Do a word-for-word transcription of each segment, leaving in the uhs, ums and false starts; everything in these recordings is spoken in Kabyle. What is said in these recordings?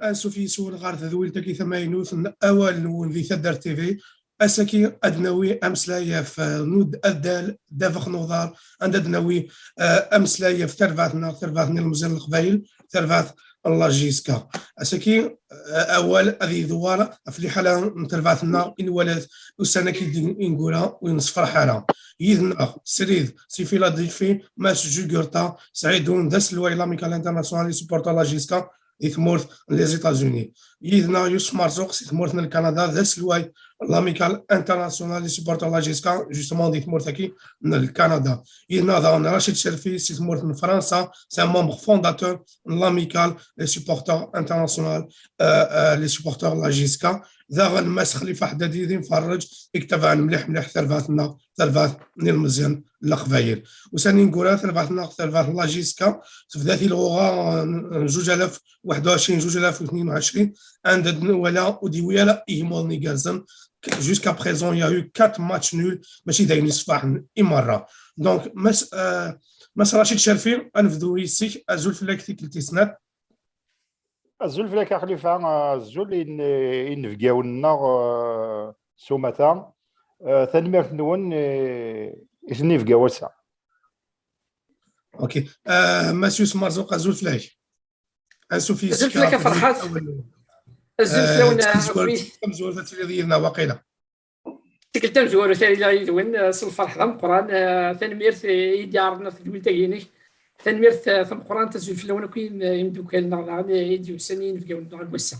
Ansuf yes-wen ɣer tedwilt-agi tamaynut n Awal-nwen di Taddart T V. Ass-agi ad nawi ameslay ɣef, eh, nud addal, ddabex n uḍar, anda ad nawi, eh, ameslay ɣef tarbaɛt-nneɣ, tarbaɛt n yilmeẓyen n Leqbayel, tarbaɛt n la J S K. Ass-agi, eh, awal ad yedwar ɣef liḥala n tarbaɛt-nneɣ i nwala ussan-agi d-, ineggura ur nessefraḥ ara. Yid-neɣ, srid, si Philadelphie, Mass Jugurta Saïdoun, d aselway n l'Amicale Internationale i supporter la J S K di tmurt n les États-Unis. Yid-neɣ Yusef Marzouk si tmurt n Lkanada, d aselway n l'Amicale Internationale i supporter la J S K, justement di tmurt-agi n Lkanada. Yid-neɣ daɣen Rachid Cherfi si tmurt n Fransa, c'est un membre fondateur n l'Amicale, les supporters internationales, euh, euh, les supporters la J S K. Daɣen Mass Xlifa Ḥdadi d imferreǧ i yettabaɛen mliḥ mliḥ tarbaɛt-nneɣ, tarbaɛt n yilmeẓyen n Leqbayel. Ussan ineggura, tarbaɛt-nneɣ, tarbaɛt n la J S K, tebda tilɣuɣa n, n zuǧ alaf u waḥed u ɛecrin, zuǧ alaf u tnin u ɛecrin, anda d-nwala ur d-yewwi ara igmuḍen igerrzen. Jusqu'à présent, il y a eu quatre matchs nuls, mačči d ayen yessefraḥen i merra. Donc, Mass, euh, Mass Rachid Cherfi, ad nebdu yis-k. Azul fell-ak, tikkelt tis snat. Azul fell-ak a Xlifa, azul i n-, i inebgawen-nneɣ, eh, s umata. Eh, tanemmirt-nwen, eh, i ten-ibga wass-a. Ok. Eh, Mass Yusef Marzouk, azul fell-ak. Ansuf yes-k. Azul fell-ak a Ferḥat. Azul fell-awen, eh, tikkelt tamezwarut ad tiliḍ yid-neɣ waqila. Tikkelt tamezwarut ara iliɣ yid-wen, eh, s lferḥ d ameqqran. Eh, tanemmirt i d-iɛerḍen ɣef tedwilt-agi-inek. Tanemmirt, eh, tameqqrant, azul fell-awen akk im-, imeddukal-nneɣ daɣen, eh, i d-yusan i yinebgawen-nneɣ deg wass-a.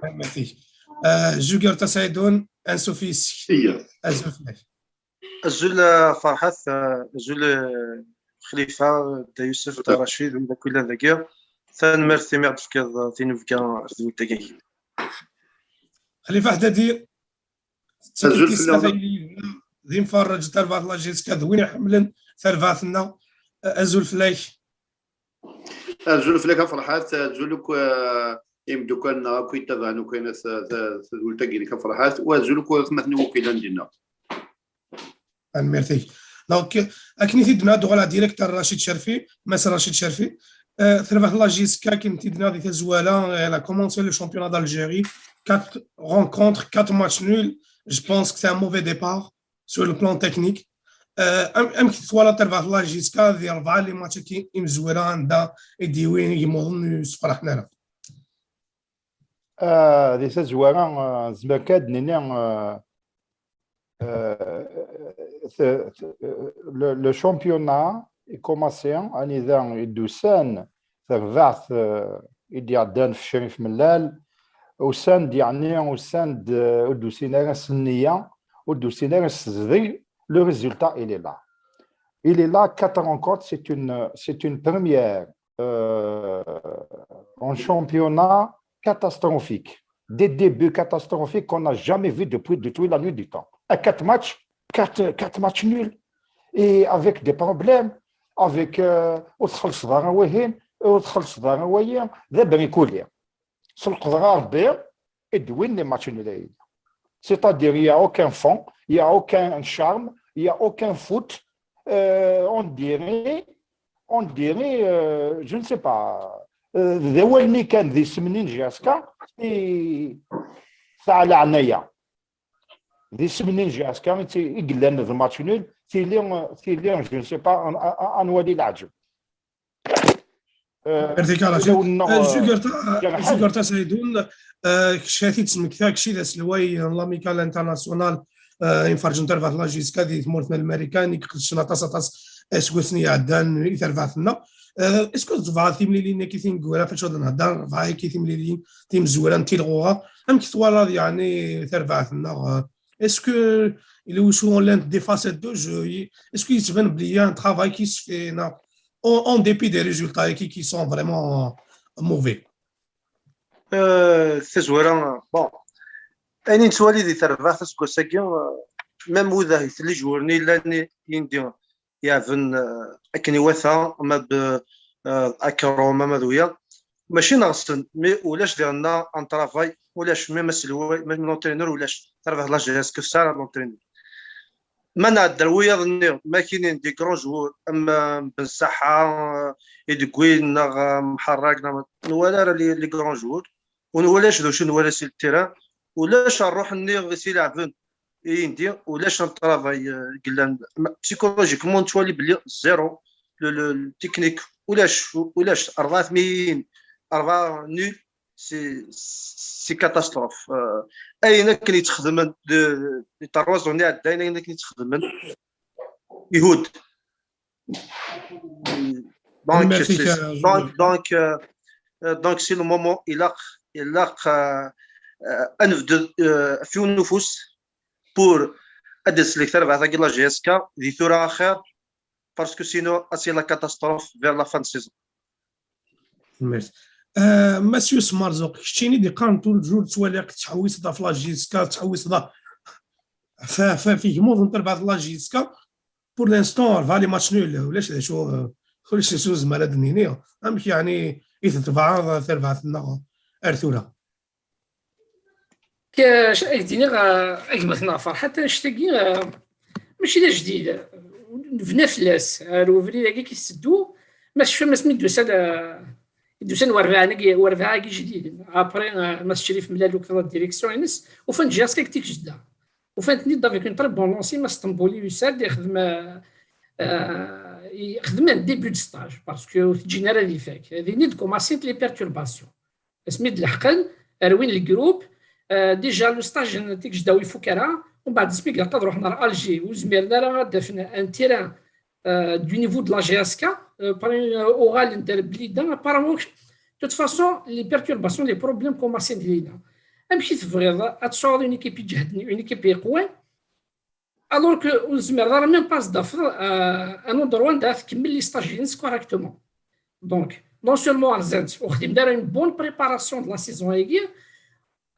Tanemmirt-ik. Eh, Jugurta Saïdoun, ansuf yes-k. Azul fell-ak. Azul, eh, Ferḥat, eh, azul, eh, Xlifa, eh, Dda Yusef, Dda Racid, wid akk yellan dagi. Tanemmirt imi ɣ-d-tefkiḍ, eh, tinubga ɣer tedwilt-agi. Xlifa Ḥdadi, azul fell-awen. D imferreǧ tarbaɛt la J S K, d win iḥemmlen tarbaɛt-nneɣ. Eh, azul fell-ak. Azul fell-ak a Ferḥat, azul akk, eh, imeddukal-nneɣ akk yettabaɛen akk ayen at-, at-, tadwilt-agi-inek a Ferḥat, u azul akk atmaten-iw akk yellan dinna. Tanemmirt-ik. Donc, akken i t-id-nniɣ, ad uɣaleɣ direct ar Rachid Cherfi, Mass Rachid Cherfi. Eh, tarbaɛt n la J S K, akken i t-id-nniɣ di tazwara, eh, elle a commencé le championnat d'Algérie, quatre rencontres, quatre matchs nuls. Je pense que c'est un mauvais départ sur le plan technique. Eh, am-, amek twalaḍ tarbaɛt n la J S K di rebɛa les matchs-agi imezwura anda i d-yewwi igmuḍen ur yessefraḥen ara? Ah, di tazwara, ah, nezmer kan ad d-nini, ah, ah, t-, t-, le, le championnat ikumasi anida i d-usan terbaɛt, ah, i d-iɛeddan f Crif Mellal, usan-d, yeɛni, usan-d, ah, ur d-usin ara s nniya, ur d-usin ara s tezdeg, le résultat, il est là. Il est là, quatre rencontres, c'est une, c'est une première, euh, un championnat catastrophique. Des débuts catastrophiques qu'on n'a jamais vu depuis, depuis la nuit du temps. À quatre matchs, quatre, quatre matchs nuls. Et avec des problèmes, avec, euh, ur txellṣeḍ ara wihin, ur txellṣeḍ ara wayi, d abrikuli. S lqedra n Rebbi i d-wwin les matchs nuls. C'est-à-dire, il y a aucun fond, il y a aucun charme, il y a aucun foot. Euh, on dirait, on dirait, euh, je ne sais pas, euh, d awal-nni kan d isem-nni n J S K, i teɛla ɛnaya. D isem-nni n J S K i t-, i yellan d match nul, tili, tili, je ne sais pas, an-, an-, an-, anwa di leɛǧeb. Eh, Merci, Karachi. Ulawen-nneɣ, eh, eh, Jugurta, Jerḥen. Jugurta Saïdoun, eh, kečč ad t-id-smektiɣ, kečč i d aselway n l'Amicale Internationale, eh, imferrǧen tarbaɛt la J S K di tmurt n Lmarikan, i iqedcen aṭas, aṭas iseggasen iɛeddan i terbaɛt-nneɣ. Eh, est-ce que tebɣa timlilin-agi tineggura, facu ad nhedder, rebɛa-agi timlilin timezwura n tilɣuɣa, amek twalaḍ, yeɛni, tarbaɛt-nneɣ, eh, est-ce que il y a des facettes de jeu, est-ce que yettban belli y a un travail qui se fait, neɣ en, en dépit des résultats qui, qui sont vraiment mauvais. Euh, tazwara, bon, ayen i nettwali di terbaɛt aseggas-agi, euh, même wid ahat les joueurs-nni yellan i, i ndi yeɛben, euh, akken iwata, ama d, euh, Akrom, ama d wiyaḍ, mačči neɣsen, mais ulac diɣenna un travail, ulac, même aselway, même l'entraîneur, ulac. Terbaɛt la J S K tesɛa l'entraîneur. Ma nɛedder wiyaḍ-nni, ma kinin des grands joueurs, am, am Ben Saḥa, i deg win, neɣ, am, Mḥarrak, neɣ, nwala ara les, les grands joueurs, ur nwala acu d acu nwala si le terrain, ulac ṛṛuḥ-nni i s-ileɛben i yindi, ulac un travail, euh, yellan. Ma, psychologiquement, nettwali belli zéro, le, le, le technique, ulac, ulac, rebɛa tmiyin, rebɛa nul, c'est, c'est catastrophe. Euh, ayen akken yettxedmen de, de trois ans iɛeddayen, ayen akken yettxedmen, ihudd. Donc, Merci, c'est- euh, donc, donc, euh, euh, donc, c'est le moment, il a, il a, euh, euh, un de, euh, في النفوس pour ad d-tsellek tarbaɛt-agi la J S K, di tura axir, parce que sinon, c'est la catastrophe vers la fin de saison. Merci. آه، مسيو سمارزوق، كشتيني دي قارن طول الجور توالي ضاف لا جيسكا، تحويس ضاف ف ف في جموض نتاع بعض لا جيسكا. بور لانستون فالي ماتش نول، ولاش شو، ولاش شو زعما هاد النينيا. امك يعني اذا تبع تربع ثنا ارثولا. كاش ايديني غا اجمعنا فرحه. تنشتاقي ماشي لا جديد، بنا فلاس الوفري كي تسدو. ما شفنا ما سميت دوسا دوسا وربعه نقي وربعه كي جديد. ابري ما شريف ملا لوك لا ديريكسيون ينس وفان جاسكا كتيك جدا. وفان تني دافيك اون تري بون لونسي ما اسطنبولي يساد يخدم، آه، يخدم ان ديبي دو ستاج باسكو تجينا راه لي فاك هذه نيد كوماسيت لي بيرتورباسيون. اسمي د الحقن اروين الجروب. آه، ديجا لو ستاج نتيك جداوي فكرة، ومن بعد سميك قاعد روحنا لالجي وزميرنا راه غادا فينا ان تيران، آه، دو نيفو د لا جي اس كا. آه، باري اوغال ندير بليدا باراموش. توت فاسون لي بيرتورباسيون لي بروبليم كوماسي لينا. امشي تبغيض اتسوغ اون ايكيب يجهدني اون ايكيب يقوي. الوغ كو ور تزمر راه ميم با تضاف ان اوندروا دا تكمل لي ستاج ينس كوريكتومون. دونك نون سولمون رزانت وخدم دار اون بون بريباراسيون د لا سيزون هيكي.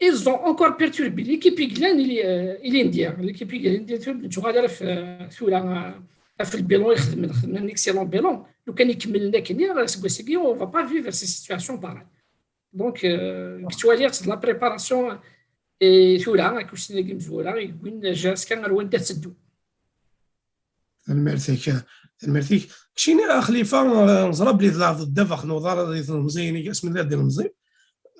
ايز اون اونكور بيرتوربي ليكيب يقلان الي الي ندير ليكيب يقلان ندير تو غادي في ثولا في البيلون يخدم خدم ان اكسيلون بيلون. لو كان يكمل لنا كني راه سكواسيكي اون فا با فيفر سي سيتواسيون باراي. دونك كتوالي لا بريباراسيون. ثولا كوسينا كي مزولا وين جا سكان غير وين تسدو. الميرتيك الميرتيك كشيني خليفه. نزرا بلي تلعب ضد دافا خنوضار دي المزيني اسم الله ديال المزين.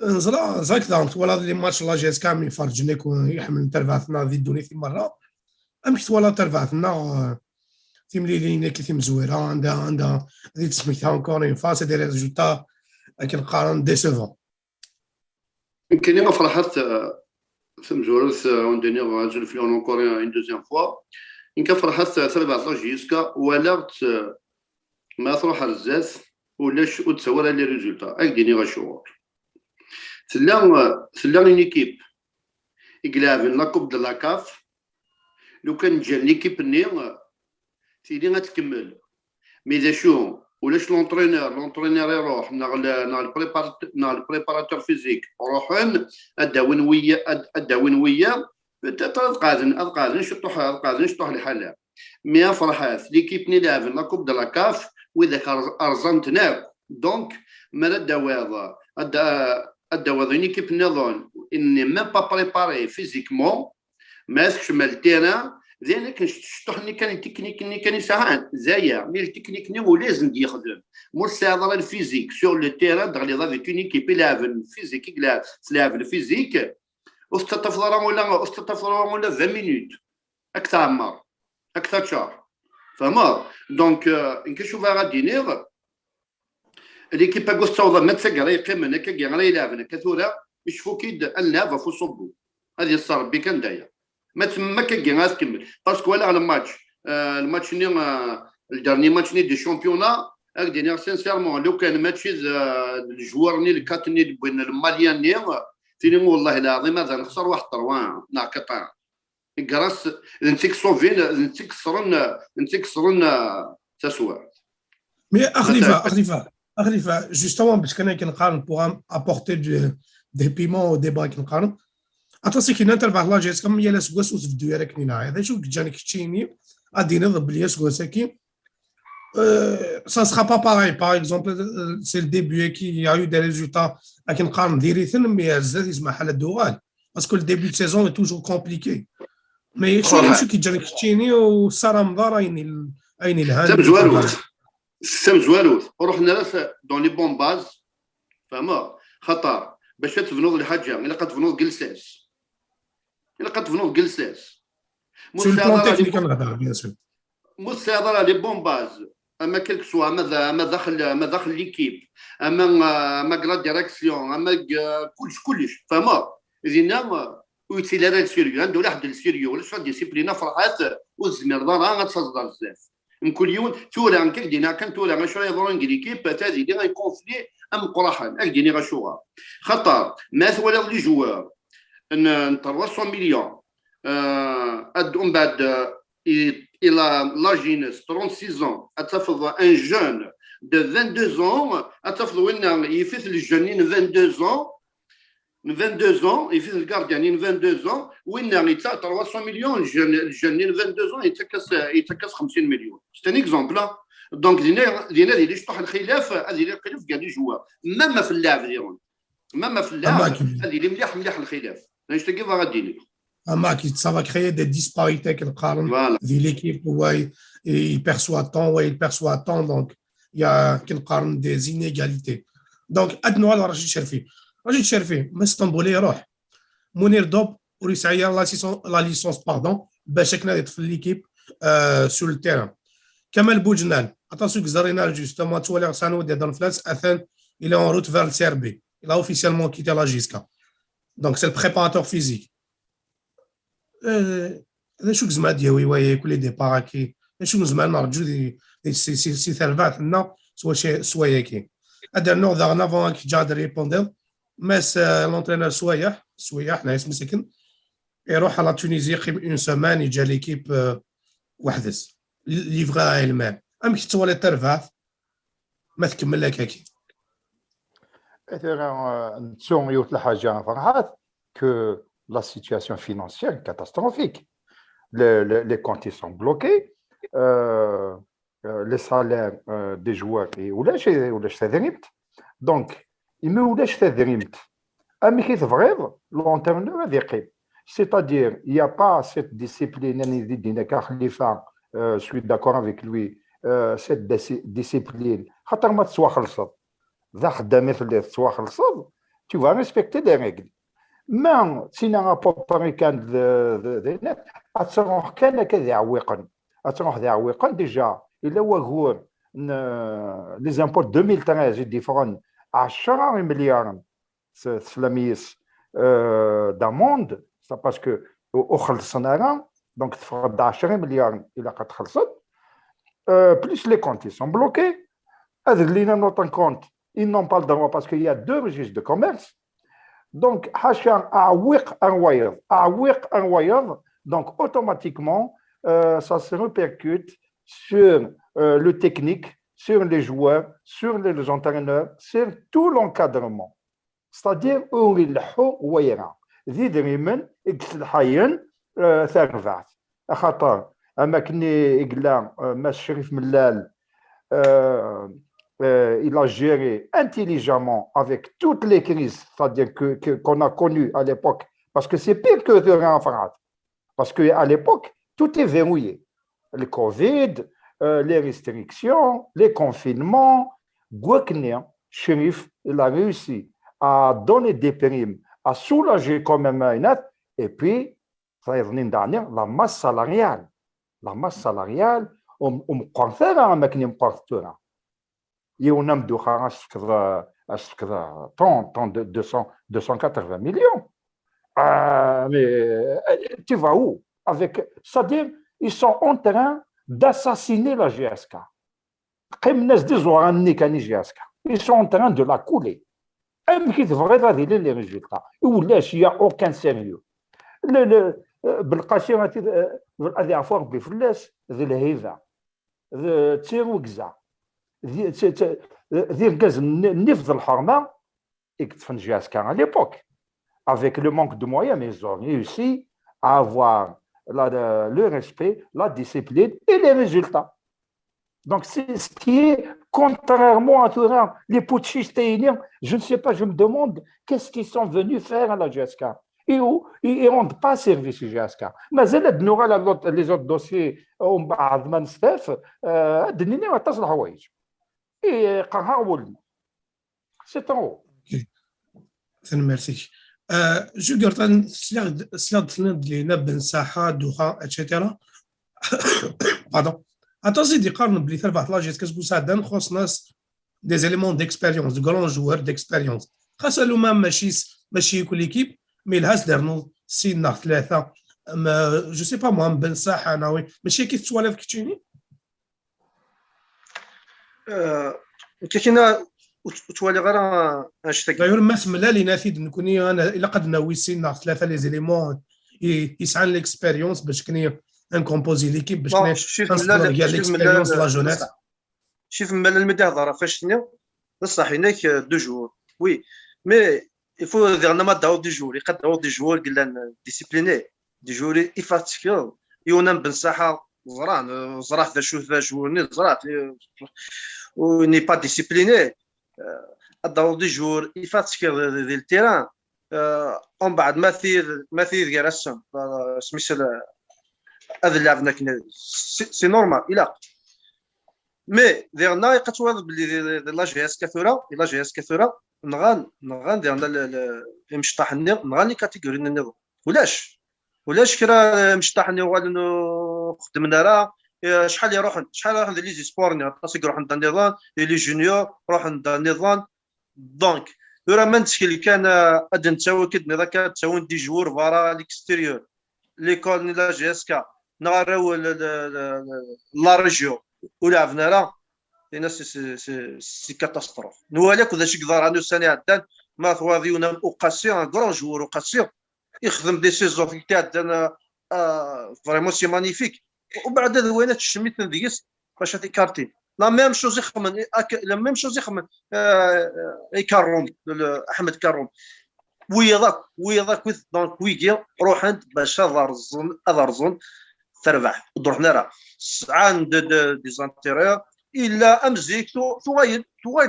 نزرا زاك داون ولا لي ماتش لا جي اس كامل يفرجني يكون يحمل تربعتنا دي دوني في مره. امك ولا تربعتنا تيمليلين كي تيمزويره عندها عندها غادي تسميتها اونكور اون فوا سي دي ريزولتا كنقارن ديسيفون. يمكن فرحت تمزورت ونديني غنزل في اون اونكور اون دوزيام فوا. يمكن فرحت تربع لا جيسكا ولا ما تروح الزاز ولاش وتصور لي ريزولتا اك ديني غشور. تلا تلا اون ايكيب يلعبن لا كوب دو لا كاف. لو كان جا ليكيب ني تيلي غتكمل. مي دا شو ولاش لونترينور لونترينور يروح ناغ ناغ البريباراتور فيزيك روحن اداون ويا اداون ويا. تقعدن تقعدن شطوح تقعدن شطوح الحاله. مي فرحات ليكيب ني لعبن لا كوب دو لا كاف واذاك ارزنت ناك. دونك ما لا داويض اداويض اون ايكيب نيضون اني ميم با بريباري فيزيكمون. ما سكش مال التيران. ذلك شطوح ني كان تكنيك ني كان يساعد زايا مي التكنيك ني ولازم يخدم. مور ساعد راه الفيزيك سور لو تيران دغ لي ضافي اون ايكيب يلعب الفيزيك يلعب تلعب الفيزيك. وستطفل راه ولا وستطفل راه ولا عشرين مينوت اكثر عمر اكثر شهر. فهمت؟ دونك نكشوف غادي نيغ ليكيب اكو تصوض ما تسقر يقيم هكا كي غير يلعب هكا ثورة. يشفو كيد اللعب فو صبو. هذه الصار بي كان داير ما تما كاكي غتكمل باسكو ولا على الماتش. آه الماتش ني آه الدرني ماتش ني دي شامبيونا. هاك ديني سينسيرمون لو كان ماتشي الجوار ني الكات ني بوين الماليان ني تيني والله العظيم هذا نخسر واحد تروان نا كطان. كراس نتيك صوفين نتيك صرن نتيك صرن تسوى. مي اخليفه اخليفه اخليفه جوستومون باش كنا كنقارن بوغ ابورتي دي بيمون او ديبا كنقارن. اتاسي كنا تربح لا جيس كم يلا سكواس وتبدو يا راك نينا هذا شوف جانك تشيني ادينا ضب ليا سكواساكي. سا سخا با باغي باغ اكزومبل سي الديبي كي يا يو دي ريزولتا. لكن قارن ديريثن مي الزاد يسمع حال الدوغال باسكو الديبي دو سيزون توجور كومبليكي. Mais acu acu k-yeǧǧan keččini ur tessarameḍ ara ayen il- ayen ilhan? Tamezwarut. Tamezwarut. Ruḥen ara s- dans les bonnes bases. Fehmeɣ. Xaṭer bac ad tebnuḍ lḥaǧa ilaq ad tebnuḍ deg lsas. Ilaq ad tebnuḍ deg lsas. Sur le plan technique ad nehder, bien sûr. Ma ur tesɛiḍ ara les bonnes bases, ama quel que soit, ama d- ama daxel ama daxel l'équipe, ama ama deg la direction, ama deg kullec kullec, fehmeḍ? Dinna ur yettili ara le sérieux, anda ulac ḥedd le sérieux, ulac la discipline, afraḥat, ur tezmireḍ ara ad taẓeḍ ar zdat. Mkul yiwen tura nekk ak-d-iniɣ kan tura acu ara yeḍrun deg l'équipe, ata ad yili un conflit ameqqraḥen, ad k-d-iniɣ acuɣer. Xaṭer ma twalaḍ les joueurs n n trois cents millions, euh, ad umbeɛd euh, il a l'âge-ines, trente-six ans, ad tafeḍ un jeune de vingt-deux ans, ad tafeḍ winna yif-it le jeune n vingt-deux ans, n vingt-deux ans, yif-it le gardien n vingt-deux ans, winna yettaɣ trois cents millions, le jeune, le jeune n vingt-deux ans yettak-as yettak-as xemsin millions. C'est un exemple, hein. Donc dinna dinna ad yili cṭuḥ lxilaf, ad yili lxilaf gar les joueurs, même ɣef llaɛb diɣen. Même ɣef llaɛb ad yili mliḥ mliḥ lxilaf. Annect-agi bɣiɣ ad d-iniɣ. Ama ça va créer des disparités akken qqaren di l'équipe, wa il perçoit tant, wa il perçoit tant, donc il y a akken qqaren des inégalités. Donc ad nuɣal ɣer Rachid Cherfi. Rachid Cherfi, ma Stambouli iruḥ, Mounir Dob ur yesɛi ara la licence, la licence, pardon, bac akken ad yeṭṭef l'équipe euh, sur le terrain. Kamal Boudjnal, aṭas ur yeẓrin ara justement, ttwaliɣ Sanoud yehder fell-as, atan il est en route vers le C R B. Il a officiellement quitté la J S K. Donc c'est le préparateur physique. Euh, d acu i yezmer ad d-yawi waya akk les départs-agi? D acu i nezmer ad nerǧu di, di, si, si, si terbaɛt-nneɣ s wacu- s wayagi? Ad d-rnuɣ daɣen avant ad k-ǧǧeɣ ad d-répondiḍ. Mass euh, l'entraîneur Swayeḥ, Swayeḥ, neɣ isem-is akken, iruḥ à la Tunisie, yeqqim une semaine, yeǧǧa l'équipe euh, weḥd-s. Livré à elle-même. Amek tettwaliḍ tarbaɛt ma tkemmel akkagi? Tura euh, nettu yiwet lḥaǧa, Ferḥat, que la situation financière est catastrophique. Le, le, les comptes sont bloqués. Euh, euh, les salaires euh, des joueurs, et ulac, ulac tadrimt. Donc, imi ulac tadrimt, amek i tebɣiḍ l'entraîneur ad yeqqim? C'est-à-dire, il n'y a pas cette discipline, ayen i d-yenna Xalifa, euh, je suis d'accord avec lui, euh, cette dis- discipline. Xaṭer ma tettwaxellṣeḍ, d axeddam i telliḍ, tettwaxellṣeḍ, tu vas respecter les règles. Ma d tin à peu près kan d, d, d, ad truḥ kan akka d iɛewwiqen. Ad truḥ d iɛewwiqen, déjà, yella wagur n, les impôts deux mille treize i d-yeffɣen ɛecra imelyaren s- teslam-iyi-s, euh, d'amende, c'est parce que ur xellṣen ara, donc teffeɣ-d ɛecra imelyaren ilaq ad txellṣeḍ, euh, plus les comptes ils sont bloqués, ad lin à notre compte, ils n'ont pas le droit parce qu'il y a deux registres de commerce. Donc, ḥaca aɛewwiq ar wayeḍ, aɛewwiq ar wayeḍ, donc automatiquement, euh, ça se répercute sur euh, le technique, sur les joueurs, sur les entraîneurs, sur tout l'encadrement. C'est-à-dire, ur ileḥḥu wayra. D idrimen i yesselḥayen euh, tarbaɛt. Axaṭer, am akken i yella euh, Mass Crif Mellal, euh, euh, il a géré intelligemment avec toutes les crises, c'est-à-dire que, que, qu'on a connues à l'époque, parce que c'est pire que de rien. Parce qu'à l'époque, tout est verrouillé. Le Covid, euh, les restrictions, les confinements, Guakne, Chérif, il a réussi à donner des primes, à soulager quand même Aynat, et puis, ça est venu dernière, la masse salariale. La masse salariale, um, um, yiwen amdux ara s-tefkeḍ, a s-tefkeḍ tant, tant de deux cents, deux cent quatre-vingts millions. Euh, mais euh, tu vas où avec, c'est-à-dire, ils sont en train d'assassiner la J S K. Qqimen-as d iẓuran-nni kan i J S K. Ils sont en train de la couler. Amek i tebɣiḍ ad ilin les résultats? Ulac, il y a aucun sérieux. Le, le, euh, Belqasi, ad, euh, ad yeɛfu Rebbi fell-as, d lhiba. D tirrugza. D, d, d, d irgazen n, nnif d lḥerma i yeṭṭfen J S K à l'époque. Avec le manque de moyens, mais ils ont réussi à avoir la, le, le respect, la discipline et les résultats. Donc, c'est ce qui est, contrairement à tout ça, les putschistes, je ne sais pas, je me demande qu'est-ce qu'ils sont venus faire à la J S K. et, et rendent pas service i J S K. Mazal ad nuɣal ar les autres dossiers umbeɛd ma nestaf, euh, ad d-nini aṭas n leḥwayeǧ. I qerḥeɣ wul-nneɣ. C'est en haut. Tanemmirt-ik. Euh, Jugurtan, sliɣ-d sliɣ-d tenniḍ-d Lina, Ben Saḥa, Duxa, et cetera. Pardon. Aṭas i d-iqqaren belli tarbaɛt la J S K seg usɛeddan xuṣṣen-as des éléments d'expérience, de grands joueurs d'expérience. Xas aluma mačči mačči yakk l'équipe, mais yelha ad d-ternuḍ sin neɣ tlata. Je sais pas moi, Ben Saḥa, neɣ wi, mačči akka i tettwaliḍ keččini? Nekk akkin ur ttwaliɣ ara annect-agi. D'ailleurs, ma temlal, yenna-t-id nekkni ilaq ad nawi sin neɣ tlata les éléments yesɛan l'expérience bac kan ad nkompozi l'équipe, bac kan ad nṣebber gar l'expérience, la jeunesse. Cif Mmal almi d-ihḍer ɣef annect-nni, d ṣṣeḥ, yenna-k deux jours. Oui, mais il faut diɣen ma d-tawiḍ des joueurs, ilaq ad d-tawiḍ des joueurs i yellan disciplinés, des joueurs i tettkeḍ. Yiwen am Ben Saḥa, ẓran, ẓrat d acu d joueur-nni, ẓrat, il n'est pas discipliné. Ad d-tawiḍ des joueurs i tettkeḍ di le terrain. Umbeɛd ma tid ma tid gar-asen, smis ad lɛebn akken, c'est normal, ilaq. Mais diɣen ilaq ad twaliḍ belli di la J S K tura, di la J S K tura nɣan nɣan diɣen imecṭaḥ-nni, nɣan les catégories nniḍen. Ulac ulac kra imecṭaḥ-nni uɣalen ur xeddmen ara. Acḥal iruḥen, acḥal iruḥen di les espoirs-nni, aṭas i iruḥen d aniḍen, di les juniors ruḥen d aniḍen. Donc tura ma nettkel kan ad d-nettawi, akka d-nniḍ akka, ad ttawin des joueurs berra à l'extérieur, l'école n la J S K neɣ arraw la région ur lɛeben ara, c'est catastrophe. Nwala akk d acu i yeḍran ussan iɛeddan, ma twaḍ yiwen am Uqasi, un grand joueur Uqasi, ixdem des saisons i iɛeddan, vraiment c'est magnifique. Umbeɛd ad wayen ad tcemmiten deg-s bac ad t-ikartin. La même chose ixemmen, la même chose ixemmen Karum, Ahmed Karum. Wiyaḍ akk, wiyaḍ akk, donc wigi ruḥen-d bac ad rẓen, ad rẓen tarbaɛt, ur d-ruḥen ara. Sɛan des intérêts, illa am zik, tuɣal-d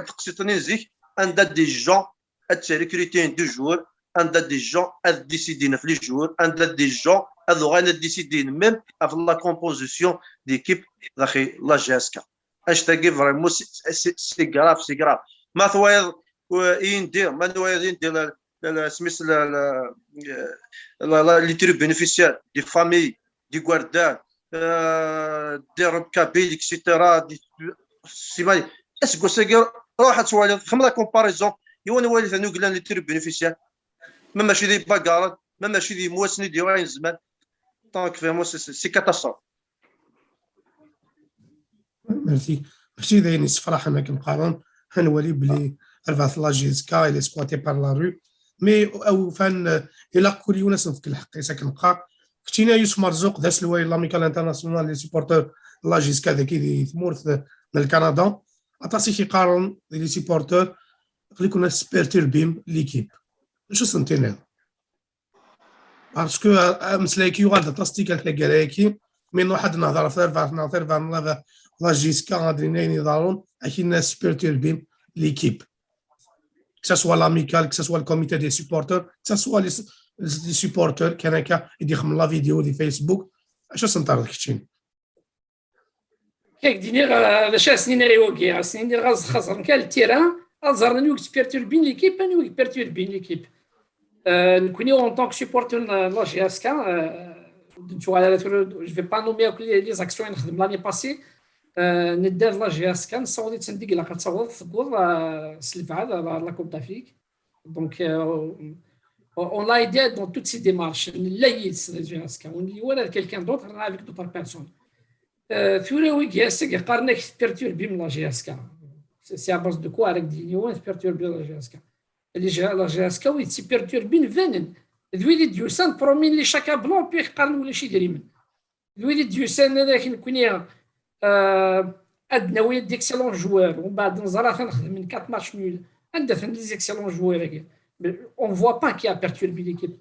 teqsiṭ-nni n zik, anda des gens ad recrutin des joueurs, anda des gens ad décidin ɣef les joueurs, anda des gens ad uɣalen ad décidin même ɣef la composition d'équipe daxel la J S K. Annect-agi vraiment c'est grave, c'est grave. Ma twayeḍ indi, ma nwayeḍ indi, smis les tribunes officielles, des familles, d igerdan, des Roms kabyles, et cetera. Aseggas-agi ruḥ ad twaliḍ, xem la comparaison, yiwen wali-ten uglan les tribunes officielles, ma mačči d ibagaren, ma mačči d yemwasen i d-yuɣalen zzman. Donc vraiment c'est catastrophe. Merci. Mačči d ayen yessefraḥen akken qqaren, ad nwali belli tarbaɛt la J S K elle est squattée par la rue. Mais awufan, ilaq kul yiwen ad s-nefk lḥeqq-is akken qqar. Keččini a Yusef Merzouk, d aselway n l'Amicale Internationale des Supporters n la J S K dagi di tmurt n Lkanada. Aṭas i k-iqqaren di les supporters, aql-iken ad tesperturbim l'équipe. Acu sen-tiniḍ? Parce que ameslay-agi yuɣal d aṭas tikkal taggara-agi, mi nruḥ ad nehder ɣef tarbaɛt neɣ tarbaɛt n la J S K, ad d-nini ayen iḍerrun, akin ad tesperturbim l'équipe. Que ce soit l'Amicale, que ce soit le comité des supporters, que ce soit les supporters kan akka i d-ixemmen la vidéo di Facebook. Acu ad sen-terriḍ keččini? Ad k-d-iniɣ d acu ara sen-iniɣ i wagi, ad sen-iniɣ ad xeẓren kan le terrain, ad ẓren anwa i yettperturbin l'équipe, anwa i yettperturbin l'équipe. Nekkni en tant que supporter n la J S K, ur d-nettuɣal ara tura, je vais pas nommer akk les actions i nexdem l'année passée. Nedda d la J S K, nessaweḍ-itt anda i ilaq ad taweḍ, tewweḍ s lebɛed ɣer la Coupe d'Afrique. Donc on l'a aidé dans toutes ses démarches. Nella yid-s la J S K, ur nelli wala d quelqu'un d'autre, avec d'autres personnes. Tura wigi ass-agi qqaren-ak tperturbim la J S K. C'est à base de quoi ara k-d-yini yiwen tperturbim la J S K? La J S K wid tt-iperturbin banen. D wid i d-yusan promin les chèques blancs, puis qqaren ulac idrimen. D wid i d-yusan ad ak-, nekkni ad d-nawi d'excellents joueurs, umbeɛd neẓra atan xedmen quatre matchs nuls. Anda-ten les excellents joueurs-agi? On voit pas qui a perturbé l'équipe.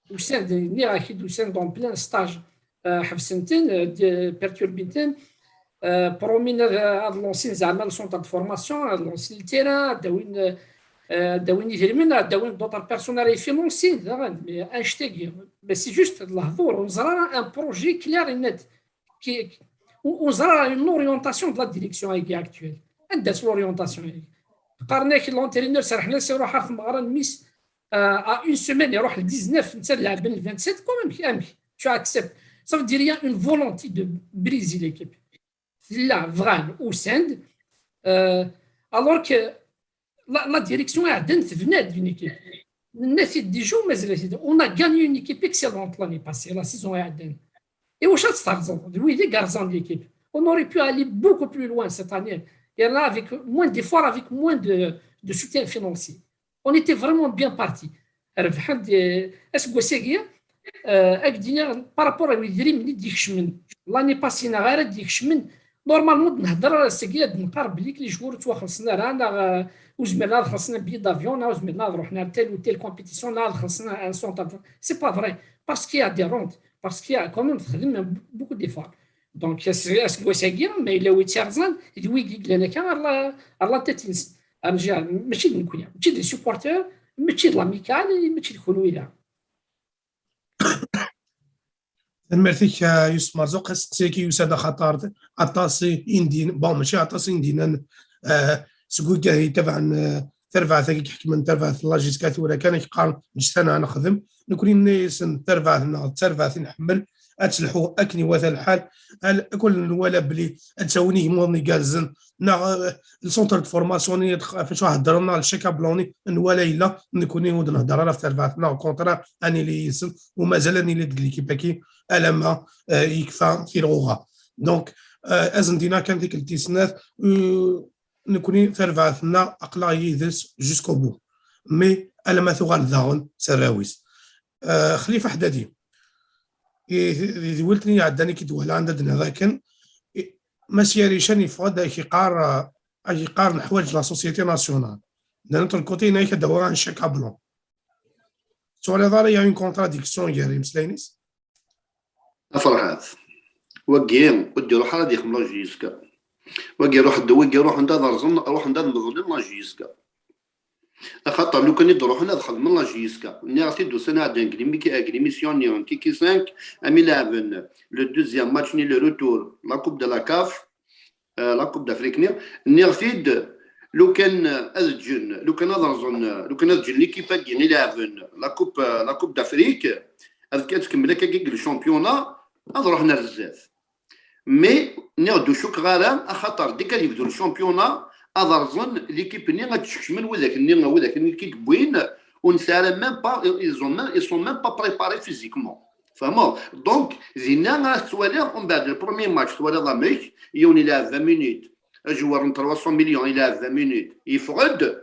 Usan-d, nniɣ-ak-id, usan-d en plein stage. Ḥebsen-ten, perturbin-ten. Promin ad lansin zeɛma le centre de formation, ad lansin le terrain, ad d-awin ad d-awin idrimen, ad d-awin d'autres personnes ara ifinansin daɣen. Mais annect-agi, mais c'est juste d lehdur, ur neẓra ara un projet clair et net. Qui, ur neẓra ara une orientation de la direction-agi actuelle. Anda-tt l'orientation-agi? Qqaren-ak l'entraîneur serḥen-as iruḥ ar tmeɣra n mmi-s, euh, à une semaine iruḥ le dix-neuf, netta lɛeben le vingt-sept, quand même, amek? Tu acceptes. Ça veut dire il y a une volonté de briser l'équipe. Tella, bɣan, usan-d, euh, alors que la, la direction iɛeddan tebna-d une équipe. Nenna-t-id déjà, mazal-it-id. On a gagné une équipe excellente l'année passée, la saison iɛeddan. Et wacu ad tsterẓeḍ? D wid i yerẓan l'équipe. On aurait pu aller beaucoup plus loin cette année. Et là, avec moins d'efforts, avec moins de, de soutien financier. On était vraiment bien parti. Rebḥen-d, euh, aseggas-agi, euh, ad k-d-iniɣ par rapport à idrimen i d-ikecmen. L'année passée neɣ ara d-ikecmen, normalement ur d-nehder ara seg ad nqar belli les joueurs ur ttwaxellṣen ara, neɣ, euh, ur zmiren ad xellṣen un billet d'avion, neɣ ur zmiren ad ruḥen ar telle ou telle compétition, neɣ ad xellṣen un centre. C'est pas vrai. Parce qu'il y a des rentes, parce qu'il y a quand même, txedmem beaucoup d'efforts. Donc, as-, aseggas-agi, ma yella wi tt-yerẓan, d wigi i yellan akka ar la, ar la tête-nsen. Ar njiɛel, mačči d nekkni, mačči d les supporters, mačči d l'Amicale, mačči d kunwi da. Tanemmirt-ik, a Yusef Merzuq. Asteqsi-agi yusa-d axaṭer aṭas i n-d-yennan, bon, mačči aṭas i n-d-yennan, eh, seg wigad yettabaɛen, eh, tarbaɛt-agi iḥekmen, tarbaɛt n la jusqu'à tura kan, ak-qqaren ǧǧet-aneɣ ad nexdem. Nekkni nenna-yasen tarbaɛt-nneɣ d tarbaɛt i nḥemmel, ad telḥu akken iwata lḥal. Al-, akk nwala belli ad d-awin igmuḍen igerrzen, neɣ, eh, le centre de formation-nni ɣef acu heddren, neɣ le chèque à blanc-nni, nwala yella, nekkni ur d-nehder ara ɣef terbaɛt-nneɣ, au contraire, ad nili yid-sen, u mazal ad nili deg l'équipe-agi alamma, eh, yekfa tilɣuɣa. Donc, eh, ad sen-d-iniɣ kan tikkelt tis snat, eh, nekkni tarbaɛt-nneɣ aql-aɣ yid-s jusqu'au bout. Mais alamma tuɣal daɣen s arraw-is. Eh, Xlifa Ḥdadi, i, i tedwilt-nni iɛeddan i k-id-wehla anda d-nniḍ akken, i, Mass Yarican yeffeɣ-d ad ak-iqqar, eh, ad ak-iqqar neḥwaǧ la société nationale. D'un autre côté, yenna-ak ad d-awiɣ un chèque à blanc. Tettwaliḍ ara, il y a une contradiction gar imeslayen-is? A Ferḥat, wagi ur d-iruḥ ara ad yexdem la J S K. Wagi iruḥ-d, wigi ruḥen-d ad rẓen, ruḥen-d ad meḍlen la J S K. Axaṭer lukan i d-ruḥen ad xedmen la J S K. Nniɣ-t-id ussan iɛeddan deg l'émi-, deg l'émission-nni n Kiki cinq, ami leɛben le deuxième match-nni le retour, la Coupe de la CAF, euh, la Coupe d'Afrique-nni, nniɣ-t-id, lukan ad ǧǧen, lukan ad rẓen, lukan ad ǧǧen l'équipe-agi i leɛben la Coupe, la Coupe d'Afrique, ad, ad tkemmel akkagi deg le championnat, ad ruḥen ar zdat. Mais nniɣ-d ur cukkeɣ ara, axaṭer dès qu'ad yebdu le championnat, ad rẓen l'équipe-nni, ad d-skecmen widak-nni, widak-nni i k-id-wwin, ur nesɛi ara même pas, ils ont même, ils sont même pas préparés physiquement. Fehmeḍ? Donc, dinna ara tettwaliḍ, umbeɛd le premier match twaliḍ amek, yiwen ilɛeb vingt minutes, ajewwer n trois cents millions ilɛeb vingt minutes, yeffeɣ-d,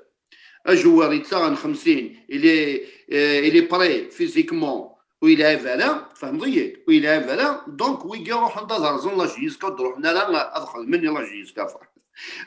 ajewwer yettaɣen xemsin, il est, euh, il est prêt physiquement, ur yelɛib ara, tfehmeḍ-iyi-d, ur yelɛib ara, donc wigi ruḥen-d ad rẓen la J S K, ur d-ruḥen ara ad xedmen i la J S K.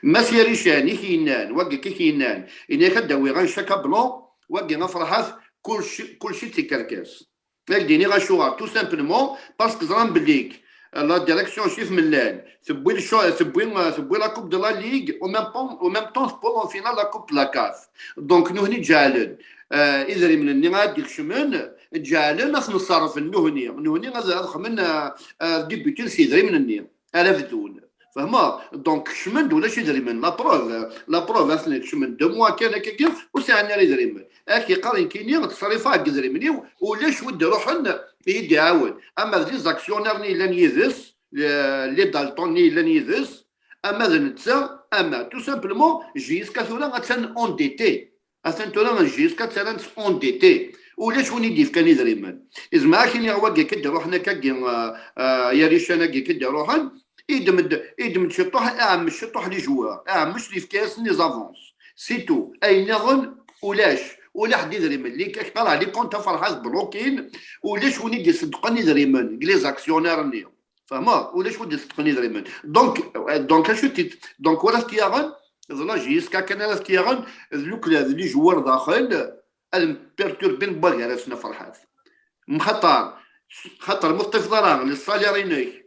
Mass Yarican i k-yennan, wagi i k-yennan, yenna-ak ad d-awiɣ un chèque à blanc, wagi a Ferḥat, kulci, kulci d tikerkas. Ad k-d-iniɣ acuɣer, tout simplement, parce que ẓran belli, euh, la direction Chif Mellal, tewwi le cho-, tewwi, euh, tewwi la Coupe de la Ligue, au même temps, au même temps, tewweḍ en finale la Coupe de la CAF. Donc, nuhni ǧeɛlen, euh, idrimen-nni ad d-ikecmen, ǧeɛlen ad ten-ṣerrfen nuhni. Nuhni ad, ad xedmen, euh, euh, débuter s idrimen-nni ara bdun. Fehmeḍ? Donc, kecmen-d ulac idrimen. La preuve, la preuve, aten kecmen deux mois kan akkagi, ur sɛin ara idrimen. Ak-iqqar nekkini, ttṣerrifeɣ deg idrimen-iw, ulac wi d-iruḥen i yi-d-iɛawen. Ama d les actionnaires-nni yellan yid-s, les, les Dalton-nni yellan yid-s, ama d netta, ama, tout simplement, J S K tura attan endetté. Atan tura J S K ttarran-tt endetté. Ulac win i d-yefkan idrimen. Izmer ad k-iniɣ wagi akka d-iruḥen akkagi, euh, euh, Yarican-agi akka d-iruḥen, idem-d, idem-d ciṭuḥ, iɛemmed ciṭuḥ les joueurs, iɛemmed yefka-yasen les avances. C'est tout. Ayen nniḍen ulac, ulac d idrimen. Li, ak-qqareɣ, les comptes a Ferḥat bloquin, ulac win i d-iṣeddqen idrimen deg les actionnaires-nni. Fehmeḍ? Ulac win i d-iṣeddqen idrimen. Donc, euh, donc, acu t-, donc, wala t-yaɣen, d la J S K kan ara t-yaɣen, d luklad, les joueurs daxel, ad mperturbin n wagar-asen a Ferḥat. Mxaṭer, xaṭer ma teṭṭifeḍ ara les salaires-inek,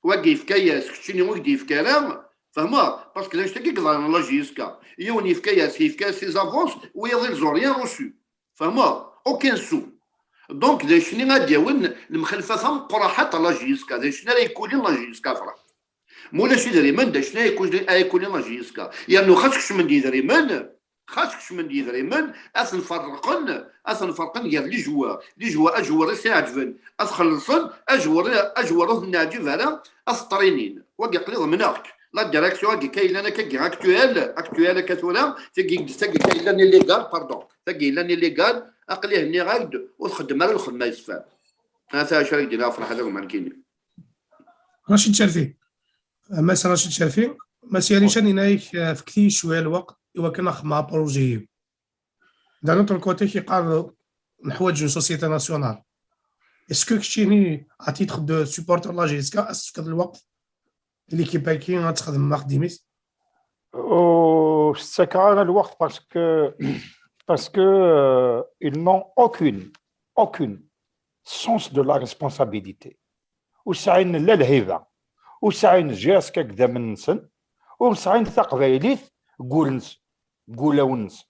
wagi yefka-yas, keččini ur k-d-yefka ara, Fehmeḍ? Parce que d anect-agi i yeḍran la J S K. Yiwen yefka-yas, yefka-yas les avances, wiyaḍ ils ont rien reçu. Fehmeḍ? Aucun sou. Donc d acni ad d-yawin lemxalfa tameqqrant ḥaṭa la J S K. D acni ara yekulin la J S K, fṛeḥ. Ma ulac idrimen, d acni ara yekulin, ara yekulin la J S K. Yernu xas kecmen-d yidrimen, xas kecmen-d yidrimen, ad ten-ferqen, ad ten-ferqen gar les joueurs. Les joueurs, ajewwer i s-iɛeǧben, ad t-xellṣen, ajewwer, ajewwer ur ten-neɛǧib ara, ad t-ṭrinin. Wagi aql-i ḍemneɣ-k. La direction-agi kan yellan akka-agi actuelle, actuelle akka tura, tagi, tagi kan yellan illégale, pardon, tagi yellan illégale, aql-i henniɣ-ak-d, ur txeddem ara lxedma yeṣfan. Ata acu ara k-d-iniɣ, Ferḥat, akk ma nekkini. Racid Cerfi. Mass Racid Cerfi, Mass Yarican yenna-ak, eh, fket-iyi cwiya lweqt i wakken ad xedmeɣ apruji-iw. D'un autre côté, yeqqar neḥwaǧ une société nationale. Est-ce que keččini, à titre de supporter de la J S K, ad s-tefkeḍ lweqt i l'équipe-agi ad texdem axeddim-is? Ur s-ttakeɣ ara lweqt parce que, parce que, euh, ils n'ont aucune, aucune sens de la responsabilité. Ur sɛin la lhiba, ur sɛin J S K deg idammen-nsen, ur sɛin taqbaylit deg wul-nsen, deg wulawen-nsen.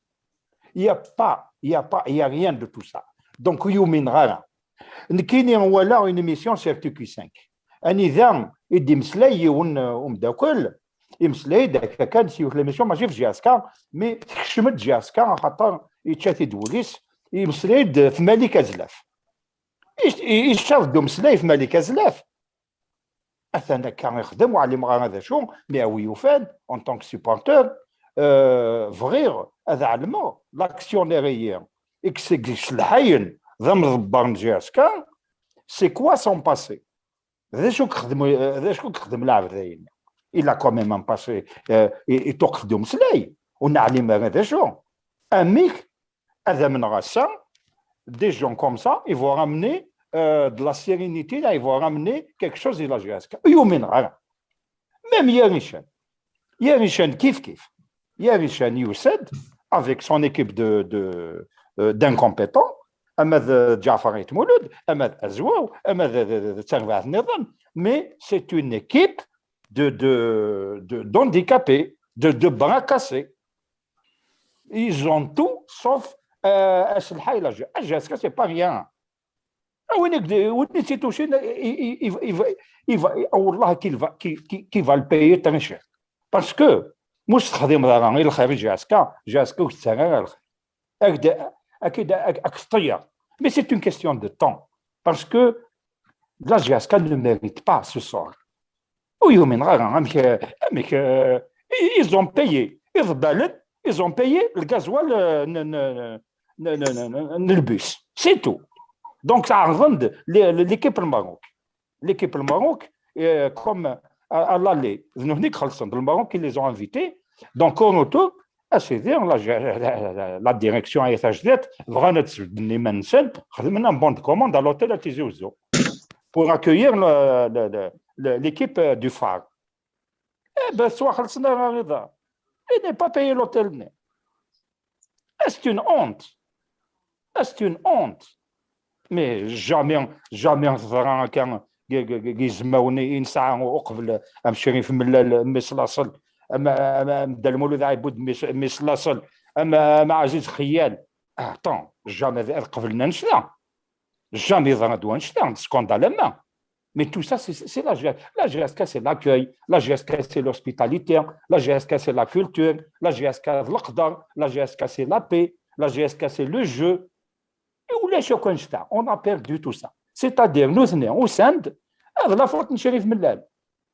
Il y a pas, il y a pas, il y a rien de tout ça. Donc, ur yumineɣ ara. Nekkini walaɣ une émission sur T Q cinq. Anida i d-imeslay yiwen, euh, umeddakel, imeslay-d akka kan s yiwet l'émission, mačči ɣef J S K, mais tekcem-d J S K, axaṭer yečča-t-id wul-is, imeslay-d ɣef Malik Azlaf. Ic-, i-, icaḍ-d umeslay ɣef Malik Azlaf. Atan akka ixdem, ur ɛlimeɣ ara d acu, mais a wi yufan, en tant que supporter, euh, bɣiɣ ad ɛelmeɣ, l'actionnaire-agi, i s-, i yesselḥayen d amḍebber n J S K, c'est quoi son passé? D acu i yexdem, d acu i yexdem lɛebd-agi? Il a quand même un passé, euh, i, i tuqqet d umeslay, ur neɛlim ara d acu. Amek ad amneɣ ass-a, des gens comme ça, ils vont ramener, euh, de la sérénité, là, ils vont ramener quelque chose de la J S K. Ur yumineɣ ara. Même Yarican. Yarican kif kif. Yarican yusa-d avec son équipe de, de, euh, d'incompétents, ama d Ǧaɛfar Ayt Mulud, ama d Azwaw, ama d, d, d, d tarbaɛt nniḍen, mais c'est une équipe de, de, de, d'handicapés, de, de bras cassés. Ils ont tout sauf, euh, aselḥay, la J-, la J S K, c'est pas rien. Ah, win i, win i tt-itucin, il, il, il, il va, il va, ah, wallah, qu'il va, qu'il, qu'il, qu'il va le payer très cher. Parce que, mus texdimeḍ ara i lxir i J S K, J S K ur k-tettarra ara lxir. Ak-d-, ak-d-, ak-, ak-teṭṭeyyer. Mais c'est une question de temps. Parce que la J S K ne mérite pas ce sort. Ur yumineɣ ara, amek, amek, euh, ils ont payé, iḍebbalen, ils ont payé le gasoil, euh, n, n, n, n, n, n, n le bus. C'est tout. Donc, ça a rendu l'équipe le Maroc. L'équipe le Maroc, euh, comme à, à l'aller, nous, le Maroc, ils les ont invités. Donc, au retour, a sidi, la, la, la, la direction a tajdidt, bɣan ad sbedden iman-nsen, xedmen un bon de commande à l'hôtel à Tizi Ouzou pour accueillir le, le, le, le, l'équipe, euh, du Phare. Eh ben, ttwaxellṣen ara iḍ-a. Il n'est pas payé l'hôtel-nni. C'est une honte. C'est une honte. Mais jamais, jamais teḍra akka deg, deg, deg yizmawen i nesɛa uqbel, am Crif Mellal, mmi-s laṣel, am, am, am Dda Lmulud Ɛibud, mmi-s, mmi-s laṣel, am, am Ɛziz Xeyyal. Ah, attends, jamais ad qeblen annect-a. Jamais yeḍra-d wannect-a, d scandale am wa. Mais tout ça, c'est, c'est la G S K. La G S K, c'est l'accueil. La G S K, c'est l'hospitalité. La G S K, c'est la culture. La G S K, d leqder. La G S K, c'est la paix. La G S K, c'est le jeu. Et ulac akk annect-a. On a perdu tout ça. C'est-à-dire, nutni, usan-d, ah, d la faute n Crif Mellal.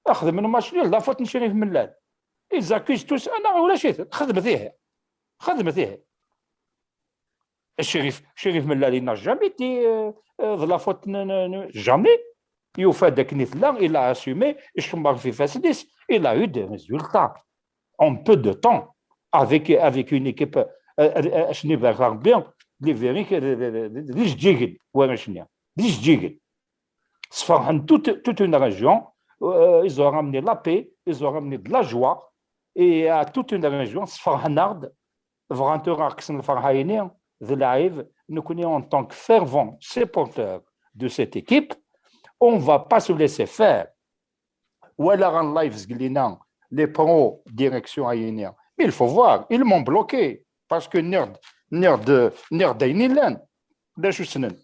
Xedmen match nul, d la faute n Crif Mellal. Ils accusent tous, ah, non, ulac-it. Xedmet ihi. Xedmet ihi. Crif, Crif Mellal, il n'a jamais dit, euh, euh, de la faute, n, n, n, jamais. Yufa-d akken i tella, il a assumé, icemmer ɣef ifassen-is, il a eu des résultats en peu de temps, avec, avec une équipe, euh, euh, euh, acni bɣiɣ Rebbi, d les vérés, d, d, d, d, d ijeǧǧigen, warrac-nni, d ijeǧǧigen. Sferḥen toute, toute une région, euh, ils ont ramené la paix, ils ont ramené de la joie, et à toute une région, sferḥen-aɣ-d, bɣan tura ad kksen lferḥ-agi, d lɛib, nekkni en tant que fervent supporter de cette équipe, on va pas se laisser faire. Walaɣ en live zgelina, les pros direction à Yéni. Mais il faut voir, ils m'ont bloqué. Parce que nniɣ-d, nniɣ-d, nniɣ-d ayen yellan. D acu ssnen?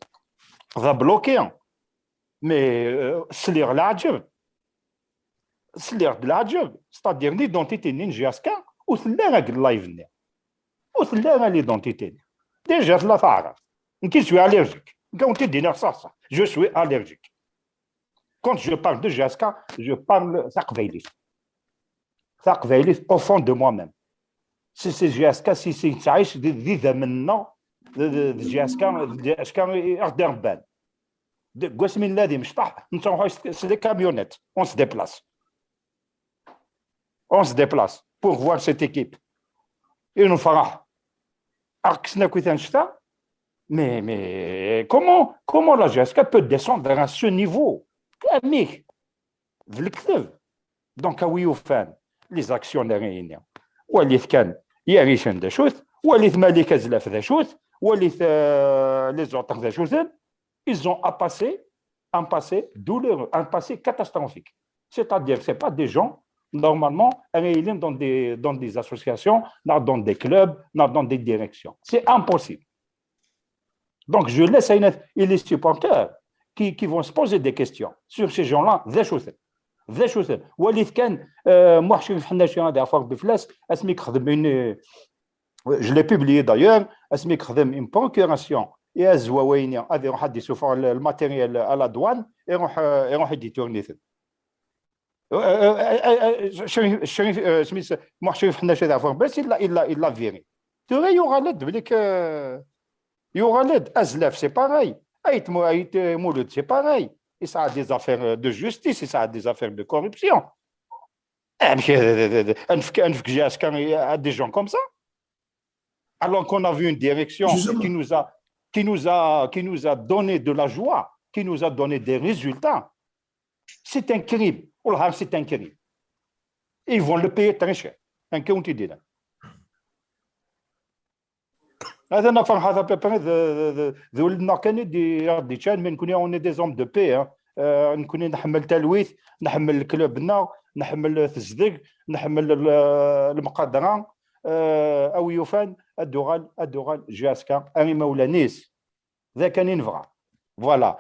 D bloqué. Mais euh, sliɣ leɛǧeb. Sliɣ-d leɛǧeb. C'est-à-dire l'identité-nni n J S K ur telli ara deg live-nni. Ur telli ara l'identité-nni. Déjà tella taɛrabt. Nekk, je suis allergique. Nekk, on te dit ça, ça. Je suis allergique. Quand je parle de J S K, je parle taqbaylit. Taqbaylit au fond de moi-même. Si c'est J S K, si c'est yettɛic di, di idammen-nneɣ, d, d, d J S K, d J S K i ɣ-d-irebban. Deg wasmi nella di Mecṭaḥ, nettruḥ s, s les camionnettes, on se déplace. On se déplace pour voir cette équipe. Et nefṛeḥ. Kksen akk annect-a. Mais, mais comment, comment la J S K peut descendre à ce niveau? Amek? D lekdeb. Donc, a wi yufan les actionnaires-nni, walit kan Yaricen d acu-t, walit Malik Azlaf d acu-t, walit euh, les autres d acu-ten. Ils ont un passé, un passé douloureux, un passé catastrophique. C'est-à-dire, c'est pas des gens, normalement, ils sont dans des, dans des associations, dans des clubs, dans des directions. C'est impossible. Donc, je laisse à Inès et les supporters qui, qui vont se poser des questions sur ces gens-là. D acu-ten? D acu-ten? Walit kan, euh, Muḥ Crif Ḥennaci, ad ɛfuɣ fell-as, asmi yexdem une, je l'ai publié d'ailleurs, asmi yexdem une procuration i Azwaw-nni ad iruḥ ad d-isuffeɣ le, le matériel à la douane, iruḥ, euh, iruḥ ad d-iturni-ten. Euh, euh, euh, euh, Crif, Crif, euh, Smith, Muḥ Crif Ḥennaci, ad ɛfuɣ fell-as, il l'a, il l'a, il l'a viré. Tura yuɣal-d belli que, yuɣal-d Azlaf, c'est pareil. Ayt Mu-, Ayt Mulud, c'est pareil. Yesɛa des affaires de justice, yesɛa des affaires de corruption. Amek, euh, euh, euh, ad nefk, ad nefk J S K à des gens comme ça? Alors qu'on a vu une direction qui nous a, qui nous a, qui nous a donné de la joie, qui nous a donné des résultats. C'est un crime. Wallah, c'est un crime. Et ils vont le payer très cher. Un county dinner. هذا انا فرحات ابيبري ذو الناكني دي دي تشان من كوني اوني دي زوم دو بي. نكوني نحمل تلويث، نحمل الكلوب ناغ، نحمل تزدق، نحمل المقادره. او يوفان ادوغال ادوغال جاسكا اني مولانيس. ذاك كان ينفع. Voilà.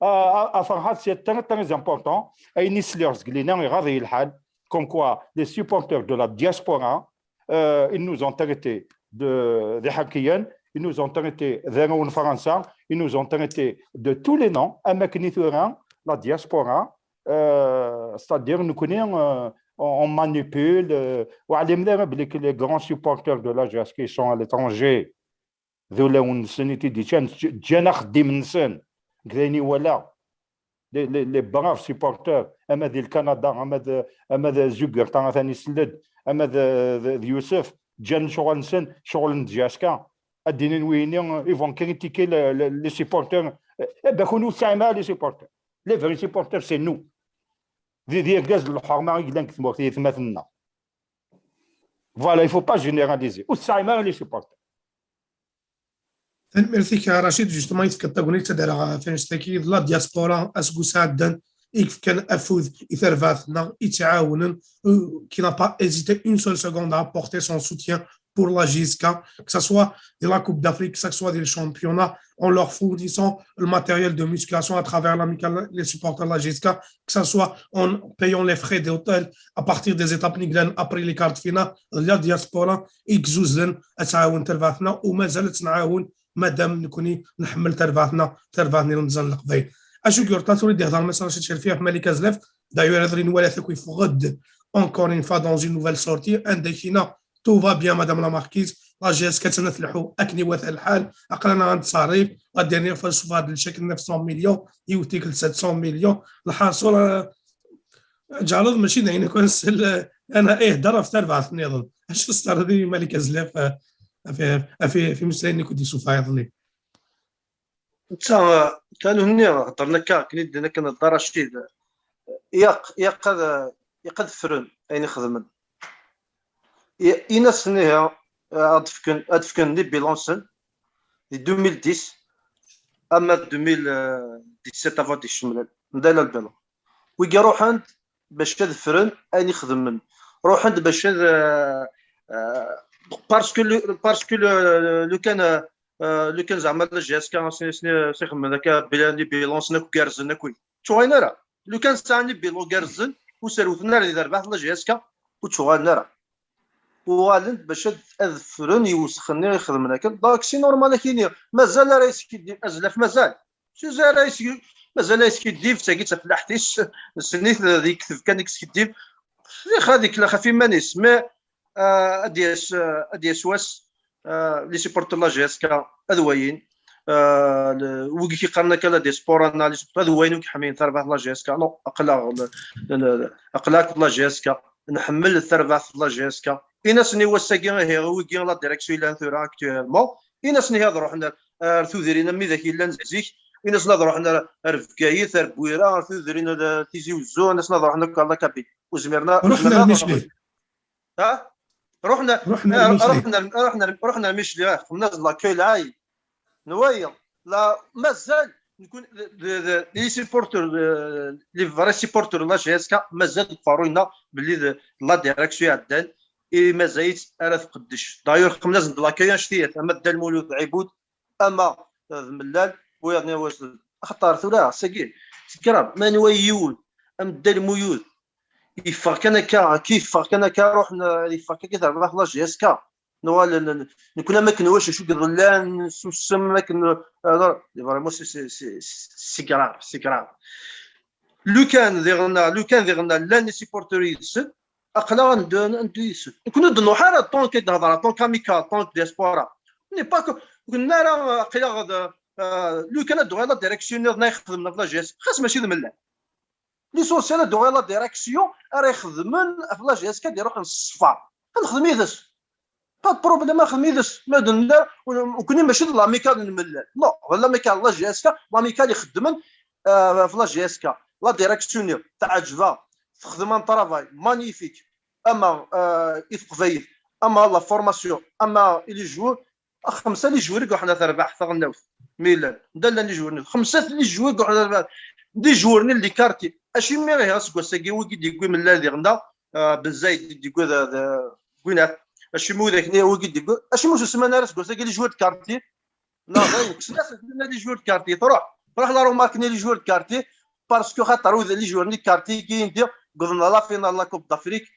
افرحات سي تري تري امبورطون. اين يسلي رزق لينا يغاضي الحال. Comme quoi les supporters de la diaspora, euh, ils nous ont traités de, de حركيين, ils nous ont traités de فرنسا, ils nous ont traités de tous les noms. اما كني ثورا la diaspora, euh, c'est-à-dire nous connaissons, euh, on, on manipule, euh, وعلمنا بلي que les grands supporters de la J S K sont à l'étranger. D ulawen-nsen i t-id-iččan, ǧǧan axeddim-nsen deg ayen i walaɣ. Les, les, les braves supporters, ama di Lkanada, ama d, ama d Zugert, atan isell-d, ama d, d, d Yusef, ǧǧan ccɣel-nsen, ccɣel n J S K. Ad d-inin wiyini, ils vont critiquer le, le, les supporters. Eh ben, kunwi ur tesɛim ara les supporters. Les vrais supporters, c'est nous. D, d irgazen n lḥerma i yellan deg tmurt, i yetmaten-nneɣ. Voilà, il faut pas généraliser. Ur tesɛim ara les supporters. Tanemmirt-ik a Racid, justement i tefkiḍ tagnit ad d-rreɣ ɣef annect-agi d la diaspora aseggas iɛeddan i yefkan afud i terbaɛt-nneɣ, i tt-iɛawnen, qui n'a pas hésité une seule seconde à apporter son soutien pour la J S K, que ce soit de la Coupe d'Afrique, que ce soit des championnats, en leur fournissant le matériel de musculation à travers l'amicale, les supporters de la J S K, que ce soit en payant les frais d'hôtel à partir des étapes n yillan après les quarts de finale, la diaspora i yezzuzen ad tɛawen terbaɛt-nneɣ u mazal ad tt-nɛawen madam nekni nḥemmel terbaɛt-nneɣ, terbaɛt n yilemẓan n Leqbayel. Acu i yurṭa tura i d-ihder Mass Racid Cerfi ɣef Malik Azlaf, d'ailleurs iḍelli nwala-t akk yeffeɣ-d encore une fois dans une nouvelle sortie, anda i k-yenna tout va bien madame la marquise, la J S K ad tella tleḥḥu akken iwata lḥal, aql-aneɣ ad nettṣerrif, la dernière fois ssufɣeɣ-d le chèque n neuf cents millions, yiwet tikkelt sept cents millions, lḥaṣul, ǧɛleḍ mačči d ayen akk ad nsel, ana ihder ɣef terbaɛt nniḍen. Acu s-terriḍ i Malik Azlaf, ɣef, ɣef, ɣef imeslayen i k-d-issufeɣ iḍelli? Netta, tanut-nni heddren akka, akken i d-nnan akken Dda Racid, yaq, yaq ad, yaq ad ffren ayen i xedmen. I, in-asen ihi, ad fken, ad fken les bilans-nsen di deux mille dix ama deux mille dix-sept avant d-ikcem lal, ndala lbilan. Wigi ruḥen-d, bac ad ffren ayen i xedmen. Ruḥen-d bac ad, euh, euh, parce que le, parce que le, lukan, euh, lukan zeɛma la J S K sxedmen akka bilan, les bilans akk gerrzen akk, ur ttuɣalen ara. Lukan sɛan les bilans gerrzen, ur serwten ara di terbaɛt la J S K, ur ttuɣalen ara. Uɣalen-d bac ad, ad ffren i usexxer-nni i xedmen akken. Donc, c'est normal akini. Mazal ara yeskiddib, azlaf mazal. Mazal ara yeskiddib, mazal ara yeskiddib, d tagi d tafellaḥt-is, nessen-it yekteb kan yeskiddib. Ad yeklix ɣef yiman-is, mais, euh, ad d-yas, euh, ad d-yas wass, euh, les supporters n la J S K ad wayin, euh, le, wigi i yeqqaren akka la diaspora neɣ les supporters ad wayin ur ḥemmlen tarbaɛt n la J S K. Non, aql-aɣ, le, le, aql-aɣ akked la J S K, nḥemmel tarbaɛt n la J S K. Ini-asen i wass-agi, ihi, wigi la direction yellan tura actuellement, ini-asen ihi ad ruḥen ar, ar tudrin am widak yellan zik, ini-asen ad ruḥen ar, ar Bgayet, ar Bwira, ar tudrin ar Tizi Uzzu, ini-asen ad ruḥen akk ar la Kabylie. Ur zmiren ara, ur Ruḥen zmiren ar ara ad Micli. Ha? Ruḥen, ruḥen ar Micli. Ruḥen ar, ruḥen ar, ruḥen ar Micli, ah, xedmen-as-d l'accueil lɛali. Nwayeḍ, la, mazal, nekun, d, d, d, les supporters, d, les vrais supporters n la J S K, mazal deg uqerruy-nneɣ belli d, d la direction iɛeddan, i mazal-itt ara tqeddec. D'ailleurs, xedmen-as-d l'accueil anect-ilat, ama Dda Lmulud d Ɛibud, ama, eh, d Mellal, wiyaḍ-nni, axaṭer tura, sagi, tekkreḍ, ma nwa yiwen, am Dda Lmulud, yeffeɣ kan akka, ki yeffeɣ kan akka, ruḥen, eh, yeffeɣ kan akka terbaɛt la J S K. Nuɣal, n-, n-, nekni am akken wac acu iḍellan, susem, akken, eh, vraiment, c'est, c'est, c'est, c'est grave, c'est grave. Lukan diɣen, lukan diɣen llan les supporters yid-sen, aql-aɣ ad neddu, ad neddu yid-sen. Nekni ur d-nruḥ ara tant que d-hedreɣ, tant qu'amical, tant que diaspora. N'est pas que, ur d-nenna ara, aql-aɣ d, eh, lukan ad d-tuɣal la direction nniḍen ay xedmen ɣef la J S K, xas mačči d Mellal. L'essentiel ad d-tuɣal la direction ara ixedmen ɣef la J S K ad iruḥen s ṣṣfa. Ad nexdem yid-s. Pas de problème, ad nexdem yid-s. Ma d-nna, nekni mačči d l'amical n Mellal. Non, d l'amical n la J S K, l'amical ixeddmen, euh, ɣef la J S K. La direction-nni, teɛǧeb-aɣ, texdem un travail magnifique. Ama, euh, i teqbaylit, ama la formation, ama i les joueurs, xemsa les joueurs i iruḥen ar terbaɛt taɣelnawt. Mi llan, anda llan les joueurs-nni? Xemsa les joueurs i iruḥen ar terbaɛt. Les joueurs-nni n les quartiers. Acimi ihi aseggas-agi wigi d-yewwi Mellal diɣen, ah, Ben Zayed i d-yewwi d, d, Gwinat. Acimi widak-nni wigi d-yewwi? Acimi ur susmen ara aseggas-agi les joueurs de quartier? Neɣ dayen, kksen-as les joueurs de quartier. Truḥ, truḥ la remarque-nni les joueurs de quartier, parce que xaṭer wid les joueurs-nni de quartier-agi indi, wwḍen la finale la Coupe d'Afrique,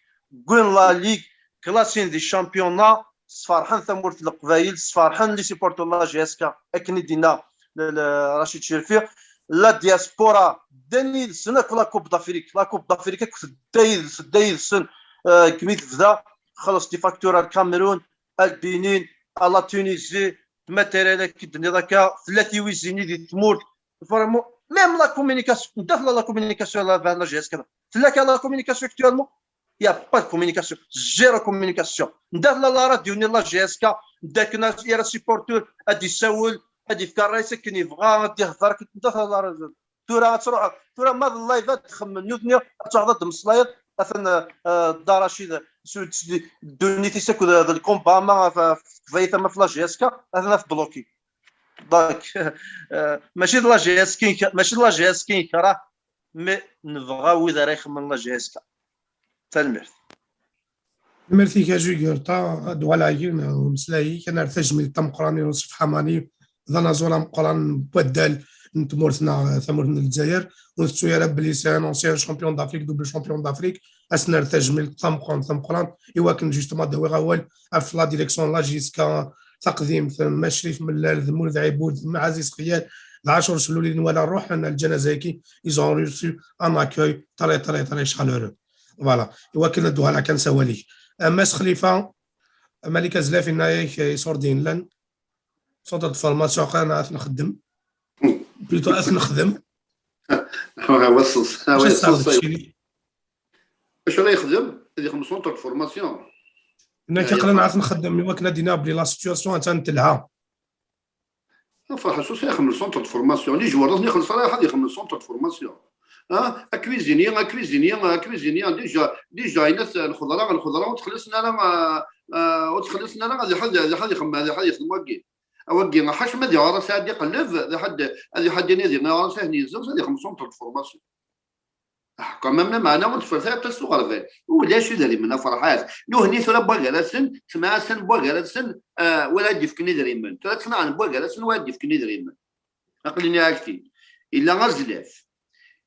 wwin la Ligue, classés di championnat, sferḥen tamurt n Leqbayel, sferḥen les supporters n la J S K, akken i d-yenna l-, l-, Rachid Chérifia. La diaspora, ddan yid-sen akk la Coupe d'Afrique. La Coupe d'Afrique akk tedda yid-, tedda yid-sen, euh, segmi tebda, xelleṣ des facteurs ar Cameroun, al Bénin, à la Tunisie, d matériel akken i d-tenniḍ akka, tella tiwizi-nni di tmurt. Vraiment, même la communication, anda tella la communication la, la J S K? Tella kan la communication actuellement? Il y a pas de communication, zéro communication. Anda tella la radio-nni la J S K, anda akken ara supporter, ad d-isawel, ad d-yefk ṛṛay-is akken yebɣa, ad d-ihder, anda tella la radio? Tura ad truḥeḍ, tura ma d live ad txemmem nutni, ad truḥeḍ ad d-temmeslayeḍ, atan, euh, Dda Racid, s-, s-, ddunit-is akked, euh, d lkumba, ama ɣef, ɣef teqbaylit, ama ɣef la J S K, atan ad t-bloqué. Donc, euh, mačči d la J S K i k-, mačči d la J S K i nekreh, mais nebɣa wid ara ixemmen la J S K. Tanemmirt. Tanemmirt-ik a Jugurta, ad d-uɣaleɣ ɣer umeslay-ik, ad nerr tajmilt tameqqrant i Yusef Ḥamani, d anaẓur ameqqran n waddal n tmurt-nneɣ, tamurt n Lezzayer. Ur ntettu ara belli c'est un ancien champion d'Afrique, double champion d'Afrique. Ad s-nerr tajmilt tameqqrant, tameqqrant, i wakken justement ad d-awiɣ awal ɣef la direction n la J S K taqdimt, Mac Crif Mellal, d Mulud Ɛibud, d Maɛziz Xyal, d Ɛacur Selluli, nwala ruḥen ar lǧanaza-agi, ils ont reçu un accueil très, très, très chaleureux. Voilà. I wakken ad d-uɣaleɣ kan s awal-ik. A Mass Xlifa, Malik Azlaf yenna-yak iṣurdiyen llan. Centre de formation, aql-aɣ ad t-nexdem. Plutôt ad t-nexdem. Awa, awa, ṣṣeṣ, awa, acu ṣṣeṣ, tesɛiḍ awa. Keččini? Acu ara yexdem? Ad yexdem centre de formation. Nekk aql-aɣ ad t-nexdem, i wakken ad d-iniɣ belli la situation attan telha. Ferḥ, acu ara yexdem centre de formation? Les joueurs, ad ixelleṣ ara ad yexdem centre de formation. Ah, a cuisinier, a cuisinier, a cuisinier, déjà, déjà, yenna-t, lxeḍra, lxeḍra, ur ttxelliṣen ara, ah, ah, ur ttxelliṣen ara, ad iḥad, ad iḥad yexdem, ad iḥad yexdem wagi. A wagi, ḥaca ma ad iɣer ad iqelleb, ad iḥad, ad iḥad yini ad iɣer ad yezzenz, ad yexdem centre de formation. Quand même, meɛna ur teffer ara aṭas s uɣerbal. Ulac idrimen a Ferḥat. Nuhni tura n wagar-asen, semɛasen n wagar-asen, ah, wala ad d-ifken idrimen. Tura ttnaɣen n wagar-asen, wala ad d-ifken idrimen. Aql-i nniɣ-ak-t-id. Illa azlaf,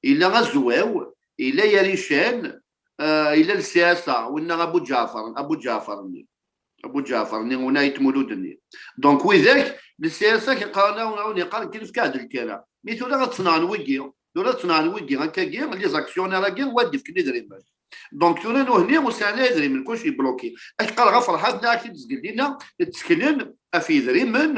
illa azwaw, illa yarican, ah, illa lsiyasa, winna Abu Ǧaɛfar, Abu Ǧaɛfar-nni. Abu Ǧaɛfar-nni, winna yetmulud-nni. Donc, widak, lsiyasa, qqaren, awen, awen yeqqaren, kif kɛed lkara. Mi tura ad ttnaɣen wigi, tura ad ttnaɣen wigi, akkagi, les actionnaires-agi, wa d-ifken idrimen. Donc, tura nuhni, ur sɛin ara idrimen, kullec yebloki. Ak qqareɣ a Ferḥat, nniɣ-ak-id zgelli-nna, tteklen ɣef yidrimen,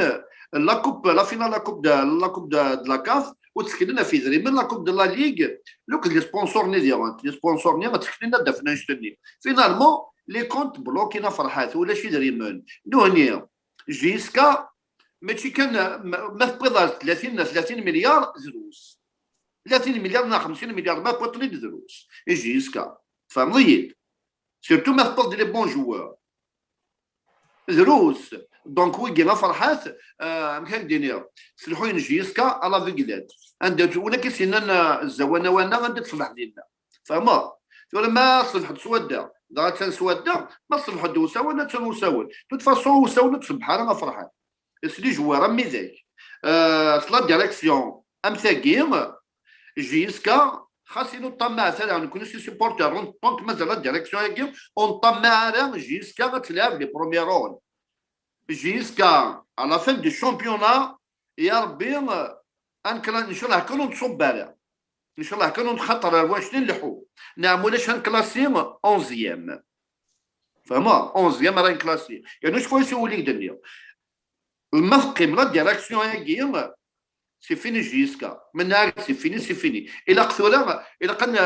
la coupe, la finale, la coupe de, la coupe de, de la caf, ur tteklen ɣef yidrimen, la coupe de la ligue, donc les sponsors-nni diɣen, les sponsors-nni, tteklen ad d-afen annect-nni. Finalement, les comptes bloqués a Ferḥat, ulac idrimen. Nuhni, J S K, mačči kan, ma, ma tewwiḍ ar tlatin, tlatin milyar, drus. Tlatin milyar neɣ xemsin milyar, ma tewwiḍ-ten-id, drus. I J S K. Tfehmeḍ-iyi-d? Surtout ma tewwiḍ-d les bons joueurs. Drus. Donc, wigi a Ferḥat, euh, amek ad k-d-iniɣ, s leḥyu n J S K à l'aveuglette. Anda, win akka i s-yennan, euh, zzawna wana, anda tṣebḥ dinna. Tfehmeḍ? Tura ma tṣebḥeḍ swadda, dɣa attan swadda, ma tṣebḥeḍ usawen, attan usawen. De toute façon, usawen ur tṣebbeḥ ara a Ferḥat. S les joueurs am widak. Euh, s la direction am tagi, J S K, xas inu ṭṭamaɛet ara, nekkni si supporter, ur neṭṭent mazal la direction-agi, ur neṭṭamaɛ ara J S K ad tleɛb les premiers rôles. J S K, à la fin du championnat, ya Rebbi, ad nkla-, ncallah kan ur nṣubb ara. Ncallah kan ur nxaṭer ar wanect-nni nleḥḥu. Neɛm ulac ad nklasi onzième. Fehmeḍ? Onzième ara nklasi. Yernu cfu-as i wul i k-d-nniɣ. Ma teqqim la direction-agi, c'est fini J S K. Mennaɣ c'est fini, c'est fini. Ilaq tura, ilaq ad n-,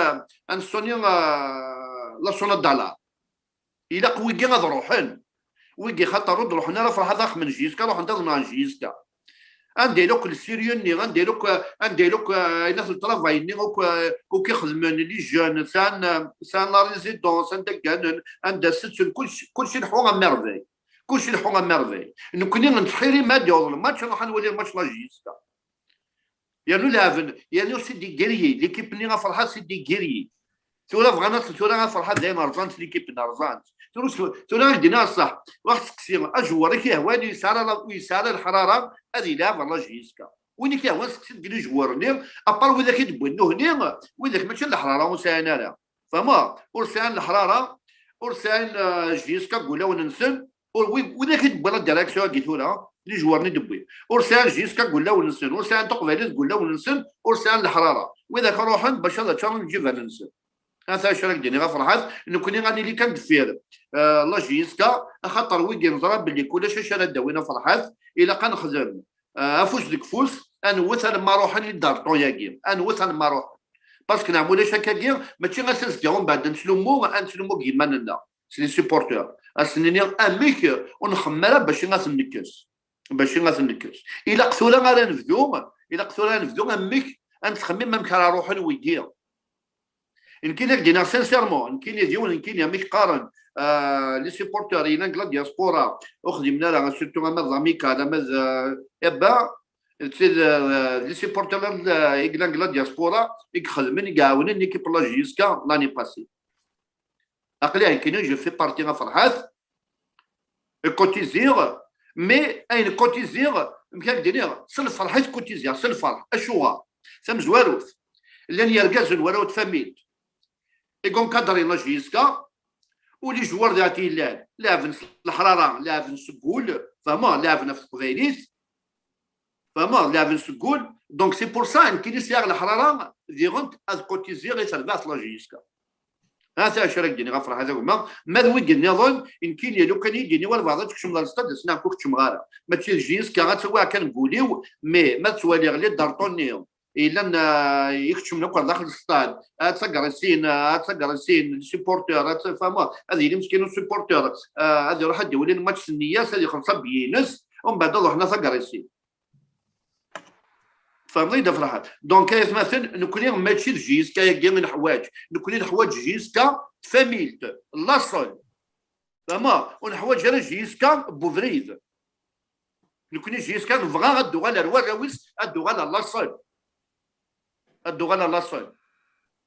ad nessuni, euh, la sonnette d'alarme. Ilaq wigi ad ruḥen. Wigi xaṭer ur d-ruḥen ara, Ferḥat, axem n J S K, ruḥen ad nɣen J S K. Anda yella akk le sérieux-nni, anda yella akk, anda yella akk, euh, ayen akk le travail-nni, akk, euh, akk i xedmen les jeunes, sɛan, euh, sɛan la résidence, anda gganen, anda setten, kullec, kullec ileḥḥu à merveille. Kullec ileḥḥu à merveille. Nekkni nettḥiri ma ad yaweḍ le match, nruḥ ad nwali le match la J S K. Yernu leɛben, yernu c'est des guerriers, l'équipe-nni a Ferḥat, c'est des guerriers. Tura bɣan ad, tura a Ferḥat dayen rẓan-tt l'équipe-nni, rẓan-tt. Tura s-, tura ad k-d-iniɣ ṣṣeḥ, ruḥ seqsi ajewwar i k-yehwan, ur yesɛi ara la, ur yesɛi ara leḥrara ad yelɛeb ɣer la J S K. Win i k-yehwan seqsi deg les joueurs-nni, à part widak i d-wwin nuhni, widak mačči d leḥrara ur sɛin ara. Fehmeḍ? Ur sɛin leḥrara, ur sɛin, euh, J S K deg wulawen-nsen, ur wi-, widak i d-wwin la direction-agi tura, les joueurs-nni d-wwin. Ur sɛin J S K deg wulawen-nsen, ur sɛin taqbaylit deg wulawen-nsen, ur sɛin leḥrara. Widak ruḥen bac ad ččaren lǧiban-nsen. Ata acu ara k-d-iniɣ a Ferḥat, nekkni ad nili kan deffir, euh, la J S K, axaṭer wigi neẓra belli ulac acu ara d-awin a Ferḥat, ilaq ad nexdem, euh, afus deg ufus, ad nwet alamma ruḥen les Dartons-agi, ad nwet alamma ruḥen. Parce que neɛm ulac akkagi, mačči ass azekka umbeɛd ad nettlummu, ad nettlummu deg yiman-nneɣ, s les supporters. Ad sen-nini amek ur nxemmem ara bac ad ten-nekkes. Bac ad ten-nekkes. Ilaq tura ara nebdu, ilaq tura ara nebdu amek ad nettxemmim amek ara ruḥen wigi. Nekkini ad k-d-iniɣ sincèrement, nekkini d yiwen, nekkini amek qqaren, euh, les supporters yellan deg la diaspora, ur xdimen ara, surtout ama d Amical, ama d, euh, Ebba, d tid, euh, les supporters, euh, i yellan deg la diaspora, i ixedmen, i iɛawnen l'équipe la J S K l'année passée. Aql-i nekkini, je fais partie a Ferḥat, cotiser, mais ayen cotiser, amek ad k-d-iniɣ, s lferḥ i cotiser, s lferḥ. Acuɣer? Tamezwarut, llan yergazen warraw n tfamilt, i encadren la J S K, u les joueurs diɣ yellan, leɛben s leḥrara, leɛben seg wul, fehmeḍ, leɛben ɣef teqbaylit, fehmeḍ, leɛben seg wul. Donc c'est pour ça, nekkini sɛiɣ leḥrara, diɣen ad cotiser i terbaɛt la J S K. Ata acu ara k-d-iniɣ a Ferḥat a gma, ma d wigi nniḍen, nekkini lukan i yi-d-yini walbeɛḍ ad tkecmeḍ ar lstad, ad s-nniɣ ur keččmeɣ ara. Mačči d J S K, ad tawi kan deg wul-iw, mais ma ttwaliɣ les Dartons-nni yellan, ah, ikeččmen akk ar daxel lstad, ad taggrisin, ad taggrisin, les supporters, ad tfehmeḍ, ad yili meskin usupporter, ah, ad iruḥ ad d-iwali lmatch s nneyya-s, ad ixelleṣ abyi-ines, umbeɛd ad ruḥen ad taggrisin. Tfehmeḍ-iyi-d a Ferḥat? Donc ay atmaten, nekkni mačči d J S K-agi i neḥwaǧ. Nekkni neḥwaǧ J S K d tfamilt, laṣel. Fehmeḍ? Ur neḥwaǧ ara J S K n ubrid. Nekkni J S K nebɣa ad d-tuɣal ar warraw-is, ad d-tuɣal ar laṣel. Ad d-tuɣal ar laṣel.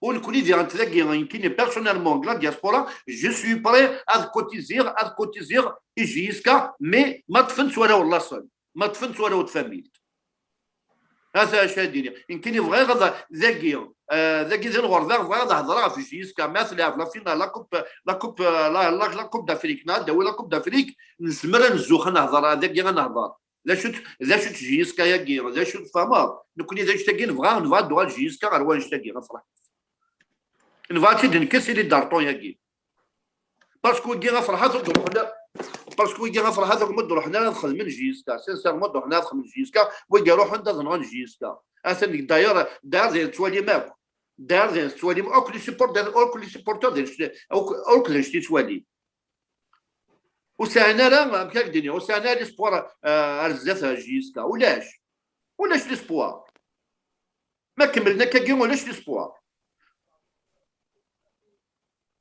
U nekkni diɣen dagi, nekkini personnellement, deg la diaspora, je suis prêt ad cotiser, ad cotiser i J S K, mais ma ṭṭfen-tt wala laṣel, ma ṭṭfen-tt wala tfamilt. Ata acu ad d-iniɣ. Nekkini bɣiɣ ad, dagi, eh, dagi di lɣerba, bɣiɣ ad hedreɣ ɣef J S K, ma telɛeb la finale, la coupe, la coupe, eh, la, la, la coupe d'Afrique, neɣ ad d-tawi la coupe d'Afrique, nezmer ad nezzuxx ad nehder, dagi ad nehder. D acu-t, d acu-t J S K-agi? D acu tfehmeḍ? Nekkni d acu-t-agi, nebɣa, nebɣa ad d-tuɣal J S K ɣer wannect-agi, ɣef Ferḥat. Nebɣa ad tt-id-nekkes i les cartons-agi. Parce que wigi ɣef Ferḥat ur d-ruḥen ara, parce que wigi ɣef Ferḥat ur d-ruḥen ara ad xedmen J S K. Sincèrement, ur d-ruḥen ara ad xedmen J S K. Wigi ruḥen-d ad nɣen J S K. Atan, d'ailleurs, d'ailleurs, d ayen tettwalim akk. D'ailleurs, d ayen tettwalim akk, les supporters, akk les supporters, d ayen, akk, akk d ayen tettwalim. Ur sɛin ara, amek ara k-d-iniɣ, ur sɛin ara l'espoir, euh, ar zdat ar J S K. Ulac. Ulac l'espoir. Ma kemmlen akkagi, ulac l'espoir.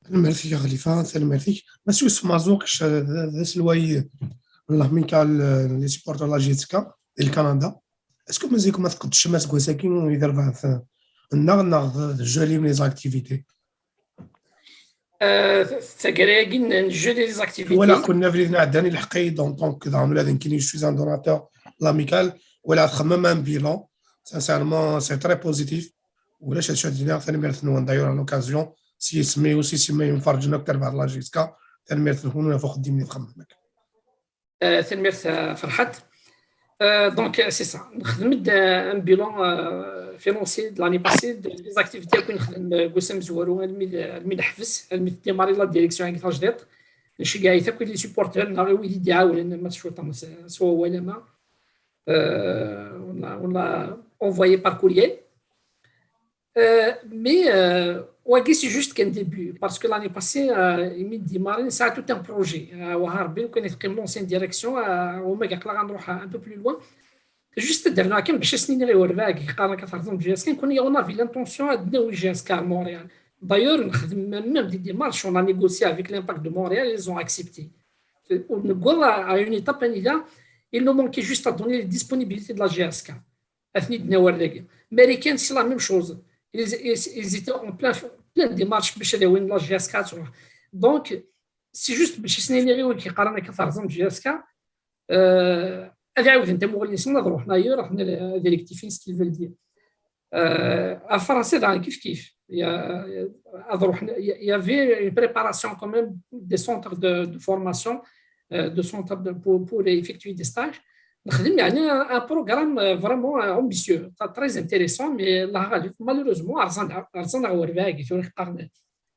Tanemmirt-ik a Xlifa, tanemmirt-ik. Mass Yusef Marzouk, kečč d, d aselway n l'Amicale, euh, les supporters de la J S K di Lkanada. Est-ce que mazal-ikem ad tqeddcem aseggas-agi i terbaɛt, euh, nneɣ, neɣ d, d gelé les activités? Euh, taggara-agi n jeu des activités. Walaɣ-ken abrid n ɛeddan, ilḥeq-iyi-d en tant que daɣen ula d nekkini, je suis un donateur de l'Amicale. Walaɣ txemmem un bilan, sincèrement, c'est très positif. Ulac acu ad d-iniɣ, tanemmirt-nwen. D'ailleurs, à l'occasion, s yisem-iw, s yisem n yimferrǧen akk tarbaɛt n la J S K, tanemmirt-nwen ɣef uxeddim-nni txemmem akk. Euh, tanemmirt a Ferḥat. Euh, donc, c'est ça. Nexdem-d, euh, un bilan, euh, financier de l'année passée, de, des activités akk i nexdem, euh, deg wass amezwaru, almi d, almi d-neḥbes, almi d-démarrer la direction-agi tajdiṭ. Nceggeɛ-it akk i les supporters, neɣ i wid i d-iɛawnen, ma tecwiḍ, s, s wawal ama, euh, on l'a, on l'a envoyé par courrier. Euh, mais, euh, wagi, c'est juste qu'un début, parce que l'année passée, euh, imi d-démarrer, ça a tout un projet. Euh, Wahar Bin, quand il a l'ancienne direction, euh, on a un peu plus loin. Juste dernièrement, quand je suis arrivé au J S K, on avait l'intention de venir au J S K à Montréal. D'ailleurs, même des démarches, on a négocié avec l'Impact de Montréal, ils ont accepté. On est à une étape, il nous manquait juste à donner les disponibilités de la J S K. Américains, c'est la même chose. Ils, ils, ils étaient en plein, plein démarche باش يداوين la J S K. Donc, c'est juste باش يسنيني غير وين كيقرا انا كثر زعما J S K. آه، هذه عاودين تموغل نسمى نروح ناير، راح ديريكتيفين ce qu'ils veulent dire. آه، فرنسا دايرين كيف كيف. Il y avait une préparation quand même des centres de, de formation, euh, de centres de, pour, pour effectuer des stages. نخدم يعني un programme vraiment ambitieux, très intéressant, mais الله غالب, malheureusement, رزان رزان غا ورباغي توري قرن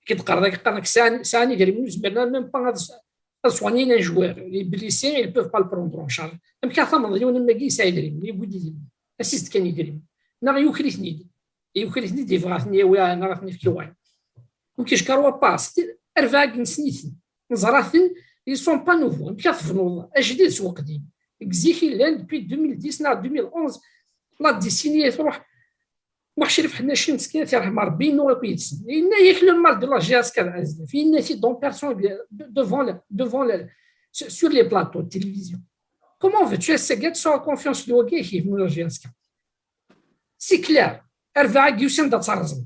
كي تقرا كي قرا ساني ساني دير من زمرنا même pas هذا سوانين un joueur, les blessés, ils peuvent pas le prendre en charge. Même كان ثمن يوم ما جي سايد ريم يقول لي اسيست كان يدري ناغ يوكري ثنيد يوكري ثنيد يبغى ثنيا ويا ناغ ثني في كيوان. وكيش كاروا باس ارفاق نسنيثن نزراتن. Ils sont pas nouveaux, مكا تفنوض اجديد سوق قديم. كزيكي لان depuis deux mille dix ناغ deux mille onze, la décennie تروح. واحد شريف حنا شي مسكين يرحم ربي نو يكو يتسن إنا ياك le mal de la J S K العزيز فينا في دون بيرسون devant devant sur les plateaux de télévision. Comment veux-tu essayer de se confiance de وكي يخيف من la J S K? C'est clair. أربعة يوسن دا ترزم.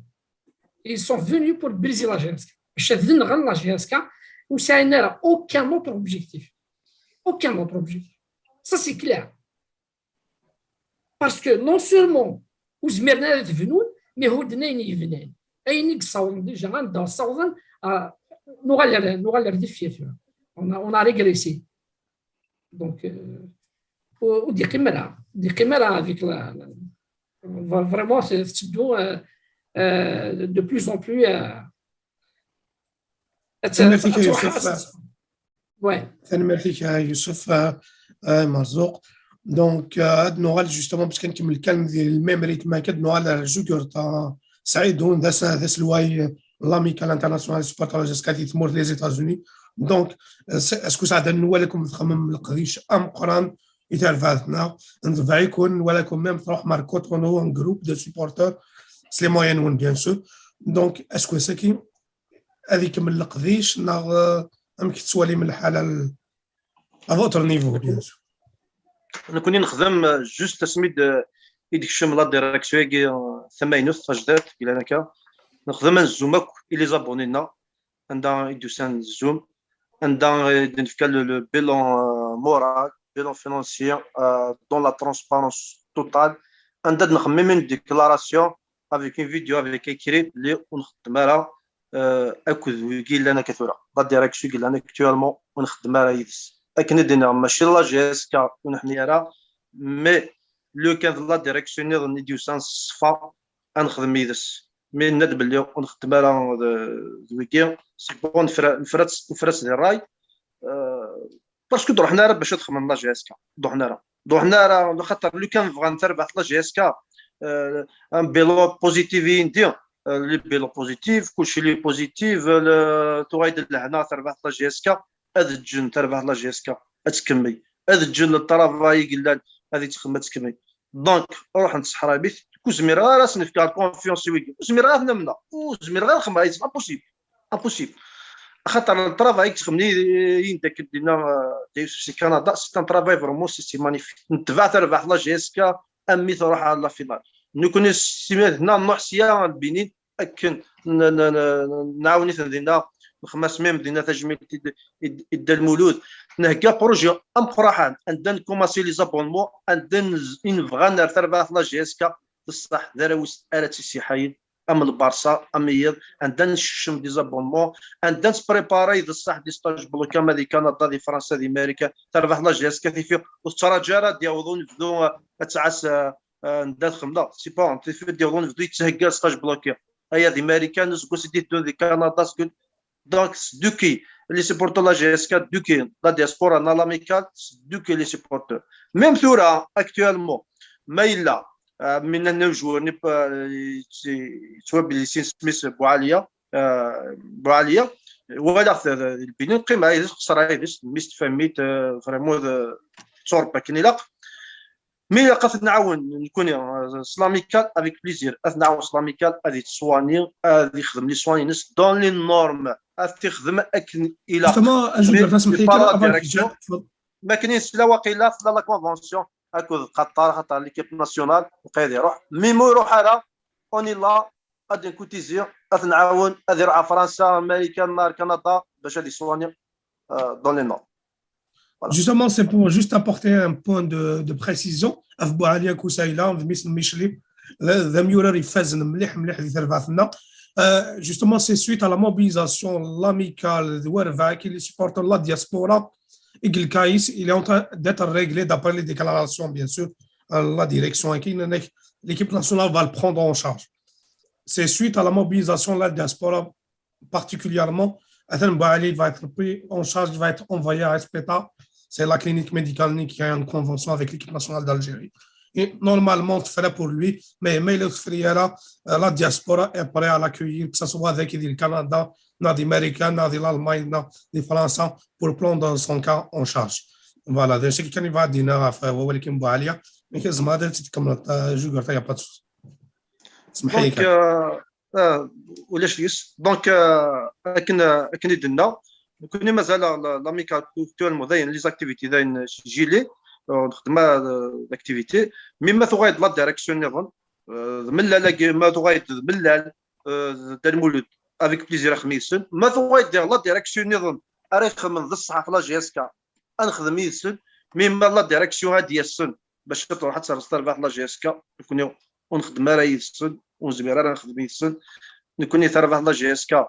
Ils sont venus pour briser la J S K. باش هذن غن la J S K. وسعينا aucun autre objectif. Aucun autre objectif. Ça, c'est clair. Parce que non seulement وزمرنا هذا تبنون, mais هو دنا يبنان. أين يقصون déjà عندها صوضا, نغير نغير دي فيتور. On a, on a régressé. Donc, euh, ودي قمرة دي قمرة avec la, la vraiment c'est تدو, euh, euh, de plus en plus, euh, تنمرتي يوسف. Ouais. Tanemmirt-ik a Yusuf, euh, euh, Marzouk. Donc, euh, ad nuɣal justement, parce que نكمل كان le même rythme هكا, ad nuɣal ar Jugurta Saïdoun, d as-, d aselway, euh, l'Amicale Internationale Supporters J S K di tmurt les États-Unis. Donc, euh, est-ce que saɛdan nwalakum txemmem leqdic ameqqran i terbaɛt-nneɣ, nḍbeɛ-iken, nwalakum même tṛuḥem ar Cotonou, un groupe de supporters, s les moyens-nwen, bien sûr. Donc, est-ce que ass-agi ad ikemmel leqdic neɣ, euh, amek tettwalim lḥala à votre niveau, bien sûr? Nekkni nexdem, euh, juste asmi d-, i d-tekcem la direction-agi, euh, tamaynut, tajdiṭ, yellan akka. Nexdem un zoom akk i les abonnés-nneɣ, anda i d-usan zoom, anda i d-nefka le, le bilan, euh, moral, bilan financier, euh, dans la transparence totale, anda d-nxemmem une déclaration avec une vidéo, avec écrit, li ur nxeddem ara, euh, akked wigi yellan akka tura. La direction i yellan actuellement ur nxeddem ara yid-s. Akken i d-nniɣ, mačči la G S K ur neḥmi ara, mais lukan d la direction nniḍen i d-yusan s ṣṣfa, ad nexdem yid-s. Mi yenna-d belli ur nxeddem ara d, d wigi, c'est bon, nefra-, nefra-tt, nefra-tt di ṛṛay, euh, parce que d-ruḥen ara bac ad xedmen la G S K. D-ruḥen ara. D-ruḥen ara, xaṭer lukan bɣan tarbaḥt la G S K, euh, un bilan positif i yindi, euh, le bilan positif, kulci li positif, euh, le, tuɣal-d lehna tarbaḥt la G S K, ad ǧǧen tarbaḥt la G S K, ad tkemmel. Ad ǧǧen le travail i yellan, ad yettxemmim, ad tkemmel. Donc, ruḥen tseḥrabit, ur zmireɣ ara ad sen-fkeɣ confiance i wigi. Ur zmireɣ ara ad ten-amneɣ. Ur zmireɣ ara ad xedmeɣ, c'est pas possible. Impossible. Axaṭer le travail i yettxemmin yindi akken d-yenna, euh, Dayus si Canada, c'est un travail vraiment, c'est, c'est magnifique. Netbeɛ tarbaḥt la G S K, armi truḥ ɣer la finale. Nekkni s-, sima d-tenna Nuḥ sya, Lbinin, akken n-, n-, n-, nɛawen-iten dinna, nxemmem-as même dinna tajmilt i d-, i d-, i Dda Lmulud. Nhegga projet ameqqran, anda nkumaṣi les abonnements, anda nz-, i nebɣa nerr tarbaɛt la G S K, bessah d arraw-is ara tt-issiḥayen, am Lbarṣa, am yiḍ, anda nsekcem des abonnements, anda nettprépari d ṣṣeḥ des stages bloqués, ama di Kanada, di Fransa, di Marikan, tarbaɛt la G S K tifi, ur tettraǧu ara ad d-yaweḍ unebdu, ad tɛass, euh, euh, anda txemmeḍ, c'est pas, tifi ad d-yaweḍ unebdu yetthegga stage bloqué. Aya di Marikan, useggas i d-iteddun di Kanada, seg Donc, c'est du qui les supporters de la G S K, du qui la diaspora, na l'amicale, c'est du qui les supporters. Même tura, actuellement, ma yella, euh, min nna ujwar ni, euh, yettwabelli sin smis Buɛaliya, euh, Buɛaliya, walaɣ-t, euh, Lbinin, qqimeɣ yid-s, qeṣṣreɣ yid-s, mmi-s tfahmit, euh, vraiment, euh, d Ṛebbi akken ilaq. Mi ilaq ad t-nɛawen, nekkni, euh, s l'amicale, avec plaisir. Ad t-nɛawen s l'amicale, ad yettṣwani, ad yexdem les soins-ines dans les normes. Ad t-ixdem akken ilaq. Justement, ajoute, mais c'est pas la direction. Ma akken i nesla waqila, tella la convention akked Qatar, xaṭer l'équipe nationale, lqayed iruḥ. Mi ma iruḥ ara, on est là, ad nkutizi, ad t-nɛawen, ad iruḥ ɣer Fransa, Marikan, ar Kanada, bac ad yettṣwani, euh, dans les normes. Voilà. Justement, c'est pour juste apporter un point de, de précision. Ɣef Buɛaliya Kusayla, d mmi-s n Micli, d, d amyurar ifazen mliḥ, mliḥ di terbaɛt-nneɣ. Euh, justement, c'est suite à la mobilisation, l'amicale de Wervac et les supporters de la diaspora, et que le cas, il est en train d'être réglé d'après les déclarations, bien sûr, à la direction. Et que l'équipe nationale va le prendre en charge. C'est suite à la mobilisation de la diaspora particulièrement, Ethan Bouali va être pris en charge, va être envoyé à Speta. C'est la clinique médicale qui a une convention avec l'équipe nationale d'Algérie. Et normalement, tu feras pour lui, mais, mais le frère, euh, la diaspora est prêt à l'accueillir, que ce soit avec le Canada, na di Marikan, na di l'Allemagne, na di Fransa, pour prendre son cas en charge. Voilà, donc c'est quelqu'un qui va dire, enfin, ولكن بوعالية، mais que زعما هذا تكمل، euh, جو قلت، y a pas de souci. سمح لي. Donc, euh, آه، ولاش يس. Donc, آه، akken, akken i d-nenna, nekkni mazal la, l'amicale actuellement dayen les activités dayen gelées, آه، نخدم, آه, l'activité. Mais ma tuɣal-d la direction nniḍen, آه, d mellal-agi, ma tuɣal-d d mellal, آه, Dda Lmulud, avec plaisir ad xedmeɣ yid-sen. Ma tuɣal-d la direction nniḍen ara ixedmen d ṣṣeḥ ɣef la G S K, ad nexdem yid-sen. Mais ma la direction ad d-yasen bac ad truḥ ad terreẓ tarbaɛt la G S K, nekkni ur nxeddem ara yid-sen, ur nezmir ara ad nexdem yid-sen. Nekkni tarbaɛt la G S K,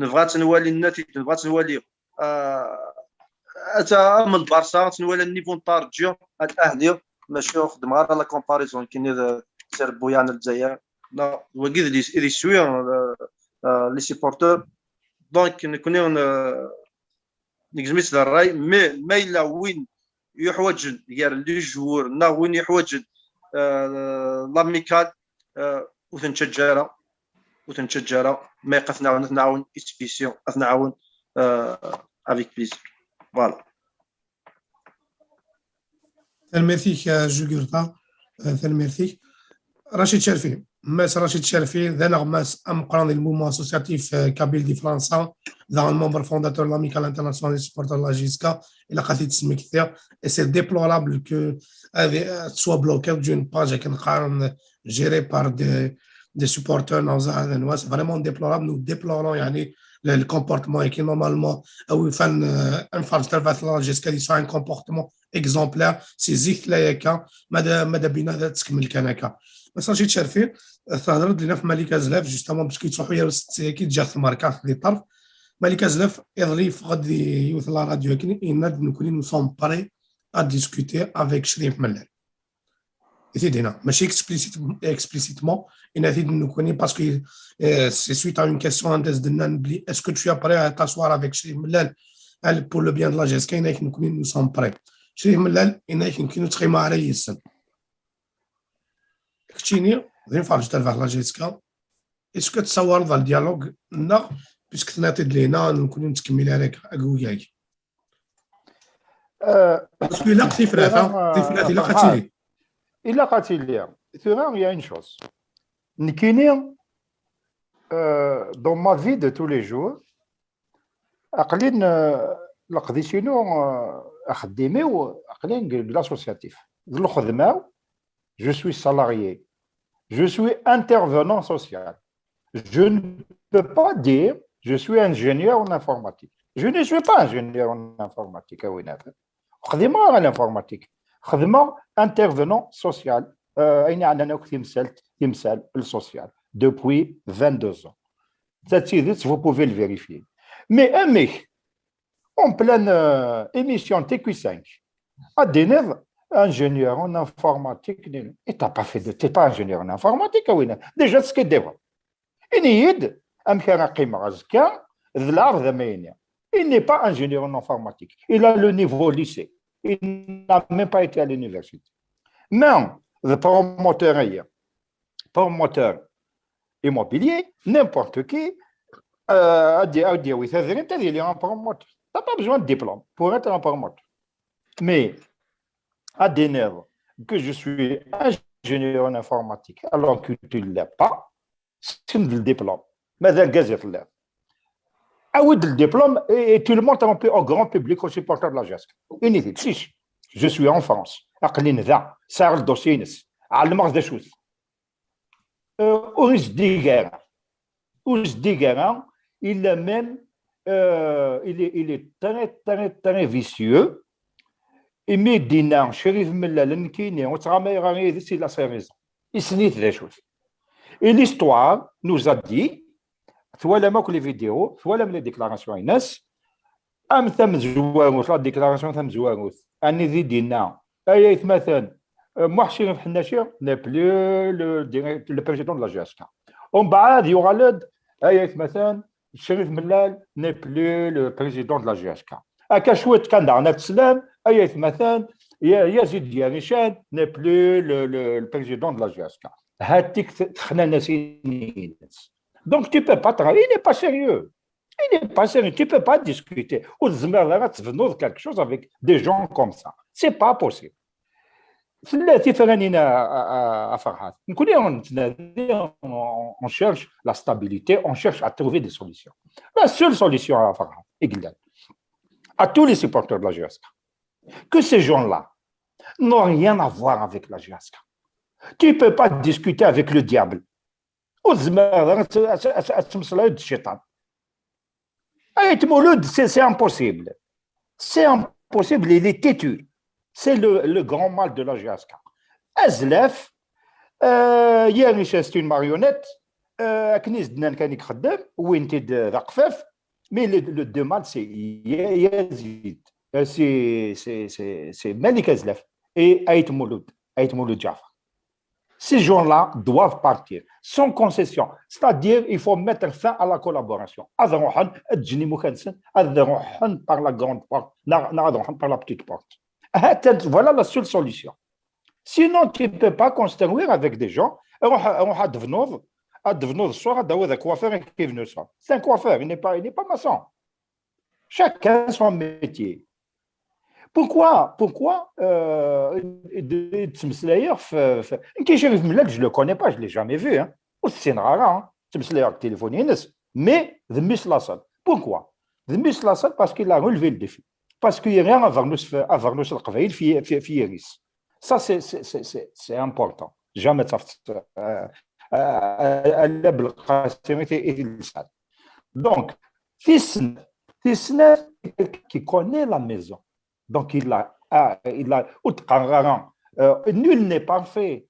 nebɣa ad tt-nwali nnatij, nebɣa ad tt-nwali, ah, ata am Lbarṣa, ad tt-nwali niveau n Ṭarǧi, Al Ahli, mačči ur xeddmeɣ ara la comparaison kini d Tirbuyan n Lezzayer. Non, wagi d les, d les, euh, euh, les supporters. Donc, nekkni, euh, negzem-itt d ṛṛay, mais ma yella win yuḥwaǧen gar les joueurs neɣ win yuḥwaǧen, euh, l'amicale, euh, ur ten-nettaǧǧa ara, ur ten-nettaǧǧa ara, ma ilaq ad ten-nɛawen, ad ten-nɛawen, S P C, ad ten-nɛawen, euh, avec plaisir. Voilà. Tanemmirt-ik, euh, Jugurta. Euh, tanemmirt-ik. Rachid Cherfi. Mass Rachid Cherfi, d aneɣmas ameqqran di le mouvement associatif, euh, kabyle di Fransa, d un membre fondateur de l'Amicale internationale des supporters de la J S K, ilaq ad t-id-smektiɣ. Et c'est déplorable que, euh, soit bloqué d'une page, akken qqaren, gérée par des, des supporters نهضر على نواس vraiment déplorable. Nous déplorons يعني le comportement et qui normalement أو فان نفرج تربات la JSK دي soit un comportement exemplaire. C'est زيك لا يكا ماذا ماذا بينا ذا تكمل كان هكا. بس رشيد شرفي تهضر لنا في ملكة زلاف justement parce que تروحوا يا كي جات ماركات دي طرف. ملكة زلاف يضري فقد يوث la radio كني إن نكوني nous sommes prêts à discuter avec شريف ملال. يزيد هنا ماشي explicitement إن يزيد نكوني parce que c'est suite à une question عند زدنان بلي est-ce que tu es prêt à t'asseoir avec شريف ملال pour le bien de la JSK؟ إن نكوني nous sommes prêts. شريف ملال إن يمكن تخيما على يسن كتشيني غير فارج تلفح la JSK. Est-ce que تصور ذا الديالوج؟ لا. Puisque تناتي لينا نكوني متكملة عليك أقوياي. آه، parce que لا تفرات تفرات إلا قتيلي إلا قتيلي ثورة il y a une chose. نكيني آه، dans ma vie de tous les jours أقلين آه، لقديسينو آه، أخدميو أقلين de l'associatif. الخدمة je suis salarié, je suis intervenant social. Je ne peux pas dire je suis ingénieur en informatique. Je ne suis pas ingénieur en informatique. خدمة l'informatique. خدمة intervenant social. أين عندنا كثير مثال مثال السوسيال depuis vingt-deux ans. Vous pouvez le vérifier. Mais un mec en pleine euh, émission T Q cinq, à Deneuve, ingénieur en informatique, et t'as pas fait de, t'es pas ingénieur en informatique, oui. Déjà, ce qui est devant. Il y a un il n'est pas ingénieur en informatique. Il a le niveau lycée. Il n'a même pas été à l'université. Mais le promoteur, promoteur immobilier, n'importe qui, euh, a dit, a dit, oui, c'est vrai, il est un promoteur. Tu n'as pas besoin de diplôme pour être un promoteur. Mais à Deneuve, que je suis ingénieur en informatique, alors que tu ne l'as pas, c'est le diplôme. Mais dans le gazette, là. Ah oui, le diplôme, et, et tu le montres un peu au grand public, aux supporters de la JSK. Inutile, si, je suis en France. أقلين ذا سعر الدوسينس على المغز دشوث أوريس ديغارا أوريس ديغارا إلا من euh, il, est, il est très, très, très vicieux. Et Medina, Chérif Mellal, Nkini, وتغاميغا غير c'est la raison. Et l'histoire nous a dit, twalam akk les vidéos, twalam les déclarations ines, am tamezwarut, la déclaration tamezwarut, ani di d-yenna, ay aytmaten, Muḥ Crif Ḥennaci n'est plus le, le président de la JSK. Umbeɛd yuɣal-d, ay aytmaten, Crif Mellal n'est plus le président de la JSK. Akka cwiṭ kan daɣen ad teslam, ay aytmaten, Yazid Yarican n'est plus le, le, le président de la JSK. Hatik texnanasin-ines. Donc tu peux pas travailler, il n'est pas sérieux. Il n'est pas sérieux. Tu ne peux pas discuter. Ou tzemreḍ ad tebnuḍ quelque chose avec des gens comme ça. C'est pas possible. Tella tifranin a Ferhat. Nekkni ur nettnadi, on cherche la stabilité, on cherche à trouver des solutions. La seule solution a Ferhat, i yellan, à tous les supporters de la JSK, que ces gens-là n'ont rien à voir avec la JSK. Tu ne peux pas discuter avec le diable. Ur tzemreḍ ad tmeslayeḍ d cciṭan. Ayt Mulud, c'est impossible. C'est impossible, il est têtu. C'est le, le grand mal de la JSK. Azlaf, euh, hier, c'est une marionnette. Akken i s-d-nnan kan i ixeddem, wwin-t-id d aqfaf, mais le, le deux mal, c'est Yazid, c'est Malik Azlaf et Ayt Mulud, Ayt Mulud Ǧaɛfar. Ces gens-là doivent partir sans concession. C'est-à-dire, il faut mettre fin à la collaboration. Ad ruḥen, ad ǧǧen imukan-nsen, ad ruḥen par la grande porte, neɣ ad ruḥen par la petite porte. Voilà la seule solution. Sinon, tu ne peux pas construire avec des gens. Ruḥ ad tebnuḍ, ad tebnuḍ ṣṣur, ad d-tawiḍ coiffeur qui veut ça. C'est un coiffeur, il n'est pas, il n'est pas maçon. Chacun son métier. Pourquoi, pourquoi euh, ttmeslayeɣ f, f, Nki Crif Mellal, je le connais pas, je l'ai jamais vu, hein. Ur t-ssineɣ ara, hein. Ttmeslayeɣ deg téléphone-ines, mais d mmi-s laṣel. Pourquoi? D mmi-s laṣel parce qu'il a relevé le défi. Parce que yerra abernus, abernus n Leqbayel fi, fi, fi yiri-s. Ça, c'est, c'est, c'est, c'est important. Jamais ça, euh, Ala Belqasem i t-, i t-, Donc, tis-, tis-, qui connaît la maison. Donc, il a, ah, il a, ur d-qqareɣ ara, euh, nul n'est parfait.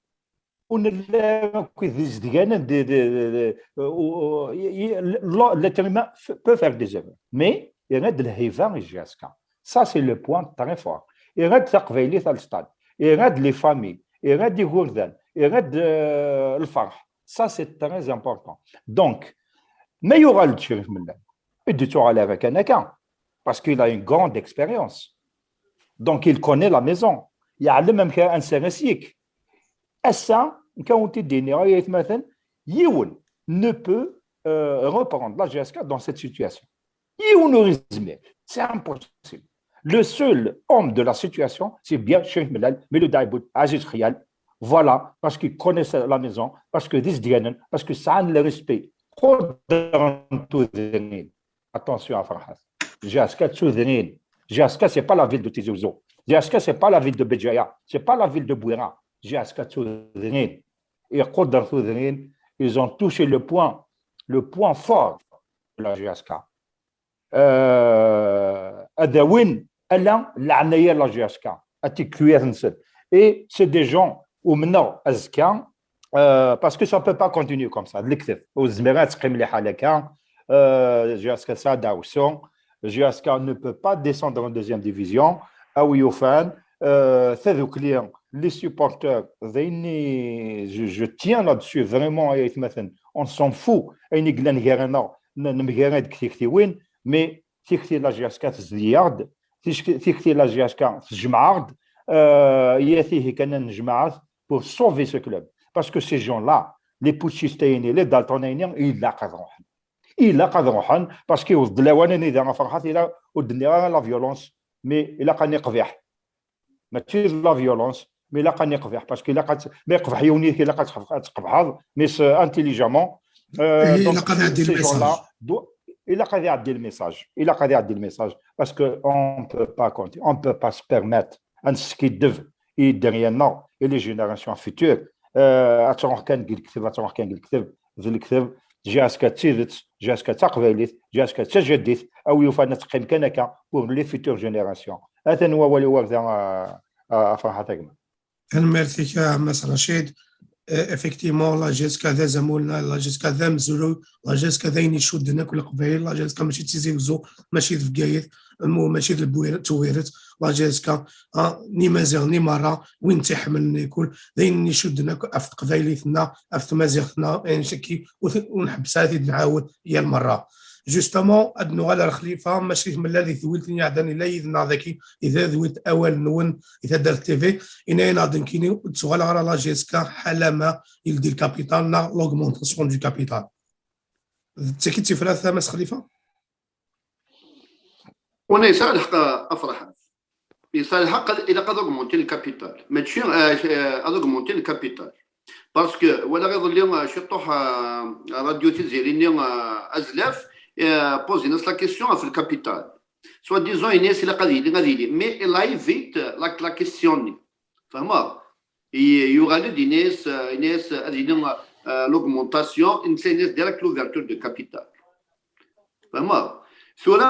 Ur nelli akk d izedganen de, de, de, de, euh, l'être humain peut faire des erreurs. Mais il y a de lhiba i J S K. Ça, c'est le point très fort. Irra-d taqbaylit à l'stade, irra-d les familles, irra-d igerdan, irra-d, euh, lferḥ. Ça, c'est très important. Donc, ma yuɣal-d Crif Mellal, ur d-yettuɣal ara kan akka, parce qu'il a une grande expérience. Donc, il connaît la maison. Yeɛlem amek ansa ara s-yekk. Ass-a, nekk ad wen-t-id-iniɣ, ay aytmaten, yiwen ne peut, euh, reprendre la J S K dans cette situation. Yiwen ur yezmir. C'est impossible. Le seul homme de la situation, c'est bien Crif Mellal, Mulud Ɛibud, Aziz Xyal. Voilà, parce qu'ils connaissent la maison, parce que d izedganen, parce que sɛan le respect. Qudren tudrin. Attention à Farhat. J S K d tudrin. J S K, c'est pas la ville de Tizi Ouzou. J S K, c'est pas la ville de Béjaïa. C'est pas la ville de Bouira. J S K d tudrin. Et qudren tudrin, ils ont touché le point, le point fort de la J S K. Euh, ad awin ala leɛnaya la J S K, ad tikkwiyat-nsen. Et c'est des gens umneɣ azekka, euh, parce que ça peut pas continuer comme ça. D lekdeb. Ur tezmir ad teqqim liḥala akka. Euh, J S K tesɛa deɛwessu. J S K ne peut pas descendre en deuxième division. A wi yufan, euh, tadukli, les supporters, d ayen i, je, je tiens là-dessus, vraiment, ay aytmaten, on s'en fout. Ayen i yellan gar-aneɣ, n-, nemgarad deg tiktiwin, mais tikti la J S K tezdi-yaɣ-d, tic-, tikti la J S K tejmeɛ-aɣ-d, euh, yat ihi kan ad nejmeɛ pour sauver ce club. Parce que ces gens-là, les putschistes-ayni, les daltons-ayni, ilaq ad ruḥen. Ilaq ad ruḥen, parce que yewweḍ-d lawan anida a Ferḥat, ila ur d-nniɣ ara la violence, mais ilaq ad niqbiḥ. Mačči d la violence, mais ilaq ad niqbiḥ, parce que ilaq ad, ma iqbeḥ yiwen yid-k, ilaq ad tqebḥeḍ, mais c'est intelligemment. Euh, donc, ilaq ad iɛeddi le message. Ilaq ad iɛeddi le message. Ilaq ad iɛeddi le message, parce que on peut pas continuer, on peut pas se permettre ad neskiddeb i dderya-nneɣ, et les générations futures. Euh, ad truḥ kan deg lekdeb, ad truḥ kan deg lekdeb, d lekdeb, J S K d tidet, J S K d taqbaylit, J S K d tajadit, a wi yufan ad teqqim kan akka pour les futures générations. Atan wawal-iw ar da, a, a, a Ferḥat a gma. Tanemmirt-ik a Mass Racid. Euh, effectivement, la J S K d azamul, la J S K d amezruy, la J S K d ayen icudden akk Leqbayel, la J S K mačči d Tizi Wezzu, mačči d Bgayet, mačči d Lbwiret, Tuwiret, la J S K, ah, n Imaziɣen i merra, win tt-iḥemmlen ikul, d ayen icudden akk ɣef teqbaylit-nneɣ, ɣef tmaziɣt-nneɣ, ayen cekki, ur t-, ur nḥebbes ara ad t-id-nɛawed yal merra. Justement, ad nuɣal ar Xlifa, mačči Crif Mellal di tedwilt-nni iɛeddan, yella yid-neɣ daki, i tadwilt awal-nwen, i taddart T V, yenna-yaneɣ-d nekkini ur d-ttuɣaleɣ ara la J S K ḥalama yeldi lkapital neɣ l'augmentation du capital. D tagi i d tifrat, a Mass Xlifa? Wana yesɛa lḥeqq a Ferḥat. Yesɛa lḥeqq, ad, ilaq ad augmenter le capital. Mačči, euh, euh, ad augmenter le capital. Parce que, walaɣ iḍelli, euh, ciṭuḥ, euh, Radio Tiziri-nni, euh, Azlaf, euh, poser-as la question ɣef le capital. Soi-disant, yenna-yas ilaq ad yili, ad yili. Mais il a évité la, la question-nni. Fehmeḍ? I-, yuɣal-d, yenna-yas, euh, yenna-yas ad yili, euh, l'augmentation, netta yenna-yas direct l'ouverture de capital. Fehmeḍ? Tura,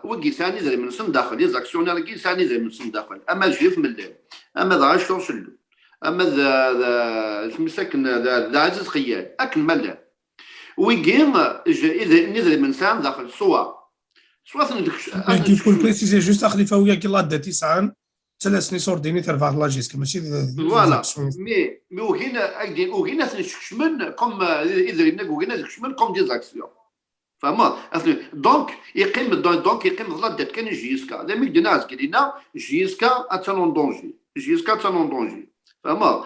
euh, wigi yesɛan idrimen-nsen daxel, les actionnaires-agi yesɛan idrimen-nsen daxel, ama d Crif Mellal, ama d Ɛacur Sellun, ama d, d, d, isem-is akken, d, d Ɛaziz Xeyyal, akken ma llan. Wigi, euh, j-, idri-, idrimen sɛan daxel, soit, soit ad ten-, ad Il faut le ten-, préciser juste, a Xlifa, wigi la dette i sɛan, ttalasen iṣurdiyen i terbaɛt la J S K, mačči d, d, d, voilà. Mais, mais ugin, ugin ad ten-skecmen comme, euh, idrimen-agi ugin ad kecmen comme des actions. Fehmeḍ? Donc, yeqqim, donc, donc, yeqqim d la dette kan i J S K. D amek d-yenna Azgilina, J S K attan en danger. J S K attan en danger. Fehmeḍ?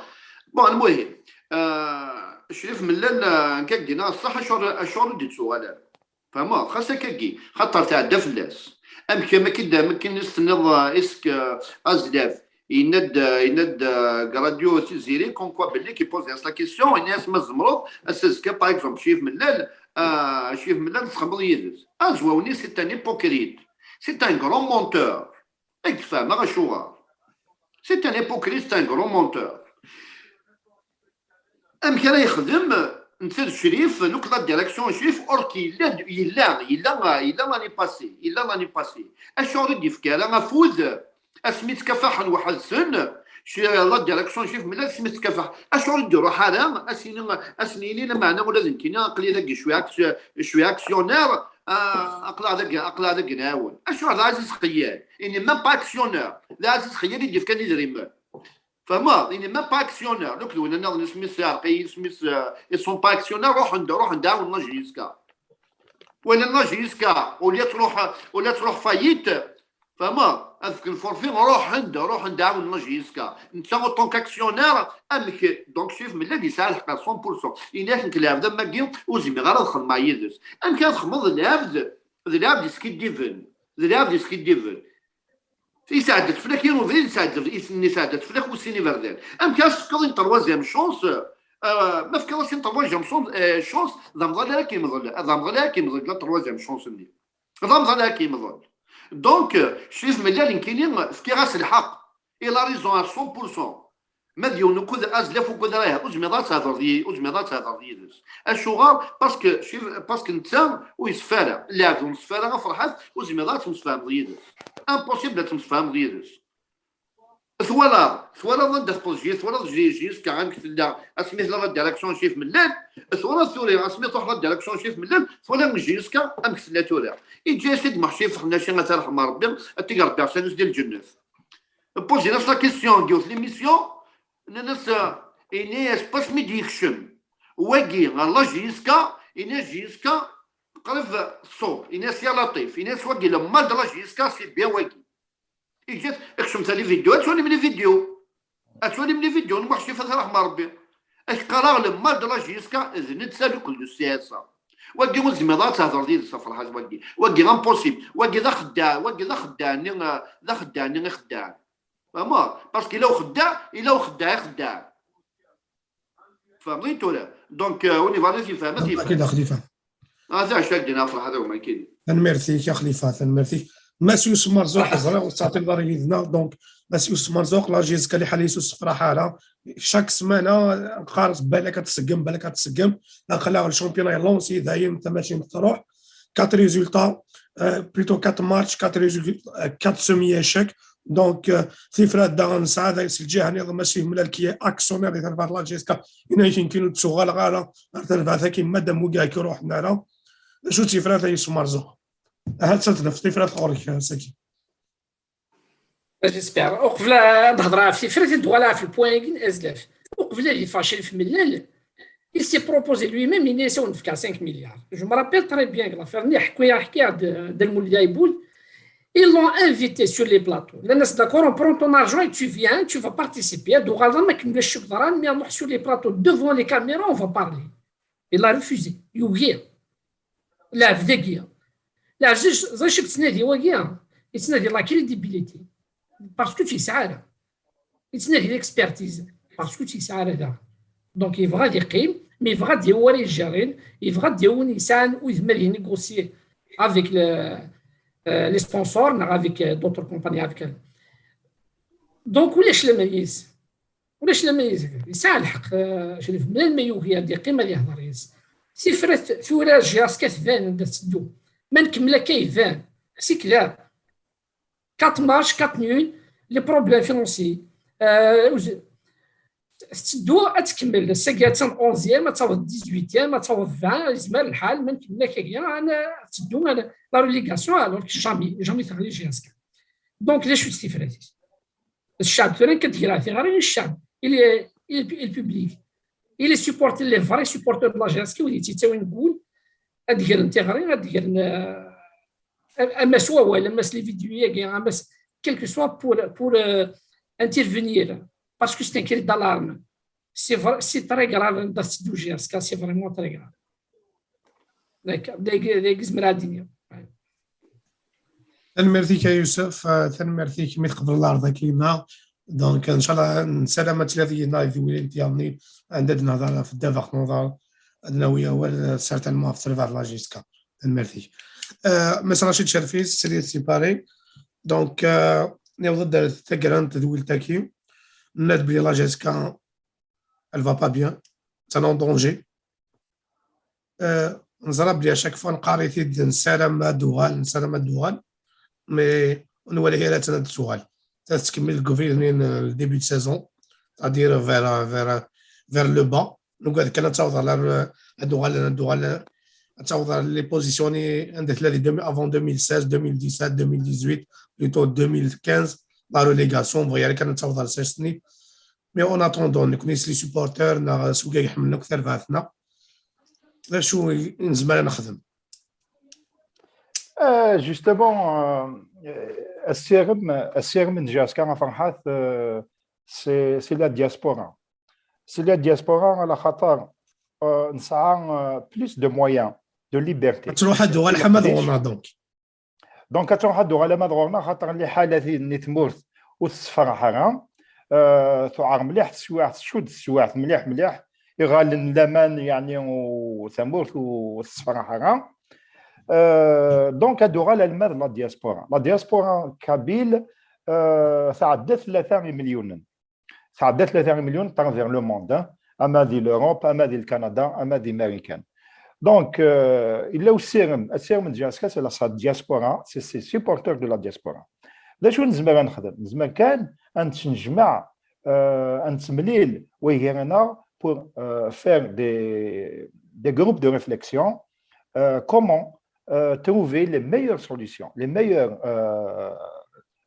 Bon, lmuhim, euh, Crif Mellal, euh, nekk ad k-d-iniɣ ṣṣeḥ, acuɣer, acuɣer ur d-yettuɣal ara. Fehmeḍ? Xas akkagi, xaṭer tɛedda fell-as. Amek, amek i d-, amek i s-tenniḍ, euh, isk, euh, Azlaf, yenna-d, yenna-d, euh, deg Radio Tiziri, comme quoi belli qui pose-as la question, yenna-as ma tzemreḍ, ass azekka, par exemple, Crif Mellal, euh, Crif Mellal txedmeḍ yid-s. Azwaw-nni, c'est un hypocrite. C'est un grand menteur. Ad k-d-fehmeɣ acuɣer. C'est un hypocrite, c'est un grand menteur. Amek ara yexdem, Netta d Crif, lukan la direction Crif, or que yella, yella, yella, yella l'année passée, yella l'année passée. Acuɣer i d-yefka ara afud asmi ttkafaḥen weḥd-sen, la direction Crif Mellal asmi tettkafaḥ? Acuɣer i d-iruḥ ara, as-yini, as-yini lameɛna ula d nekkini aql-i dagi, je suis actionnaire, aql-aɣ dagi, aql-aɣ dagi nɛawen? Acuɣer d Ɛaziz Xeyyal? Il n'est même pas actionnaire, d Ɛaziz Xeyyal i d-yefkan idrimen. Fehmeḍ? Il n'est même pas actionnaire. Lukan d win nniḍen isem-is iɛreq-iyi, isem-is, ils sont pas actionnaires, ruḥen-d, ruḥen-d ɛawnen la J S K. Wala la J S K, au lieu ad truḥ, au lieu ad truḥ faillite, fehmeḍ? Ad fken forfait, ruḥen-d, ruḥen-d ɛawnen la J S K. Netta, en tant qu'actionnaire, amek, donc, Crif Mellal yesɛa lḥeqq à cent pour cent. Ini-ak nekk lɛebd am wagi ur zmireɣ ara ad xedmeɣ yid-s. Amek ara txedmeḍ d lɛebd, d lɛebd yeskiddiben, d lɛebd yeskiddiben. Yesɛedda-tt fell-ak yiwen ubrid, yesɛedda-tt fell-ak wis sin iberdan. Amek ara s-tefkeḍ une troisième chance? Ma tefkiḍ-as une troisième chance, d amḍal ara k-yemḍel, d amḍal ara k-yemḍel la troisième chance-nni. D amḍal ara k-yemḍel. Donc, Crif Mellal nekkini fkiɣ-as lḥeqq. Il a raison à cent pour cent. Ma d yiwen ukud azlaf ukud ara, ur zmireḍ ad thedreḍ, ur zmireḍ ad thedreḍ yid-s. Acuɣer? Parce que, parce que netta ur yeṣfi ara. Lɛebd ur neṣfi ara, a Ferḥat, ur zmireḍ ad temsefhameḍ yid-s. Impossible ad temsefhameḍ yid-s. Twalaḍ, twalaḍ anda tewweḍ J S K, twalaḍ J S K amek tella, asmi tella la direction Crif Mellal, twalaḍ tura asmi tṛuḥ la direction Crif Mellal, twalaḍ J S K amek tella tura. Iǧǧa-yas-id Muḥ Crif Ḥnaci, ad t-yerḥem Ṛebbi, ad t-ig Ṛebbi ɛisan-is di lǧennet. Posé-as la question deg yiwet l'émission, nnan-as, eh, ini-as, pas mi d-yekcem wagi ɣer la J S K, ini-as J S K qrib tṣub, ini-as ya Laṭif, ini-as wagi le mal de la J S K, c'est bien wagi. Iǧǧa-t, ikcem ta les vidéos, ad twalim les vidéos. Ad twalim les vidéos n Muḥ Crif, ad t-yerḥem Ṛebbi. Ak qqareɣ le mal de la J S K d netta, lukan d C S A. Wagi ur tezmireḍ ad thedreḍ yid-s a Ferḥat, wagi. Wagi d impossible. Wagi d axeddaɛ, wagi d axeddaɛ-nni, d axeddaɛ-nni ixeddaɛen. Fehmeḍ? Parce que ila uxeddaɛ, ila uxeddaɛ ixeddaɛen. Tfehmeḍ-iyi tura? Donc, euh, win yebɣan ad t-yefhem, ad t-yefhem. Akid a Xlifa. Ah, d acu akka d-yenna Ferḥat Umakini? Tanemmirt-ik a Xlifa, tanemmirt-ik. Mass Yusef Merzuq, ẓriɣ ur tettɛeṭṭileḍ ara yid-neɣ, donc Mass Yusef Merzuq, la J S K liḥala-is ur tessefraḥ ara. Chaque semaine, ah, qqar balak ad tṣeggem, balak ad tṣeggem. Aql-aɣ le championnat est lancé, dayen tamacint truḥ. Quatre résultats, euh, plutôt quatre matchs, quatre résultats, euh, quatre semi-échecs. Donc, euh, tifrat daɣen nesɛa s lǧiha nniḍen Mass Yusef Mellal qui est actionnaire di terbaɛt la J S K, yenna-ak nekkini ur d-ttuɣaleɣ ara ar terbaɛt-agi, madam wigi-agi ruḥen ara. D acu tifrat ay Yusef Merzuq? Ahat ad tnef tifrat ɣur-k ass-agi. J'espère. Uqbel ad hedreɣ ɣef tifrat, ad d-uɣaleɣ ɣef le point-agi n azlaf. Uqbel ad yeffeɣ Crif Mellal, il s'est proposé lui-même, il s'est fait cinq milliards. Je me rappelle très bien que l'affaire-nni ḥkiɣ-d Dda Lmulud Ɛibull. Ils l'ont invité sur les plateaux. Nnan-as, d'accord, on prend ton argent et tu viens, tu vas participer. Ad d-uɣaleḍ am akken ulac acu yeḍran, mais sur les plateaux, devant les caméras, on va parler. Il a refusé. Yugi. Lɛebd-agi. Lɛebd, ẓer acu yettnadi wagi? Yettnadi la crédibilité. Parce que ur tt-yesɛi ara. Yettnadi l'expertise. Parce que ur tt-yesɛi ara daɣen. Donc, yebɣa ad yeqqim, mais yebɣa ad yawi ara yejjaren, yebɣa ad yawi win yesɛan udem ad yenégocier avec le, euh, les sponsors, neɣ avec, euh, d'autres compagnies, avec elle. Donc, ulac laman yis. Ulac laman yis. Yesɛa lḥeqq, euh, Crif, melmi yugi ad yeqqim ad yehder yis. Tifrat tura J S K tban anda tetteddu. Ma nkemmel akka iban. C'est clair. Quatre matchs, quatre nuls, les problèmes financiers. Euh, tetteddu ad tkemmel. Ass-agi attan onzième, ad taweḍ dix-huitième, ad taweḍ vingt, yezmer lḥal, ma nkemmel akka, ad tetteddu la relégation, alors que jamais, jamais teɣli J S K. Donc, d acu-tt tifrat-is? Ccɛeb tura nekk ad d-greɣ tiɣri i ccɛeb, i le, i le, i le public, i les supporters, les vrais supporters de la J S K, wid yettawin ggul, ad d-gren tiɣri, ad d-gren, euh, ama s wawal, ama s les vidéos-agi, ama s, quel que soit pour, pour, euh, intervenir, parce que c'est un cri d'alarme. C'est vrai, c'est très grave, anda tetteddu J S K, c'est vraiment très grave. Dagi, dagi, dagi zemreɣ ad d-iniɣ. Tanemmirt-ik a Yusef, eh, tanemmirt-ik mi tqebleḍ aɛraḍ-agi-nneɣ. Donc, nchallah, nessaram ad tiliḍ yid-neɣ di tedwilin tiyaḍnin, anda ad nehder ɣef ddabex n uḍar, ad nawi awal, eh, certainement ɣef terbaɛt n la J S K. Tanemmirt-ik. Eh, Mass Racid Cerfis, Srid Sipari. Donc, eh, niweḍ-d ar taggara n tedwilt-agi. Nenna-d belli la J S K, elle va pas bien. C'est en danger. Euh, neẓra belli à chaque fois neqqar-it-id, nessaram ad d-tuɣal, nessaram ad d-tuɣal, mais ur nwala ara ad d-tuɣal. Tettkemmil deg ubrid-nni n le début de saison, c'est-à-dire vers, vers, vers le bas. Nugad kan ad taweḍ ɣer, ad d-tuɣal, ad d-tuɣal, ad taweḍ ɣer les positions-nni anda tella di deux mille, avant deux mille seize, deux mille dix-sept, deux mille dix-huit, plutôt deux mille quinze, la relégation, bɣiɣ kan ad taweḍ ɣer seize-nni. Mais en attendant, nekkni s les supporters neɣ s wigad iḥemmlen akk tarbaɛt-nneɣ, d acu i nezmer ad nexdem? Euh, justement, euh, euh, assirem, assirem n J S K a Ferḥat, euh, c'est c'est la diaspora. C'est la diaspora, à la خاطر, euh, nesɛa, euh, plus de moyens de liberté. Ad truḥ ad d-tuɣal ḥama d ɣur-neɣ donc. Donc, ad truḥ ad d-tuɣal ama d ɣur-neɣ, xaṭer liḥala-nni n tmurt ur tessefraḥ ara. Euh, tuɛer mliḥ teswiɛt, tcudd teswiɛt mliḥ mliḥ. Iɣallen n laman, yeɛni, u tamurt ur tessefraḥ ara. Euh, donc, ad d-tuɣal alma d la diaspora. La diaspora kabyle, euh, tɛedda tlata imelyunen. Tɛedda tlata imelyunen à travers le monde, hein. Ama di l'Europe, ama di le Canada, ama di Marikan. Donc, euh, yella ussirem, assirem n J S K, c'est la, sa diaspora, c'est ses supporters de la diaspora. D acu nezmer ad nexdem? Nezmer kan ad nettnejmaɛ, euh, ad nettemlil wigad-nneɣ pour, euh, faire des, des groupes de réflexion, euh, comment, euh, trouver les meilleures solutions, les meilleures, euh,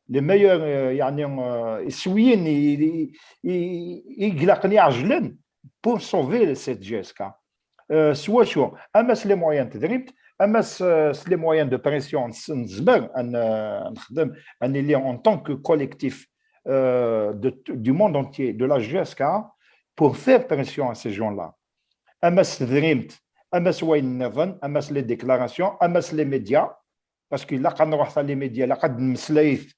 les meilleures, euh, yeɛni, euh, iswiyen i, i, i, i ilaqen iɛejlen pour sauver cette J S K. Euh, s wacu? Ama s les moyens n tedrimt, ama s, s les moyens de pression, s-, nezmer ad n-, nexdem, ad nili en tant que collectif, euh, de, du monde entier, de la J S K, pour faire pression à ces gens-là. Ama s tedrimt, ama s wayen nniḍen, ama s les déclarations, ama s les médias, parce que ilaq ad nruḥ ɣer les médias, ilaq ad d-nemmeslayet,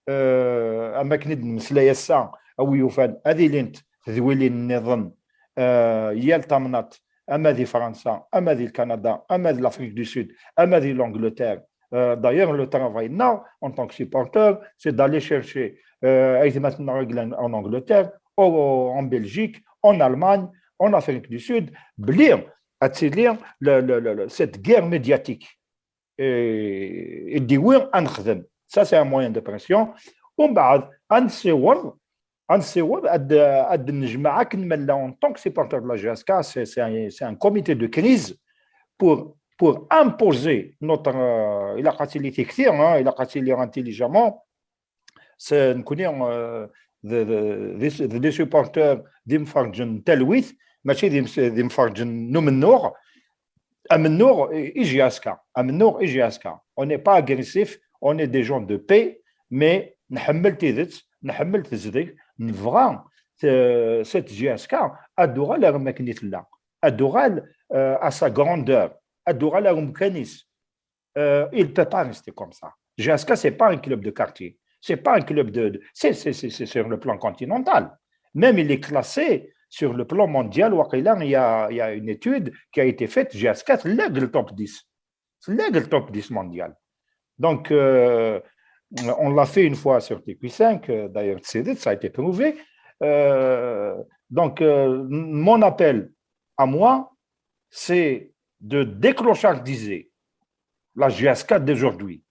euh, am akken i d-nemmeslay ass-a, a wi yufan ad ilint tedwilin nniḍen, euh, yal tamnaḍt, ama di Fransa, ama di Canada, ama di l'Afrique du Sud, ama di l'Angleterre. Euh, d'ailleurs, le travail-nneɣ, en tant que supporter, c'est d'aller chercher, euh, aytmaten-nneɣ i yellan en Angleterre, au, en Belgique, en Allemagne, en Afrique du Sud, belli ad tili le, le, le, le, cette guerre médiatique. Et, et d-iwi ad nexdem. Ça, c'est un moyen de pression. Umbeɛd, ad nessiweḍ, ad nessiweḍ ad, ad d-nejmeɛ akken ma nella en tant que supporter de la J S K, c'est, c'est un, c'est un comité de crise pour, pour imposer notre, euh, ilaq ad tili tikti, hein, ilaq ad tili intelligemment. C'est, nekkni, euh, d, d, d, d les supporters d imferǧen n talwit, mačči d im-, d imferǧen n umennuɣ. Amennuɣ i J S K, amennuɣ i J S K. On n'est pas agressif, on est des gens de paix, mais nḥemmel tidet, nḥemmel tezdeg, nebɣa te-, cette J S K ad d-tuɣal ar wakken i tella, ad d-tuɣal, euh, à sa grandeur, ad d-tuɣal ar umkan-is. Euh, il peut pas rester comme ça. J S K, c'est pas un club de quartier. C'est pas un club de, de, c'est, c'est, c'est, c'est sur le plan continental. Même il est classé sur le plan mondial. Waqila, il y a, il y a une étude qui a été faite, J S K, c'est le top dix. C'est le top dix mondial. Donc, euh, on l'a fait une fois sur T Q cinq, euh, d'ailleurs, c'est, ça a été prouvé. Euh, donc, euh, mon appel à moi, c'est de déclochardiser la J S K d'aujourd'hui.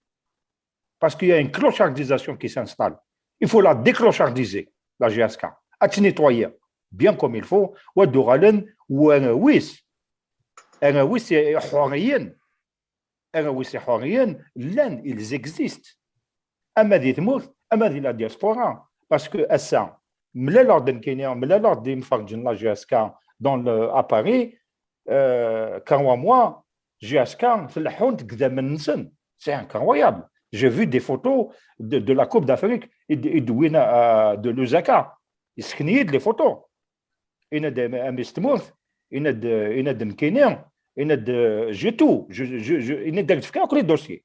Parce qu'il y a une clochardisation qui s'installe. Il faut la déclochardiser, la J S K. À nettoyer, bien comme il faut, ou à Doralen, ou à Wis. À Wis, c'est Horien. À Wis, c'est Horien. L'un, ils existent. Ama di tmurt, ama di la diaspora. Parce que à ça, mlaleɣ-d nekkini, mlaleɣ-d imferǧen la J S K dans le, à Paris, euh, crois-moi, J S K tleḥḥun deg idammen-nsen. C'est incroyable. J'ai vu des photos de, de la Coupe d'Afrique et de, et de Wina, euh, de Lusaka. Yessken-iyi-d les photos. Yenna-d a mmi-s n tmurt, yenna-d, yenna-d nekkini, yenna-d, j'ai tout. Je, je, je, yenna-d ad k-d-fkeɣ akk les dossiers.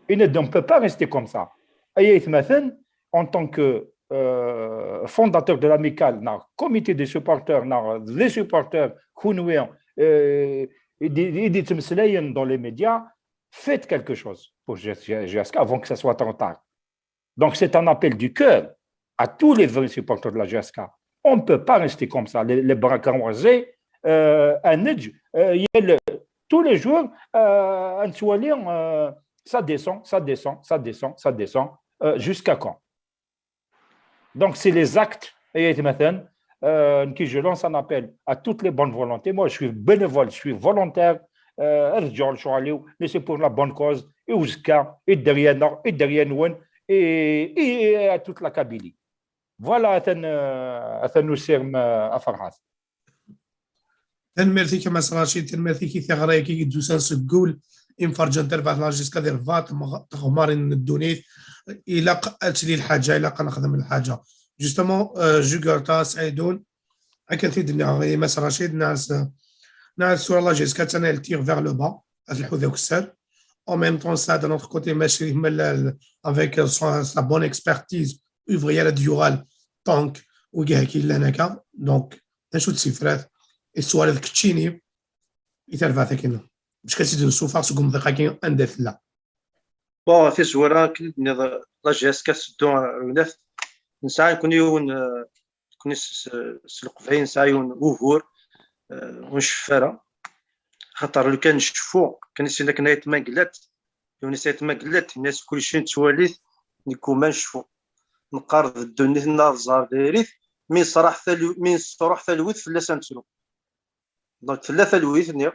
Yenna-d, on peut pas rester comme ça. Ay aytmaten, en tant que, euh, fondateur de l'amicale, neɣ comité des supporters, neɣ des supporters, kunwi, euh, i d-, i d-yettmeslayen dans les médias, faites quelque chose pour J S K, J S K avant que ça soit trop tard. Donc c'est un appel du cœur à tous les vrais supporters de la J S K. On ne peut pas rester comme ça, les, les bras croisés, euh, ad neǧǧ, euh, yal, tous les jours, euh, ad nettwali, euh, ça descend, ça descend, ça descend, ça descend, euh, jusqu'à quand? Donc, c'est les actes, et maintenant, euh, je lance un appel à toutes les bonnes volontés. Moi, je suis bénévole, je suis volontaire, euh, ad ǧǧeɣ lecɣal-iw, mais c'est pour la bonne cause, i uzekka, i dderya-nneɣ, i dderya-nwen, et, et à toute la Kabylie. Voilà, atan, euh, atan usirem, euh, a Ferhat. Tanemmirt-ik a Mass Racid, tanemmirt-ik i tiɣri-agi i d-yusan seg wul, imferǧen tarbaɛt la jusqu'à di rrbaṭ, teɣmarin n ddunit, ilaq ad tili lḥaǧa, ilaq ad nexdem lḥaǧa. Justement, euh, Jugurtha Saïdoun, akken t-id-nniɣ i Mass Racid, nɛas, nɛas tura la jusqu'à tanalt tire vers le bas, ad telḥu d akessar. En même temps, ça, de notre côté, Mass Racid, avec sa bonne expertise, ouvrière ad yuɣal, donc, wigi-agi yellan akka, donc, d acu d tifrat i tettwaliḍ keččini i tarbaɛt-agi-nneɣ? Bac ad tt-id-nessufeɣ seg umḍiq-agi anda tella. Bon, tizwara akken i d-tenniḍ, la G S K tetteddu ar wnat. Nesɛa nekkni yiwen, eh, nekkni s, s, s Leqbayel nesɛa yiwen wugur, eh, ur nceffu ara. Axaṭer lukan nceffu, kan i sin akken ayt ma glat, yiwen is ayt ma glat, yenna-as kulci nettwali-t, negguma nceffu. Neqqar d ddunit neɣ d ẓẓher diri-t, mi nesruḥ talwit fell-as ad nettru. Donc tella talwit-nni,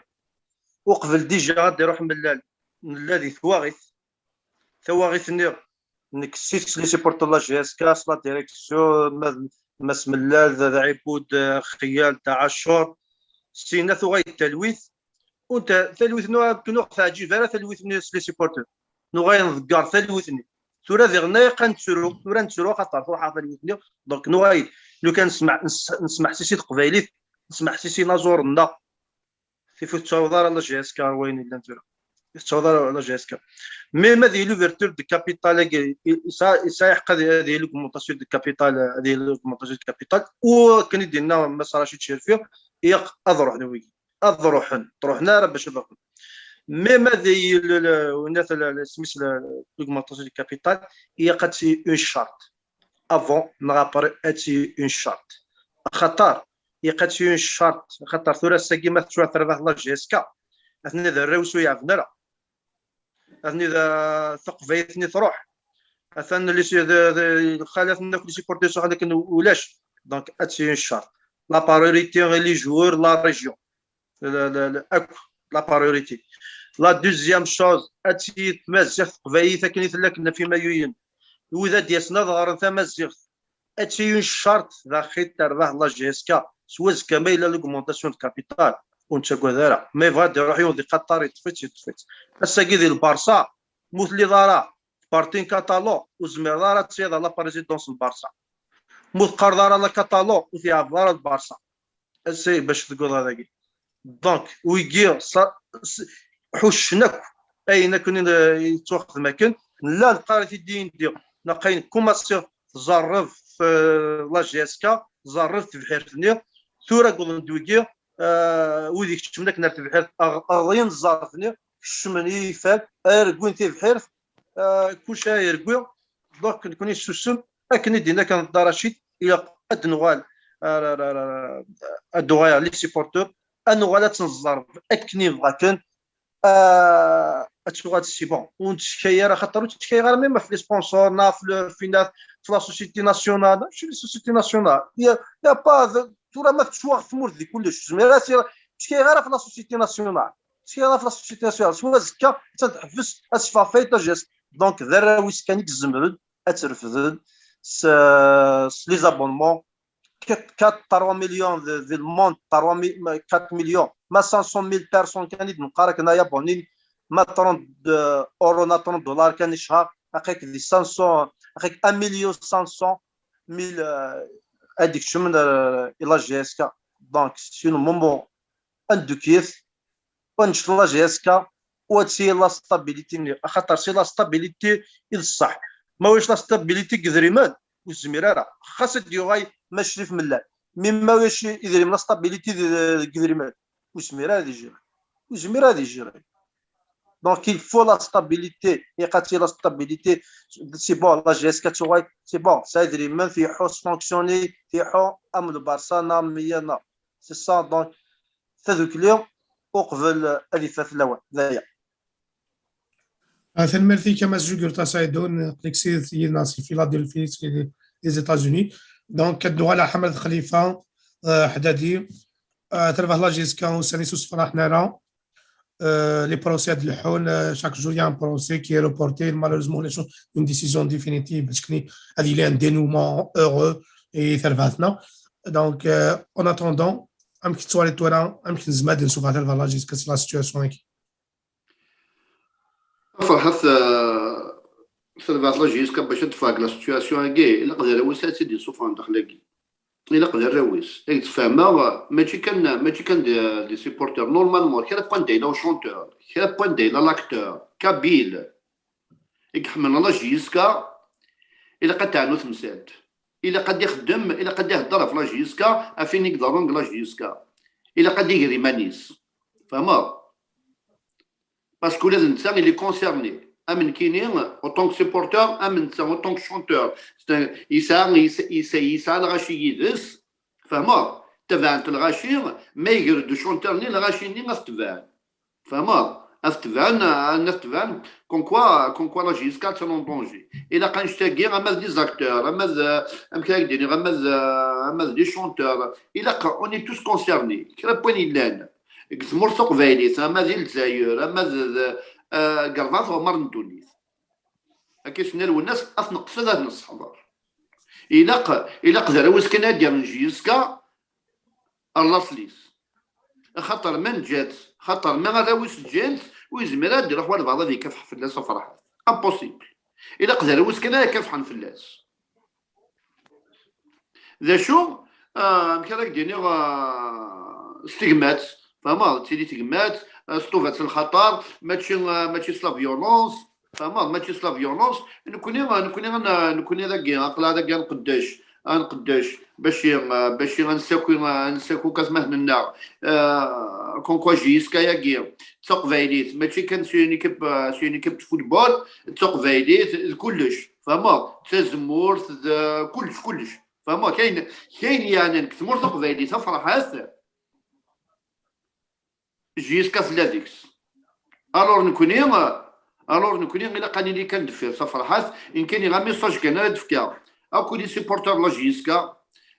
uqbel déjà ad d-iruḥ Mellal, nella di twaɣit. Tawaɣit-nni, nekk s les supporters de la G S K, s la direction, ma d Mass Mellal, d Ɛibud, Xeyyal, d Ɛacur, sina tuɣal talwit. Unta talwit-nni ur teɛǧib ara talwit-nni s les supporters. Nuɣal nḍegger talwit-nni. Tura diɣen ay qqan nettru, tura nettru axaṭer truḥ talwit-nni. Donc nuɣal, lukan nesmeḥsisi teqbaylit, nesmeḥsisi inaẓuren-nneɣ, tif ur tettaweḍ ara la G S K ar wayen yellan tura. Ur tettaweḍ ara la G S K. Même ad yili l'ouverture de capital-agi, yesɛa yeḥq ad yili l'augmentation de capital, ad yili l'augmentation de capital, u akken i d-yenna Mass Racid Cerfi, ilaq ad ruḥen wigi. Ad ruḥen, ur ruḥen ara bac ad ruḥen. Même ad yili l'augmentation de capital, ilaq ad tili une charte. Avant neɣ après ad tili une charte. Axaṭer ilaq ad tili une charte, axaṭer tura ass-agi ma tettwaterbaḥ la G S K, atni d arraw-is ur yeɛben ara. Atni d taqbaylit-nni truḥ. Atan lxalat-nni akk les supporters ulac. Donc ad tili une charte. La priorité, les joueurs, la région. Akk la priorité. La deuxième chose, ad tili tmaziɣt teqbaylit akken i tella akken ɣef imayuyen. Wid ad d-yasen ad ɣren tamaziɣt, ad tili une charte daxi terbaḥ la G S K. S wazekka ma yella l'augmentation de capital, ur nettagad ara. Ma yebɣa ad iruḥ yiwen di Qatar, yeṭṭef-itt, yeṭṭef-itt. Ass-agi di Lbarṣa, ma ur telliḍ ara parti n Catalogne, ur tezmireḍ ara ad tiliḍ à la présidence n Lbarṣa. Ma ur teqqareḍ ara la Catalogne, ur tleɛbeḍ ara Lbarṣa. Ass-a bac tguḍ adagi. Donc wigi ḥuccen akk ayen akken yettwaxdem akken. Nella neqqar-it-id yindi, naqayen kumaṣi tẓerreb la G S K, tẓerreb tebḥirt-nni. Tura gguḍen-d wigi, wid ikeččmen akken ar tebḥirt, ɣḍin ẓẓerf-nni, kecmen yifal, ara rgwin tibḥirt, kullec ara yergwi. Donc nekkni nessusem, akken i d-yenna kan Dda Racid, ilaq ad d-nuɣal, ad d-uɣal les supporters, ad nuɣal ad tt-nẓerreb akken i nebɣa kan, ad tuɣal c'est bon. Ur nettekka ara, xaṭer ur ttekkayeɣ ara même ɣef les sponsors, neɣ ɣef le, ɣef la société nationale, mačči la société nationale, il y a pas, tura ma tettwaɣ tmurt di kullec, tezmir ad ur ttekkayeɣ ara ɣef la société nationale. Ttekkayeɣ ɣef la société nationale, s wazekka ad teḥbes, ad teffeɣ faillite la G S K. Donc d arraw-is kan i izemren ad tt-refden s, s les abonnements. Quatre, trois millions de, de le monde, trois millions, quatre millions, ma cinq cent mille personnes kan i d-neqqar akken ay abonnés, ma trente euros, neɣ trente dollars kan i cchar, aql-ak di cinq cents, aql-ak un million cinq cent mille ad ikecmen i la G S K. Donc c'est un moment ad ndukkit, ad nečč la G S K, u ad tili la stabilité-nni, axaṭer c'est la stabilité i d ṣṣeḥ. Ma ulac la stabilité deg idrimen, ur tezmir ara. Xas ad d-yuɣal Mass Crif Mellal, mais ma ulac idrimen, la stabilité deg idrimen, ur yezmir ara ad igérer. Ur yezmir ara ad igérer. Donc il faut la stabilité, ilaq ad tili la stabilité. C'est bon, la G S K tuɣal, c'est bon, tesɛa idrimen, tleḥḥu, tfonctionner, tleḥḥu am Lbarça, am Milan. C'est ça, donc tadukli uqbel ad ifat lawan. D aya. Ah, tanemmirt-ik a Mass Jugurta Saïdon, aql-ik si yid-neɣ si Philadelphie, si les États-Unis. Donc, ad nuɣal ɣer Ḥmed Xlifa, ah, Ḥdadi. Ah, terbeḥ la J S K, ussan-is ur sefraḥen ara. Euh, les procès ad leḥḥun, euh, chaque jour il y a un procès qui est reporté. Malheureusement, les choses, une décision définitive, parce que ad yili un dénouement heureux et terbaɛt-nneɣ. Donc, euh, en attendant, amek tettwaliḍ tura, amek nezmer ad nsuffeɣ terbaɛt la J S K si la situation-agi? Ferḥat, euh, terbaɛt la J S K bac ad teffeɣ deg la situation-agi, ilaq d arraw-is ad tt-id-isuffɣen daxel-agi. Ilaq d arraw-is. Ay tfehmeɣ, mačči kan, mačči kan des, des supporters. Normalement, kra n wanda yella uchanteur, kra n wanda yella l'acteur, kabyle, i iḥemmlen la J S K, ilaq ad teɛnu temsalt. Ilaq ad ixeddem, ilaq ad ihedder ɣef la J S K, ɣef ayen i iḍerrun deg la J S K. Ilaq ad iger iman-is. Fehmeḍ? Parce que ula d netta, il est concerné. Am nekkini, en tant que supporter, am netta, en tant que chanteur. C'est un- Yesɛa, yesɛa, yesɛa, yesɛa lɣaci yid-s. Fehmeḍ? Tabɛent lɣaci, ma iger-d uchanteur-nni, lɣaci-nni ad t-tebɛen. Fehmeḍ? Ad t-tebɛen, ad t-tebɛen. Comme quoi, comme quoi la J S K attan en danger. Ilaq annect-agi, ama d les acteurs, ama d, amek ara k-d-iniɣ, ama d, ama d les chanteurs. Ilaq, on est tous concernés. Kra n wayen yellan deg tmurt taqbaylit, ama di Lezzayer, ama d, d, eh, deg rebɛa tɣemmar n ddunit. Akka i s-nna Lwennas, ad t-neqsed, ad nesseḥḍer. Ilaq, ilaq d arraw-is kan ad d-yerren J S K ar laṣel-is. Axaṭer ma neǧǧa-t, axaṭer ma arraw-is ǧǧan-t, ur yezmir ad d-iruḥ walbeɛḍ ad ikafeḥ fell-as a Ferḥat. Impossible. Ilaq d arraw-is kan ara kafḥen fell-as. D acu, ah, amek ara k-d-iniɣ, ah, s tegmat, fehmeḍ, tili tegmat, ah, s ṭubat lxaṭer, mačči, ah, mačči s la violence, fehmeḍ, mačči s la violence. Nekni, nekni, nekni dagi, aql-aɣ dagi ad nqeddec, ad nqeddec, bac i, ah, bac i ad nessaki, ah, ad nessaki akk atmaten-nneɣ, ah, comme quoi J S K-agi d taqbaylit, mačči kan s une équipe, ah, s une équipe de football, d taqbaylit, d kullec, fehmeḍ, d tazemmurt, d kullec, kullec. Fehmeḍ, kayen, kayen yeɛnan deg tmurt taqbaylit, a Ferḥat, J S K tella deg-s. Alors nekni, alors nekni ilaq ad nili kan deffir-s a Ferḥat, nekni un message kan ara d-fkeɣ akk les supporters n la J S K,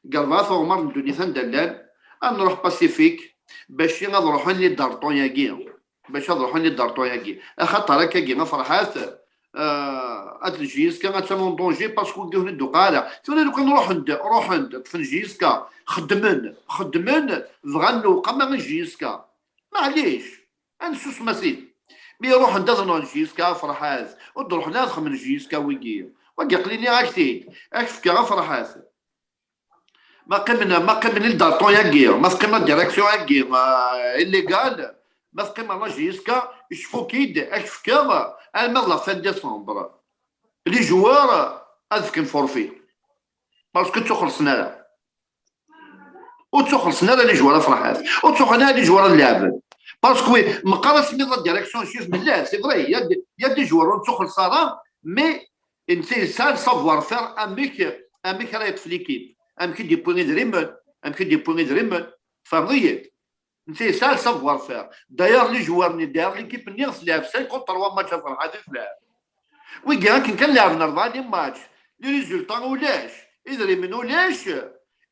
deg rebɛa tɣemmar n ddunit anda llan, ad nruḥ Pacifique, bac ad ruḥen les dartons-agi. Bac ad ruḥen les dartons-agi. Axaṭer akkagi a Ferḥat, ah, ad J S K attan en danger parce que wigi ur d-tuqa ara. Tura lukan ruḥen-d, ruḥen-d, ṭṭfen J S K, xeddmen, xeddmen, bɣan lewqama i J S K. Maɛlic, ad nessusem a sidi. Mi ruḥen-d ad nɣen J S K a Ferḥat, ur d-ruḥen ad xedmen J S K wigi. Wagi aql-i nniɣ-ak-t-id, ad k-fkeɣ a Ferḥat. Ma qqimen, ma qqimen les dartons-agi, ma teqqim la direction-agi, euh, illégale, ma teqqim la J S K, icfuk-id, ad k-fkeɣ, alma d la fin décembre. Les joueurs, ad fken forfait. Parce que ur ttuxellṣen ara. Ur ttuxellṣen ara les joueurs a Ferḥat. Ur ttuxellṣen ara les joueurs ad leɛben. Parce que meqqar asmi la direction, cif mella, c'est vrai, il y a des, il y a des joueurs ur ttuxellṣ ara, mais netta yesɛa le savoir-faire amek, amek ara yeṭṭef l'équipe, amek i d-yewwi idrimen, amek i d-yewwi idrimen, tfehmeḍ-iyi-d? Netta yesɛa le savoir-faire. D'ailleurs, les joueurs-nni, d'ailleurs, l'équipe-nni tleɛɛeb cinquante-trois matchs a Ferḥat i tleɛɛeb. Wigi akken kan leɛben rebɛa les matchs, les résultats ulac, idrimen ulac,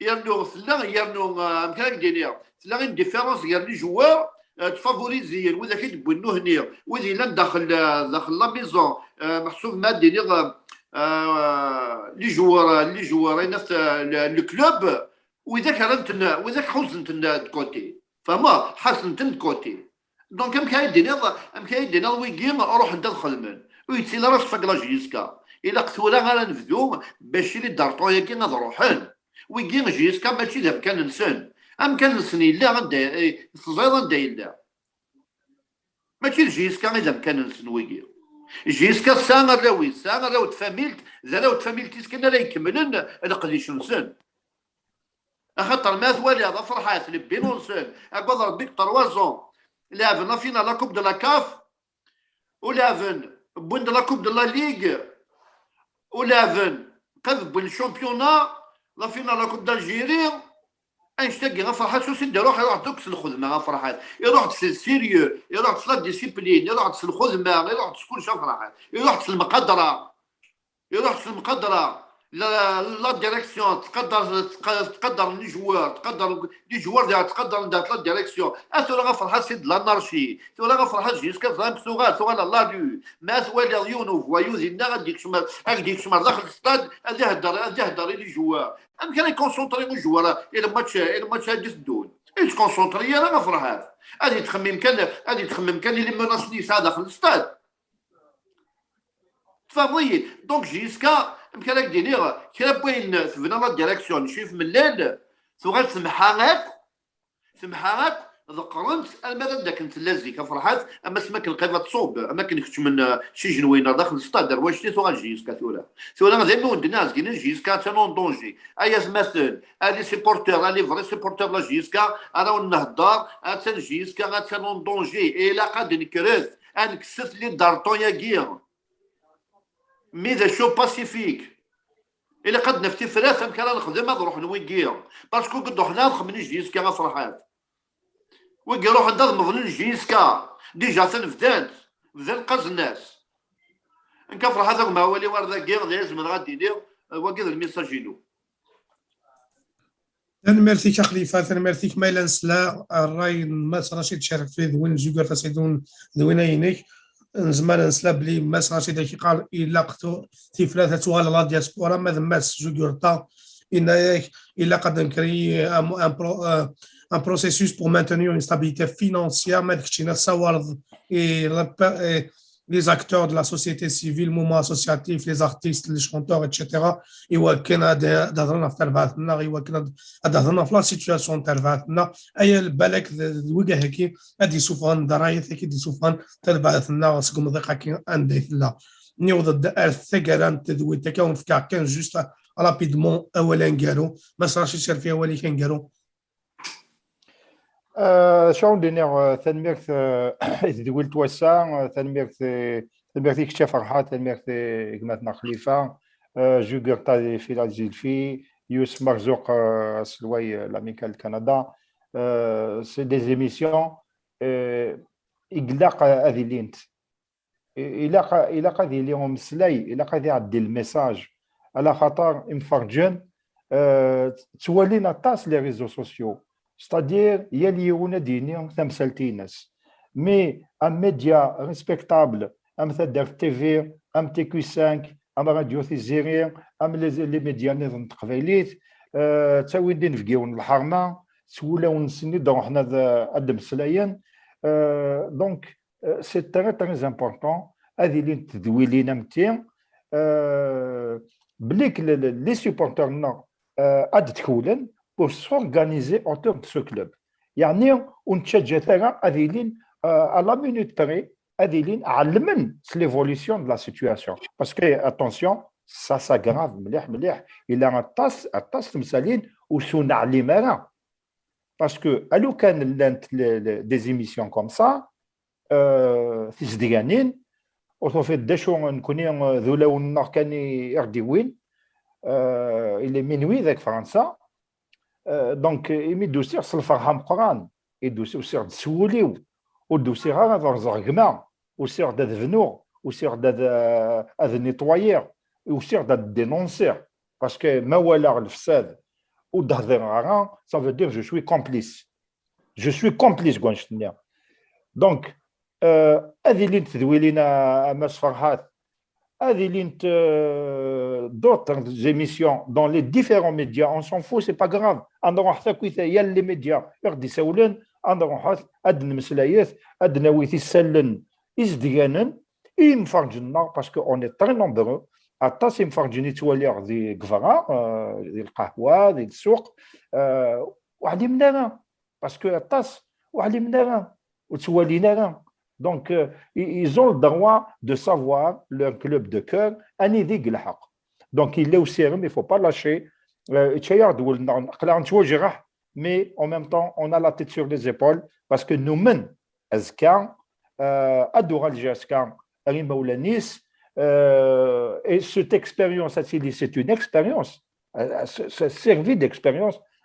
yernu tella, yernu, ah, amek ara k-d-iniɣ, tella une différence gar les joueurs, euh, tfavoriziyen, widak i d-wwin nnuhni, wid yellan daxel, euh, daxel la maison, euh, meḥsub ma ad d-iniɣ, euh, les joueurs, les joueurs, aynas, euh, le, le club, widak rran-ten, widak ḥuzen-ten de côté. Fehmeḍ? Ḥazen-ten de côté. Donc amek ara d-iniḍ, amek ara d-iniḍ wigi ruḥen-d ad xedmen? Ur yettili ara ṣṣfag la J S K. Ilaq tura ara nebdu bac les dartons-agi ad ruḥen. Wigi J S K mačči d amkan-nsen. Amkan-nsen yella anda, eh, teẓriḍ anda yella. Mačči d J S K i d amkan-nsen wigi. J S K tesɛa arraw-is, tesɛa arraw n tfamilt, d arraw n tfamilt-is kan ara ikemmlen leqdic-nsen. Axaṭer ma twaliḍ a Ferḥat, le bilan-nsen, agad Rebbi deg trois ans, leɛben la finale la Coupe de la CAF, u leɛben, wwin-d la Coupe de la Ligue, u leɛben, qad wwin le championnat, la finale la Coupe d'Algérie, annect-agi, a Ferḥat, s usi d-iruḥ, iruḥ-d akk s lxedma, a Ferḥat. Iruḥ-d s sérieux, iruḥ-d s la discipline, iruḥ-d s lxedma, iruḥ-d s kullec, a Ferḥat. Iruḥ-d s lmeqadra. Iruḥ s lmeqadra. La, la direction, tqadar, tqa-, tqadar les joueurs, tqadar les joueurs, diɣ tqadar, diɣ la direction. A tura a Ferḥat, c'est de l'anarchie. Tura a Ferḥat, jusqu'à ẓran tuɣal, tuɣal à la rue. Ma twaliḍ yiwen uvoyou dinna, ad d-yekcem, ad d-yekcem ar daxel stade, ad ihedder, ad ihedder i les joueurs. Amek ara iconcentré les joueurs i le match, i le match ad d-iteddun? Ur yettconcentré ara a Ferḥat. Ad yettxemmim kan, ad yettxemmim kan i les menaces-nni yesɛa daxel stade. Tfehmeḍ-iyi? Donc jusqu'à, amek ara k-d-iniɣ, kra n wayen tebna la direction n Cif Mellal, tuɣal temḥa akk, temḥa akk, ḍeqqrent alma d anda akken tella zik, a Ferḥat, ama s makken qrib ad tṣub, ama akken keččmen, eh, s ijenwiyen ar daxel stade, ar wannect-nni tuɣal jusqu'à tura. Tura d ayen wen-d-nniɣ zginen jusqu'à attan en danger. Ay atmaten, a les supporters, a les vrais supporters la jusqu'à, ara wen-nhedder, attan jusqu'à, attan en danger. Et ilaq ad d-nekkret, ad nekkset les dartons-agi. Mi d acu pacifique. Ilaq ad d-naf tifrat amek ara nexdem ad ruḥen wigi. Parce que wigi d-ruḥen ad xemmen i J S K a Ferḥat. Wigi ruḥen-d ad meḍlen J S K. Déjà ten bdan-t. Bdan qqazen-as. Nekk a Ferḥat, agma awal-iw ar dagi, d ayen zemreɣ ad d-iniɣ, eh, wagi d lmissaj-inu. Tanemmirt-ik a Xlifa, tanemmirt-ik. Ma yella nesla ṛṛay n Mass Racid Cerfi d win n Jugurta Sidun d win-a-inek, nezmer ad nesla belli Mass Racid ak-iqqar ilaq tu-, tifrat ad tuɣal la diaspora, ma d Mass Jugurta yenna-yak ilaq ad nekrei un, un pro-, euh, un processus pour maintenir une stabilité financière, ma d keččina tessawaleḍ i la pa-, i les acteurs de la société civile, mouvement associatif, les artistes, les chanteurs, et cetera, i wakken ad, ad hedren ɣef terbaɛt-nneɣ, i wakken ad, ad hedren ɣef la situation n terbaɛt-nneɣ, aya balak d, d wigah-agi ad d-isuffɣen, d ṛṛayat-agi d-isuffɣen terbaɛt-nneɣ seg umḍiq-agi anda i tella. Niweḍ-d ar taggara n tedwilt-agi, ad wen-fkeɣ kan juste rapidement awal aneggaru. Mass Racid Cerfi, awal-ik aneggaru. Eh, acu ara wen-d-iniɣ, eh, tanemmirt, eh, i tedwilt wass-a, eh, tanemmirt, eh, tanemmirt i kečč a Ferḥat, tanemmirt i gma-tneɣ Xlifa, eh, Jugurta di Philadelphie, Yus Marzouk, eh, aselway, eh, l'Amicale Canada. Eh, c'est des émissions, eh, i ilaq, eh, ad ilint. I-, ilaq, ilaq ad yili umeslay, ilaq ad iɛeddi le message. Ala xaṭer imferǧen, euh, ttwalin aṭas les réseaux sociaux. C'est-à-dire, yal yiwen ad d-yini tamsalt-ines. Mais un média respectable, am Taddart T V, am T Q cinq, am Radio Tiziri, am les, les médias nniḍen n teqbaylit, euh, ttawin-d inebgiwen n lḥerma, s wulawen-nsen i d-ruḥen ad, ad d-mmeslayen. Euh, donc, euh, c'est très, très important ad ilint tedwilin am ti, euh, belli que le, le, les supporters-nneɣ, euh, ad d-tkewlen pour s'organiser autour de ce club. Yeɛni, ur nettaǧǧat ara ad ilin, euh, à la minute près, ad ilin ɛelmen s l'évolution de la situation. Parce que, attention, ça s'aggrave mliḥ, mliḥ. Ila aṭas, aṭas temsalin ur s-neɛlim ara. Parce que, alukan llant le, le, des émissions comme ça, euh, tizedganin, ur tufiḍ d acu, nekni, euh, d ulawen-nneɣ kan i, i ɣ-d-iwwin, euh, il est minuit deg Fransa. Euh, donc, imi d-usiɣ s lferḥ ameqqran, i d-usiɣ, usiɣ-d s wul-iw, ur d-usiɣ ara ad rẓeɣ gma, usiɣ-d ad bnuɣ, usiɣ-d ad, euh, ad nettoyer, usiɣ-d ad dénoncer. Parce que ma walaɣ lefsad ur d-hdireɣ ara, ça veut dire je suis complice. Je suis complice deg wanect-nni. Donc, euh, ad ilint tedwilin a, a Mass Ferhat, ad ilint, euh, d'autres émissions dans les différents médias, on s'en fout, c'est pas grave. Ad nruḥet akkit yal les médias i ɣ-d-isawlen, ad nruḥet, ad d-nemmeslayet, ad d-nawi isallen izedganen i yimferǧen-nneɣ, parce que on est très nombreux. Aṭas imferǧen i ttwaliɣ di Gvra, euh, di lqahwa, di ssuq, euh, ur ɛlimen ara. Parce que aṭas ur ɛlimen ara, ur ttwalin ara. Donc, euh, i-, ils ont le droit de savoir leur club de cœur, anida i yelḥeq. Donc, yella usirem, il faut pas lâcher. Euh, yečča-yaɣ-d wul-nneɣ, aql-aɣ nettwajreḥ, mais en même temps, on a la tête sur les épaules, parce que numen, azekka, euh, ad d-tuɣal J S K ar imawlan-is, euh, et cette expérience, ad tili, c'est une expérience. Euh, se, se servir d'expérience,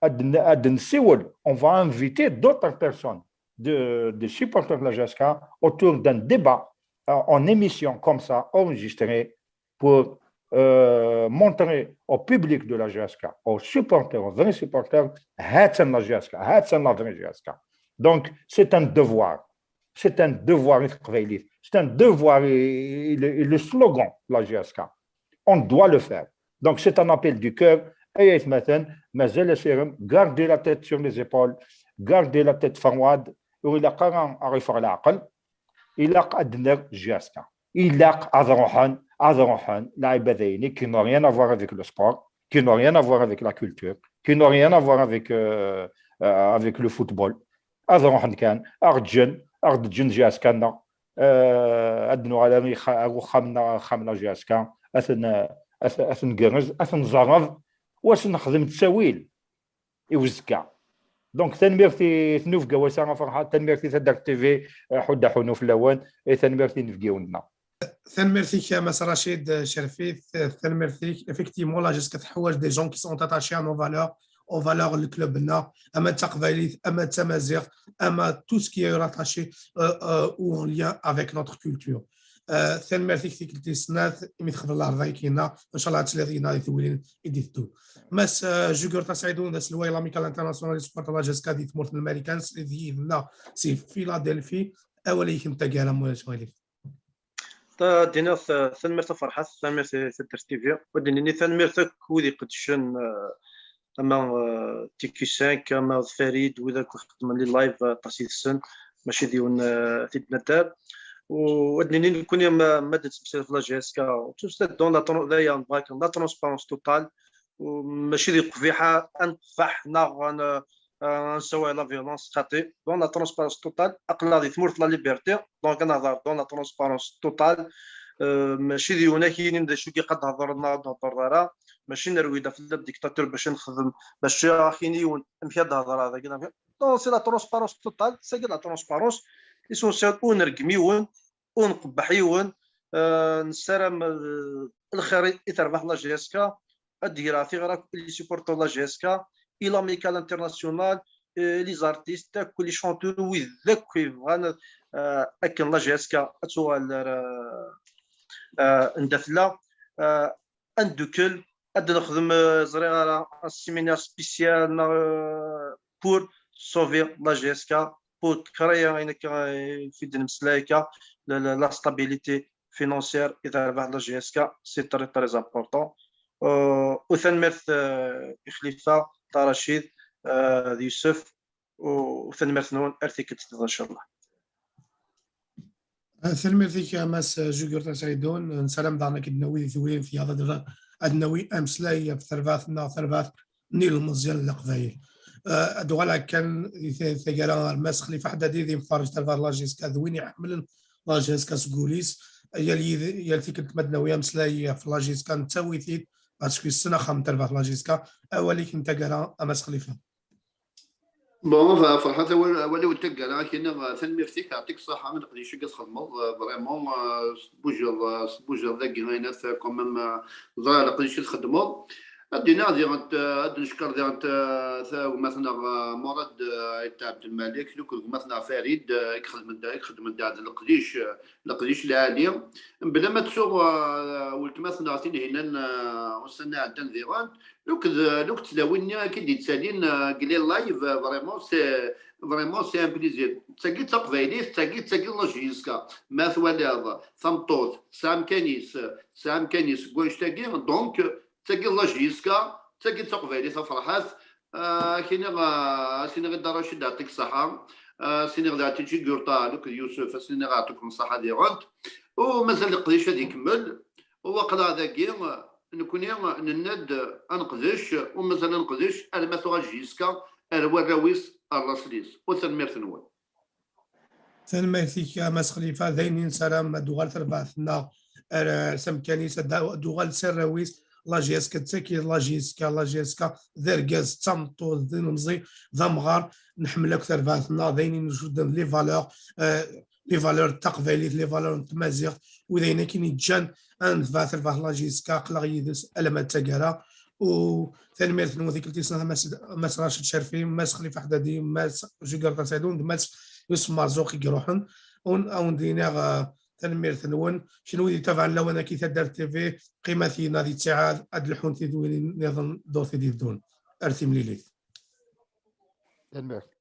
ad n- ad nsiwel, on va inviter d'autres personnes, de, des supporters de la J S K, autour d'un débat, euh, en émission comme ça, enregistrée, pour euh, montrer au public de la J S K, aux supporters, aux vrais supporters, هاتن la J S K, هاتن la vraie J S K. Donc, c'est un devoir. C'est un devoir, c'est un devoir et, et le, et le slogan de la J S K. On doit le faire. Donc, c'est un appel du cœur. Ay aytmaten, mazal asirem, gardez la tête sur les épaules, gardez la tête froide, ur ilaq ara ad ɣ-iffeɣ leɛqel, ilaq ad d-nerr J S K. Ilaq ad ruḥen, ad ruḥen lɛibad-ayni qui n'ont rien à voir avec le sport, qui n'ont rien à voir avec la culture, qui n'ont rien à voir avec, euh, euh, avec le football. Ad ruḥen kan, ad ɣ-ǧǧen, ad ɣ-d-ǧǧen J S K-nneɣ, euh, ad nuɣal ar ixa- ar uxxam-nneɣ, axxam n la J S K, ad ten- ad ten- ad ten-gerrez, ad ten-nẓerreb, u ad sen-nexdem ttawil i uzekka. Donc, tanemmirt i tnufga wasa a Ferḥat, tanemmirt i Taddart T V, eh, ḥudda ḥunu fell-awen, eh, tanemmirt i inebgiwen-nneɣ. Tanemmirt-ik a Mass Rachid, eh, Cerfit, eh, tanemmirt-ik. Effectivement, la J S K teḥwaǧ des gens qui sont attachés à nos valeurs, aux valeurs n club-nneɣ, ama d taqbaylit, ama d tamaziɣt, ama tout ce qui est rattaché, euh, euh, ou en lien avec notre culture. Euh, tanemmirt-ik tikkelt tis snat, imi txedmeḍ lɛerḍ-agi-ina, ncallah ad tiliḍ yid-neɣ di tewwilin i d-iteddun. Mass, euh, Jugurta Saïdoun, d aselway n l'Amicale Internationale du Sport de la J S K di tmurt n Marikan, srid yid-neɣ si Philadelphie, awal-ik n taggara, ma ulac aɣilif. Ta-, d-iniɣ ta-, tanemmirt a Ferḥat, tanemmirt i Taddart T V, u ad d-nini tanemmirt akk wid iqeddcen, euh, ama, euh, T Q cinq, ama d Farid, wid akk ixeddmen les live, euh, aṭas yid-sen, mačči d yiwen, euh, t-id-nadder. U ad d-nini nekkni ma, ma d-nettmeslay ɣef la J S K, tout ça dans la tran-, d aya, la transparence totale, u mačči d iqbiḥ a nqebbḥ neɣ a n-, a nessaway la violence, xaṭi. Dans la transparence totale, aql-aɣ di tmurt la liberté, donc ad nehḍer dans la transparence totale. Euh, mačči d yiwen ak-yinin d acu i qad thedreḍ neɣ ad d-thedreḍ ara, mačči nerwi-d ɣef le dictateur bac ad nexdem, bac ad ak-yini yiwen amek ad d-hedreɣ dagi. Donc c'est la transparence totale, c'est la transparence, l'essentiel ur nreggem yiwen, ur nqebbeḥ yiwen, euh, nessaram, euh, lxir i terbaḥ la J S K, ad d-greɣ tiɣra i les supporters la J S K, i l'Amicale Internationale, euh, les artistes, akk les chanteurs, wid akk yebɣan, euh, akken la J S K ad tuɣal ar, euh, euh, anda tella, euh, ad ndukkel, ad nexdem, euh, ẓriɣ ara, un séminaire spécial, neɣ, euh, pour sauver la J S K, pour créer ayen akka, euh, fi d-nemmeslay akka, la, la, la stabilité financière i terbaḥ la J S K, c'est très, très important. Euh, u tanemmirt, euh, i Xlifa, Taracid, euh, d Yusef, u, u tanemmirt-nwen, ar tikkelt-nniḍen, inchallah. Ah, tanemmirt-ik a Mass Jugurta Saïdoun. Nessaram daɣen ad k-id-nawi di tewwilin tiyaḍ, ad, ad nawi ameslay ɣef terbaɛt neɣ terbaɛt n yilmeẓyen n Leqbayel. Ad uɣaleɣ kan di taggara ɣer Mass Xlifa Ḥeddadi, d imferrej talba n la JSK, d win iḥemmlen la JSK seg wul-is. Yal tikkelt ma d-nawi ameslay ɣef la JSK nettawi-t-id, parce que yessen axxam n talba n la JSK. Awal-ik n taggara a Mass Xlifa. Bon, Ferḥat, awal-iw n taggara, ad k-iniɣ tanemmirt-ik, yeɛṭik ṣṣeḥḥa i leqdic i txedmeḍ, vraiment, tbujaḍ, tbujaḍ dagi, ayen at quand même, ẓriɣ leqdic i txeddmeḍ. Ad d-iniɣ diɣen, ad d-neckeṛ diɣen gma-tneɣ Murad Ayt Ɛebdelmalik, akked gma-tneɣ Farid, i ixedmen da, i ixedmen da d leqdic, leqdic lɛali. Mebla ma ttuɣ weltma-tneɣ Tinhinan ussan-a iɛeddan diɣen, akked, akked tlawin-nni akka i d-yettalin deg les lives, vraiment, c'est, vraiment, c'est un plaisir. D tagi d taqbaylit, d tagi, d tagi d la JSK. Ma twaliḍ tameṭṭut tesɛa amkan-is, tesɛa amkan-is deg wannect-agi, donc d tagi d la JSK, d tagi d taqbaylit a Ferḥat. Ad k-iniɣ, ad s-iniɣ i Dda Racid yeɛṭik ṣṣeḥḥa, ad s-iniɣ d Ɛetij i yurṭa, akked Yusef, ad s-iniɣ yeɛṭikum ṣṣeḥḥa diɣen. U mazal leqdic ad ikemmel, u aql-aɣ dagi, nekkni nenna-d ad neqdec, u mazal ad neqdec arma tuɣal JSK ar warraw-is, ar laṣel-is. U tanemmirt-nwen. Tanemmirt-ik a Mass Xlifa, d ayen i nessaram ad d-tuɣal terbaɛt-nneɣ ar s amkan-is, ad d-tuɣal s arraw-is. La JSK d tagi, la JSK, la JSK d argaz, d tameṭṭut, d ilemẓi, d amɣar. Nḥemmel akk terbaɛt-nneɣ, d ayen i ncudden les valeurs, les valeurs n taqbaylit, les valeurs n tmaziɣt, u d ayen akin i ǧǧan ad netbeɛ terbaɛt la JSK, aql-aɣ yid-s alamma d taggara. U tanemmirt-nwen tikkelt tis snat, Mass Racid Cerfi, Mass Xlifa Ḥeddadi, Mass Jugar Tasaɛid, d Mass Yusef Marzuq i iruḥen. Ad wen-d-iniɣ tanemmirt-nwen. Kenwi d-itabaɛen lawan-agi Taddart TV, qqimet yid-neɣ di ttiɛad, ad d-lḥun tidwilin nniḍen ddurt i d-iteddun. Ar timlilit. Tanemmirt.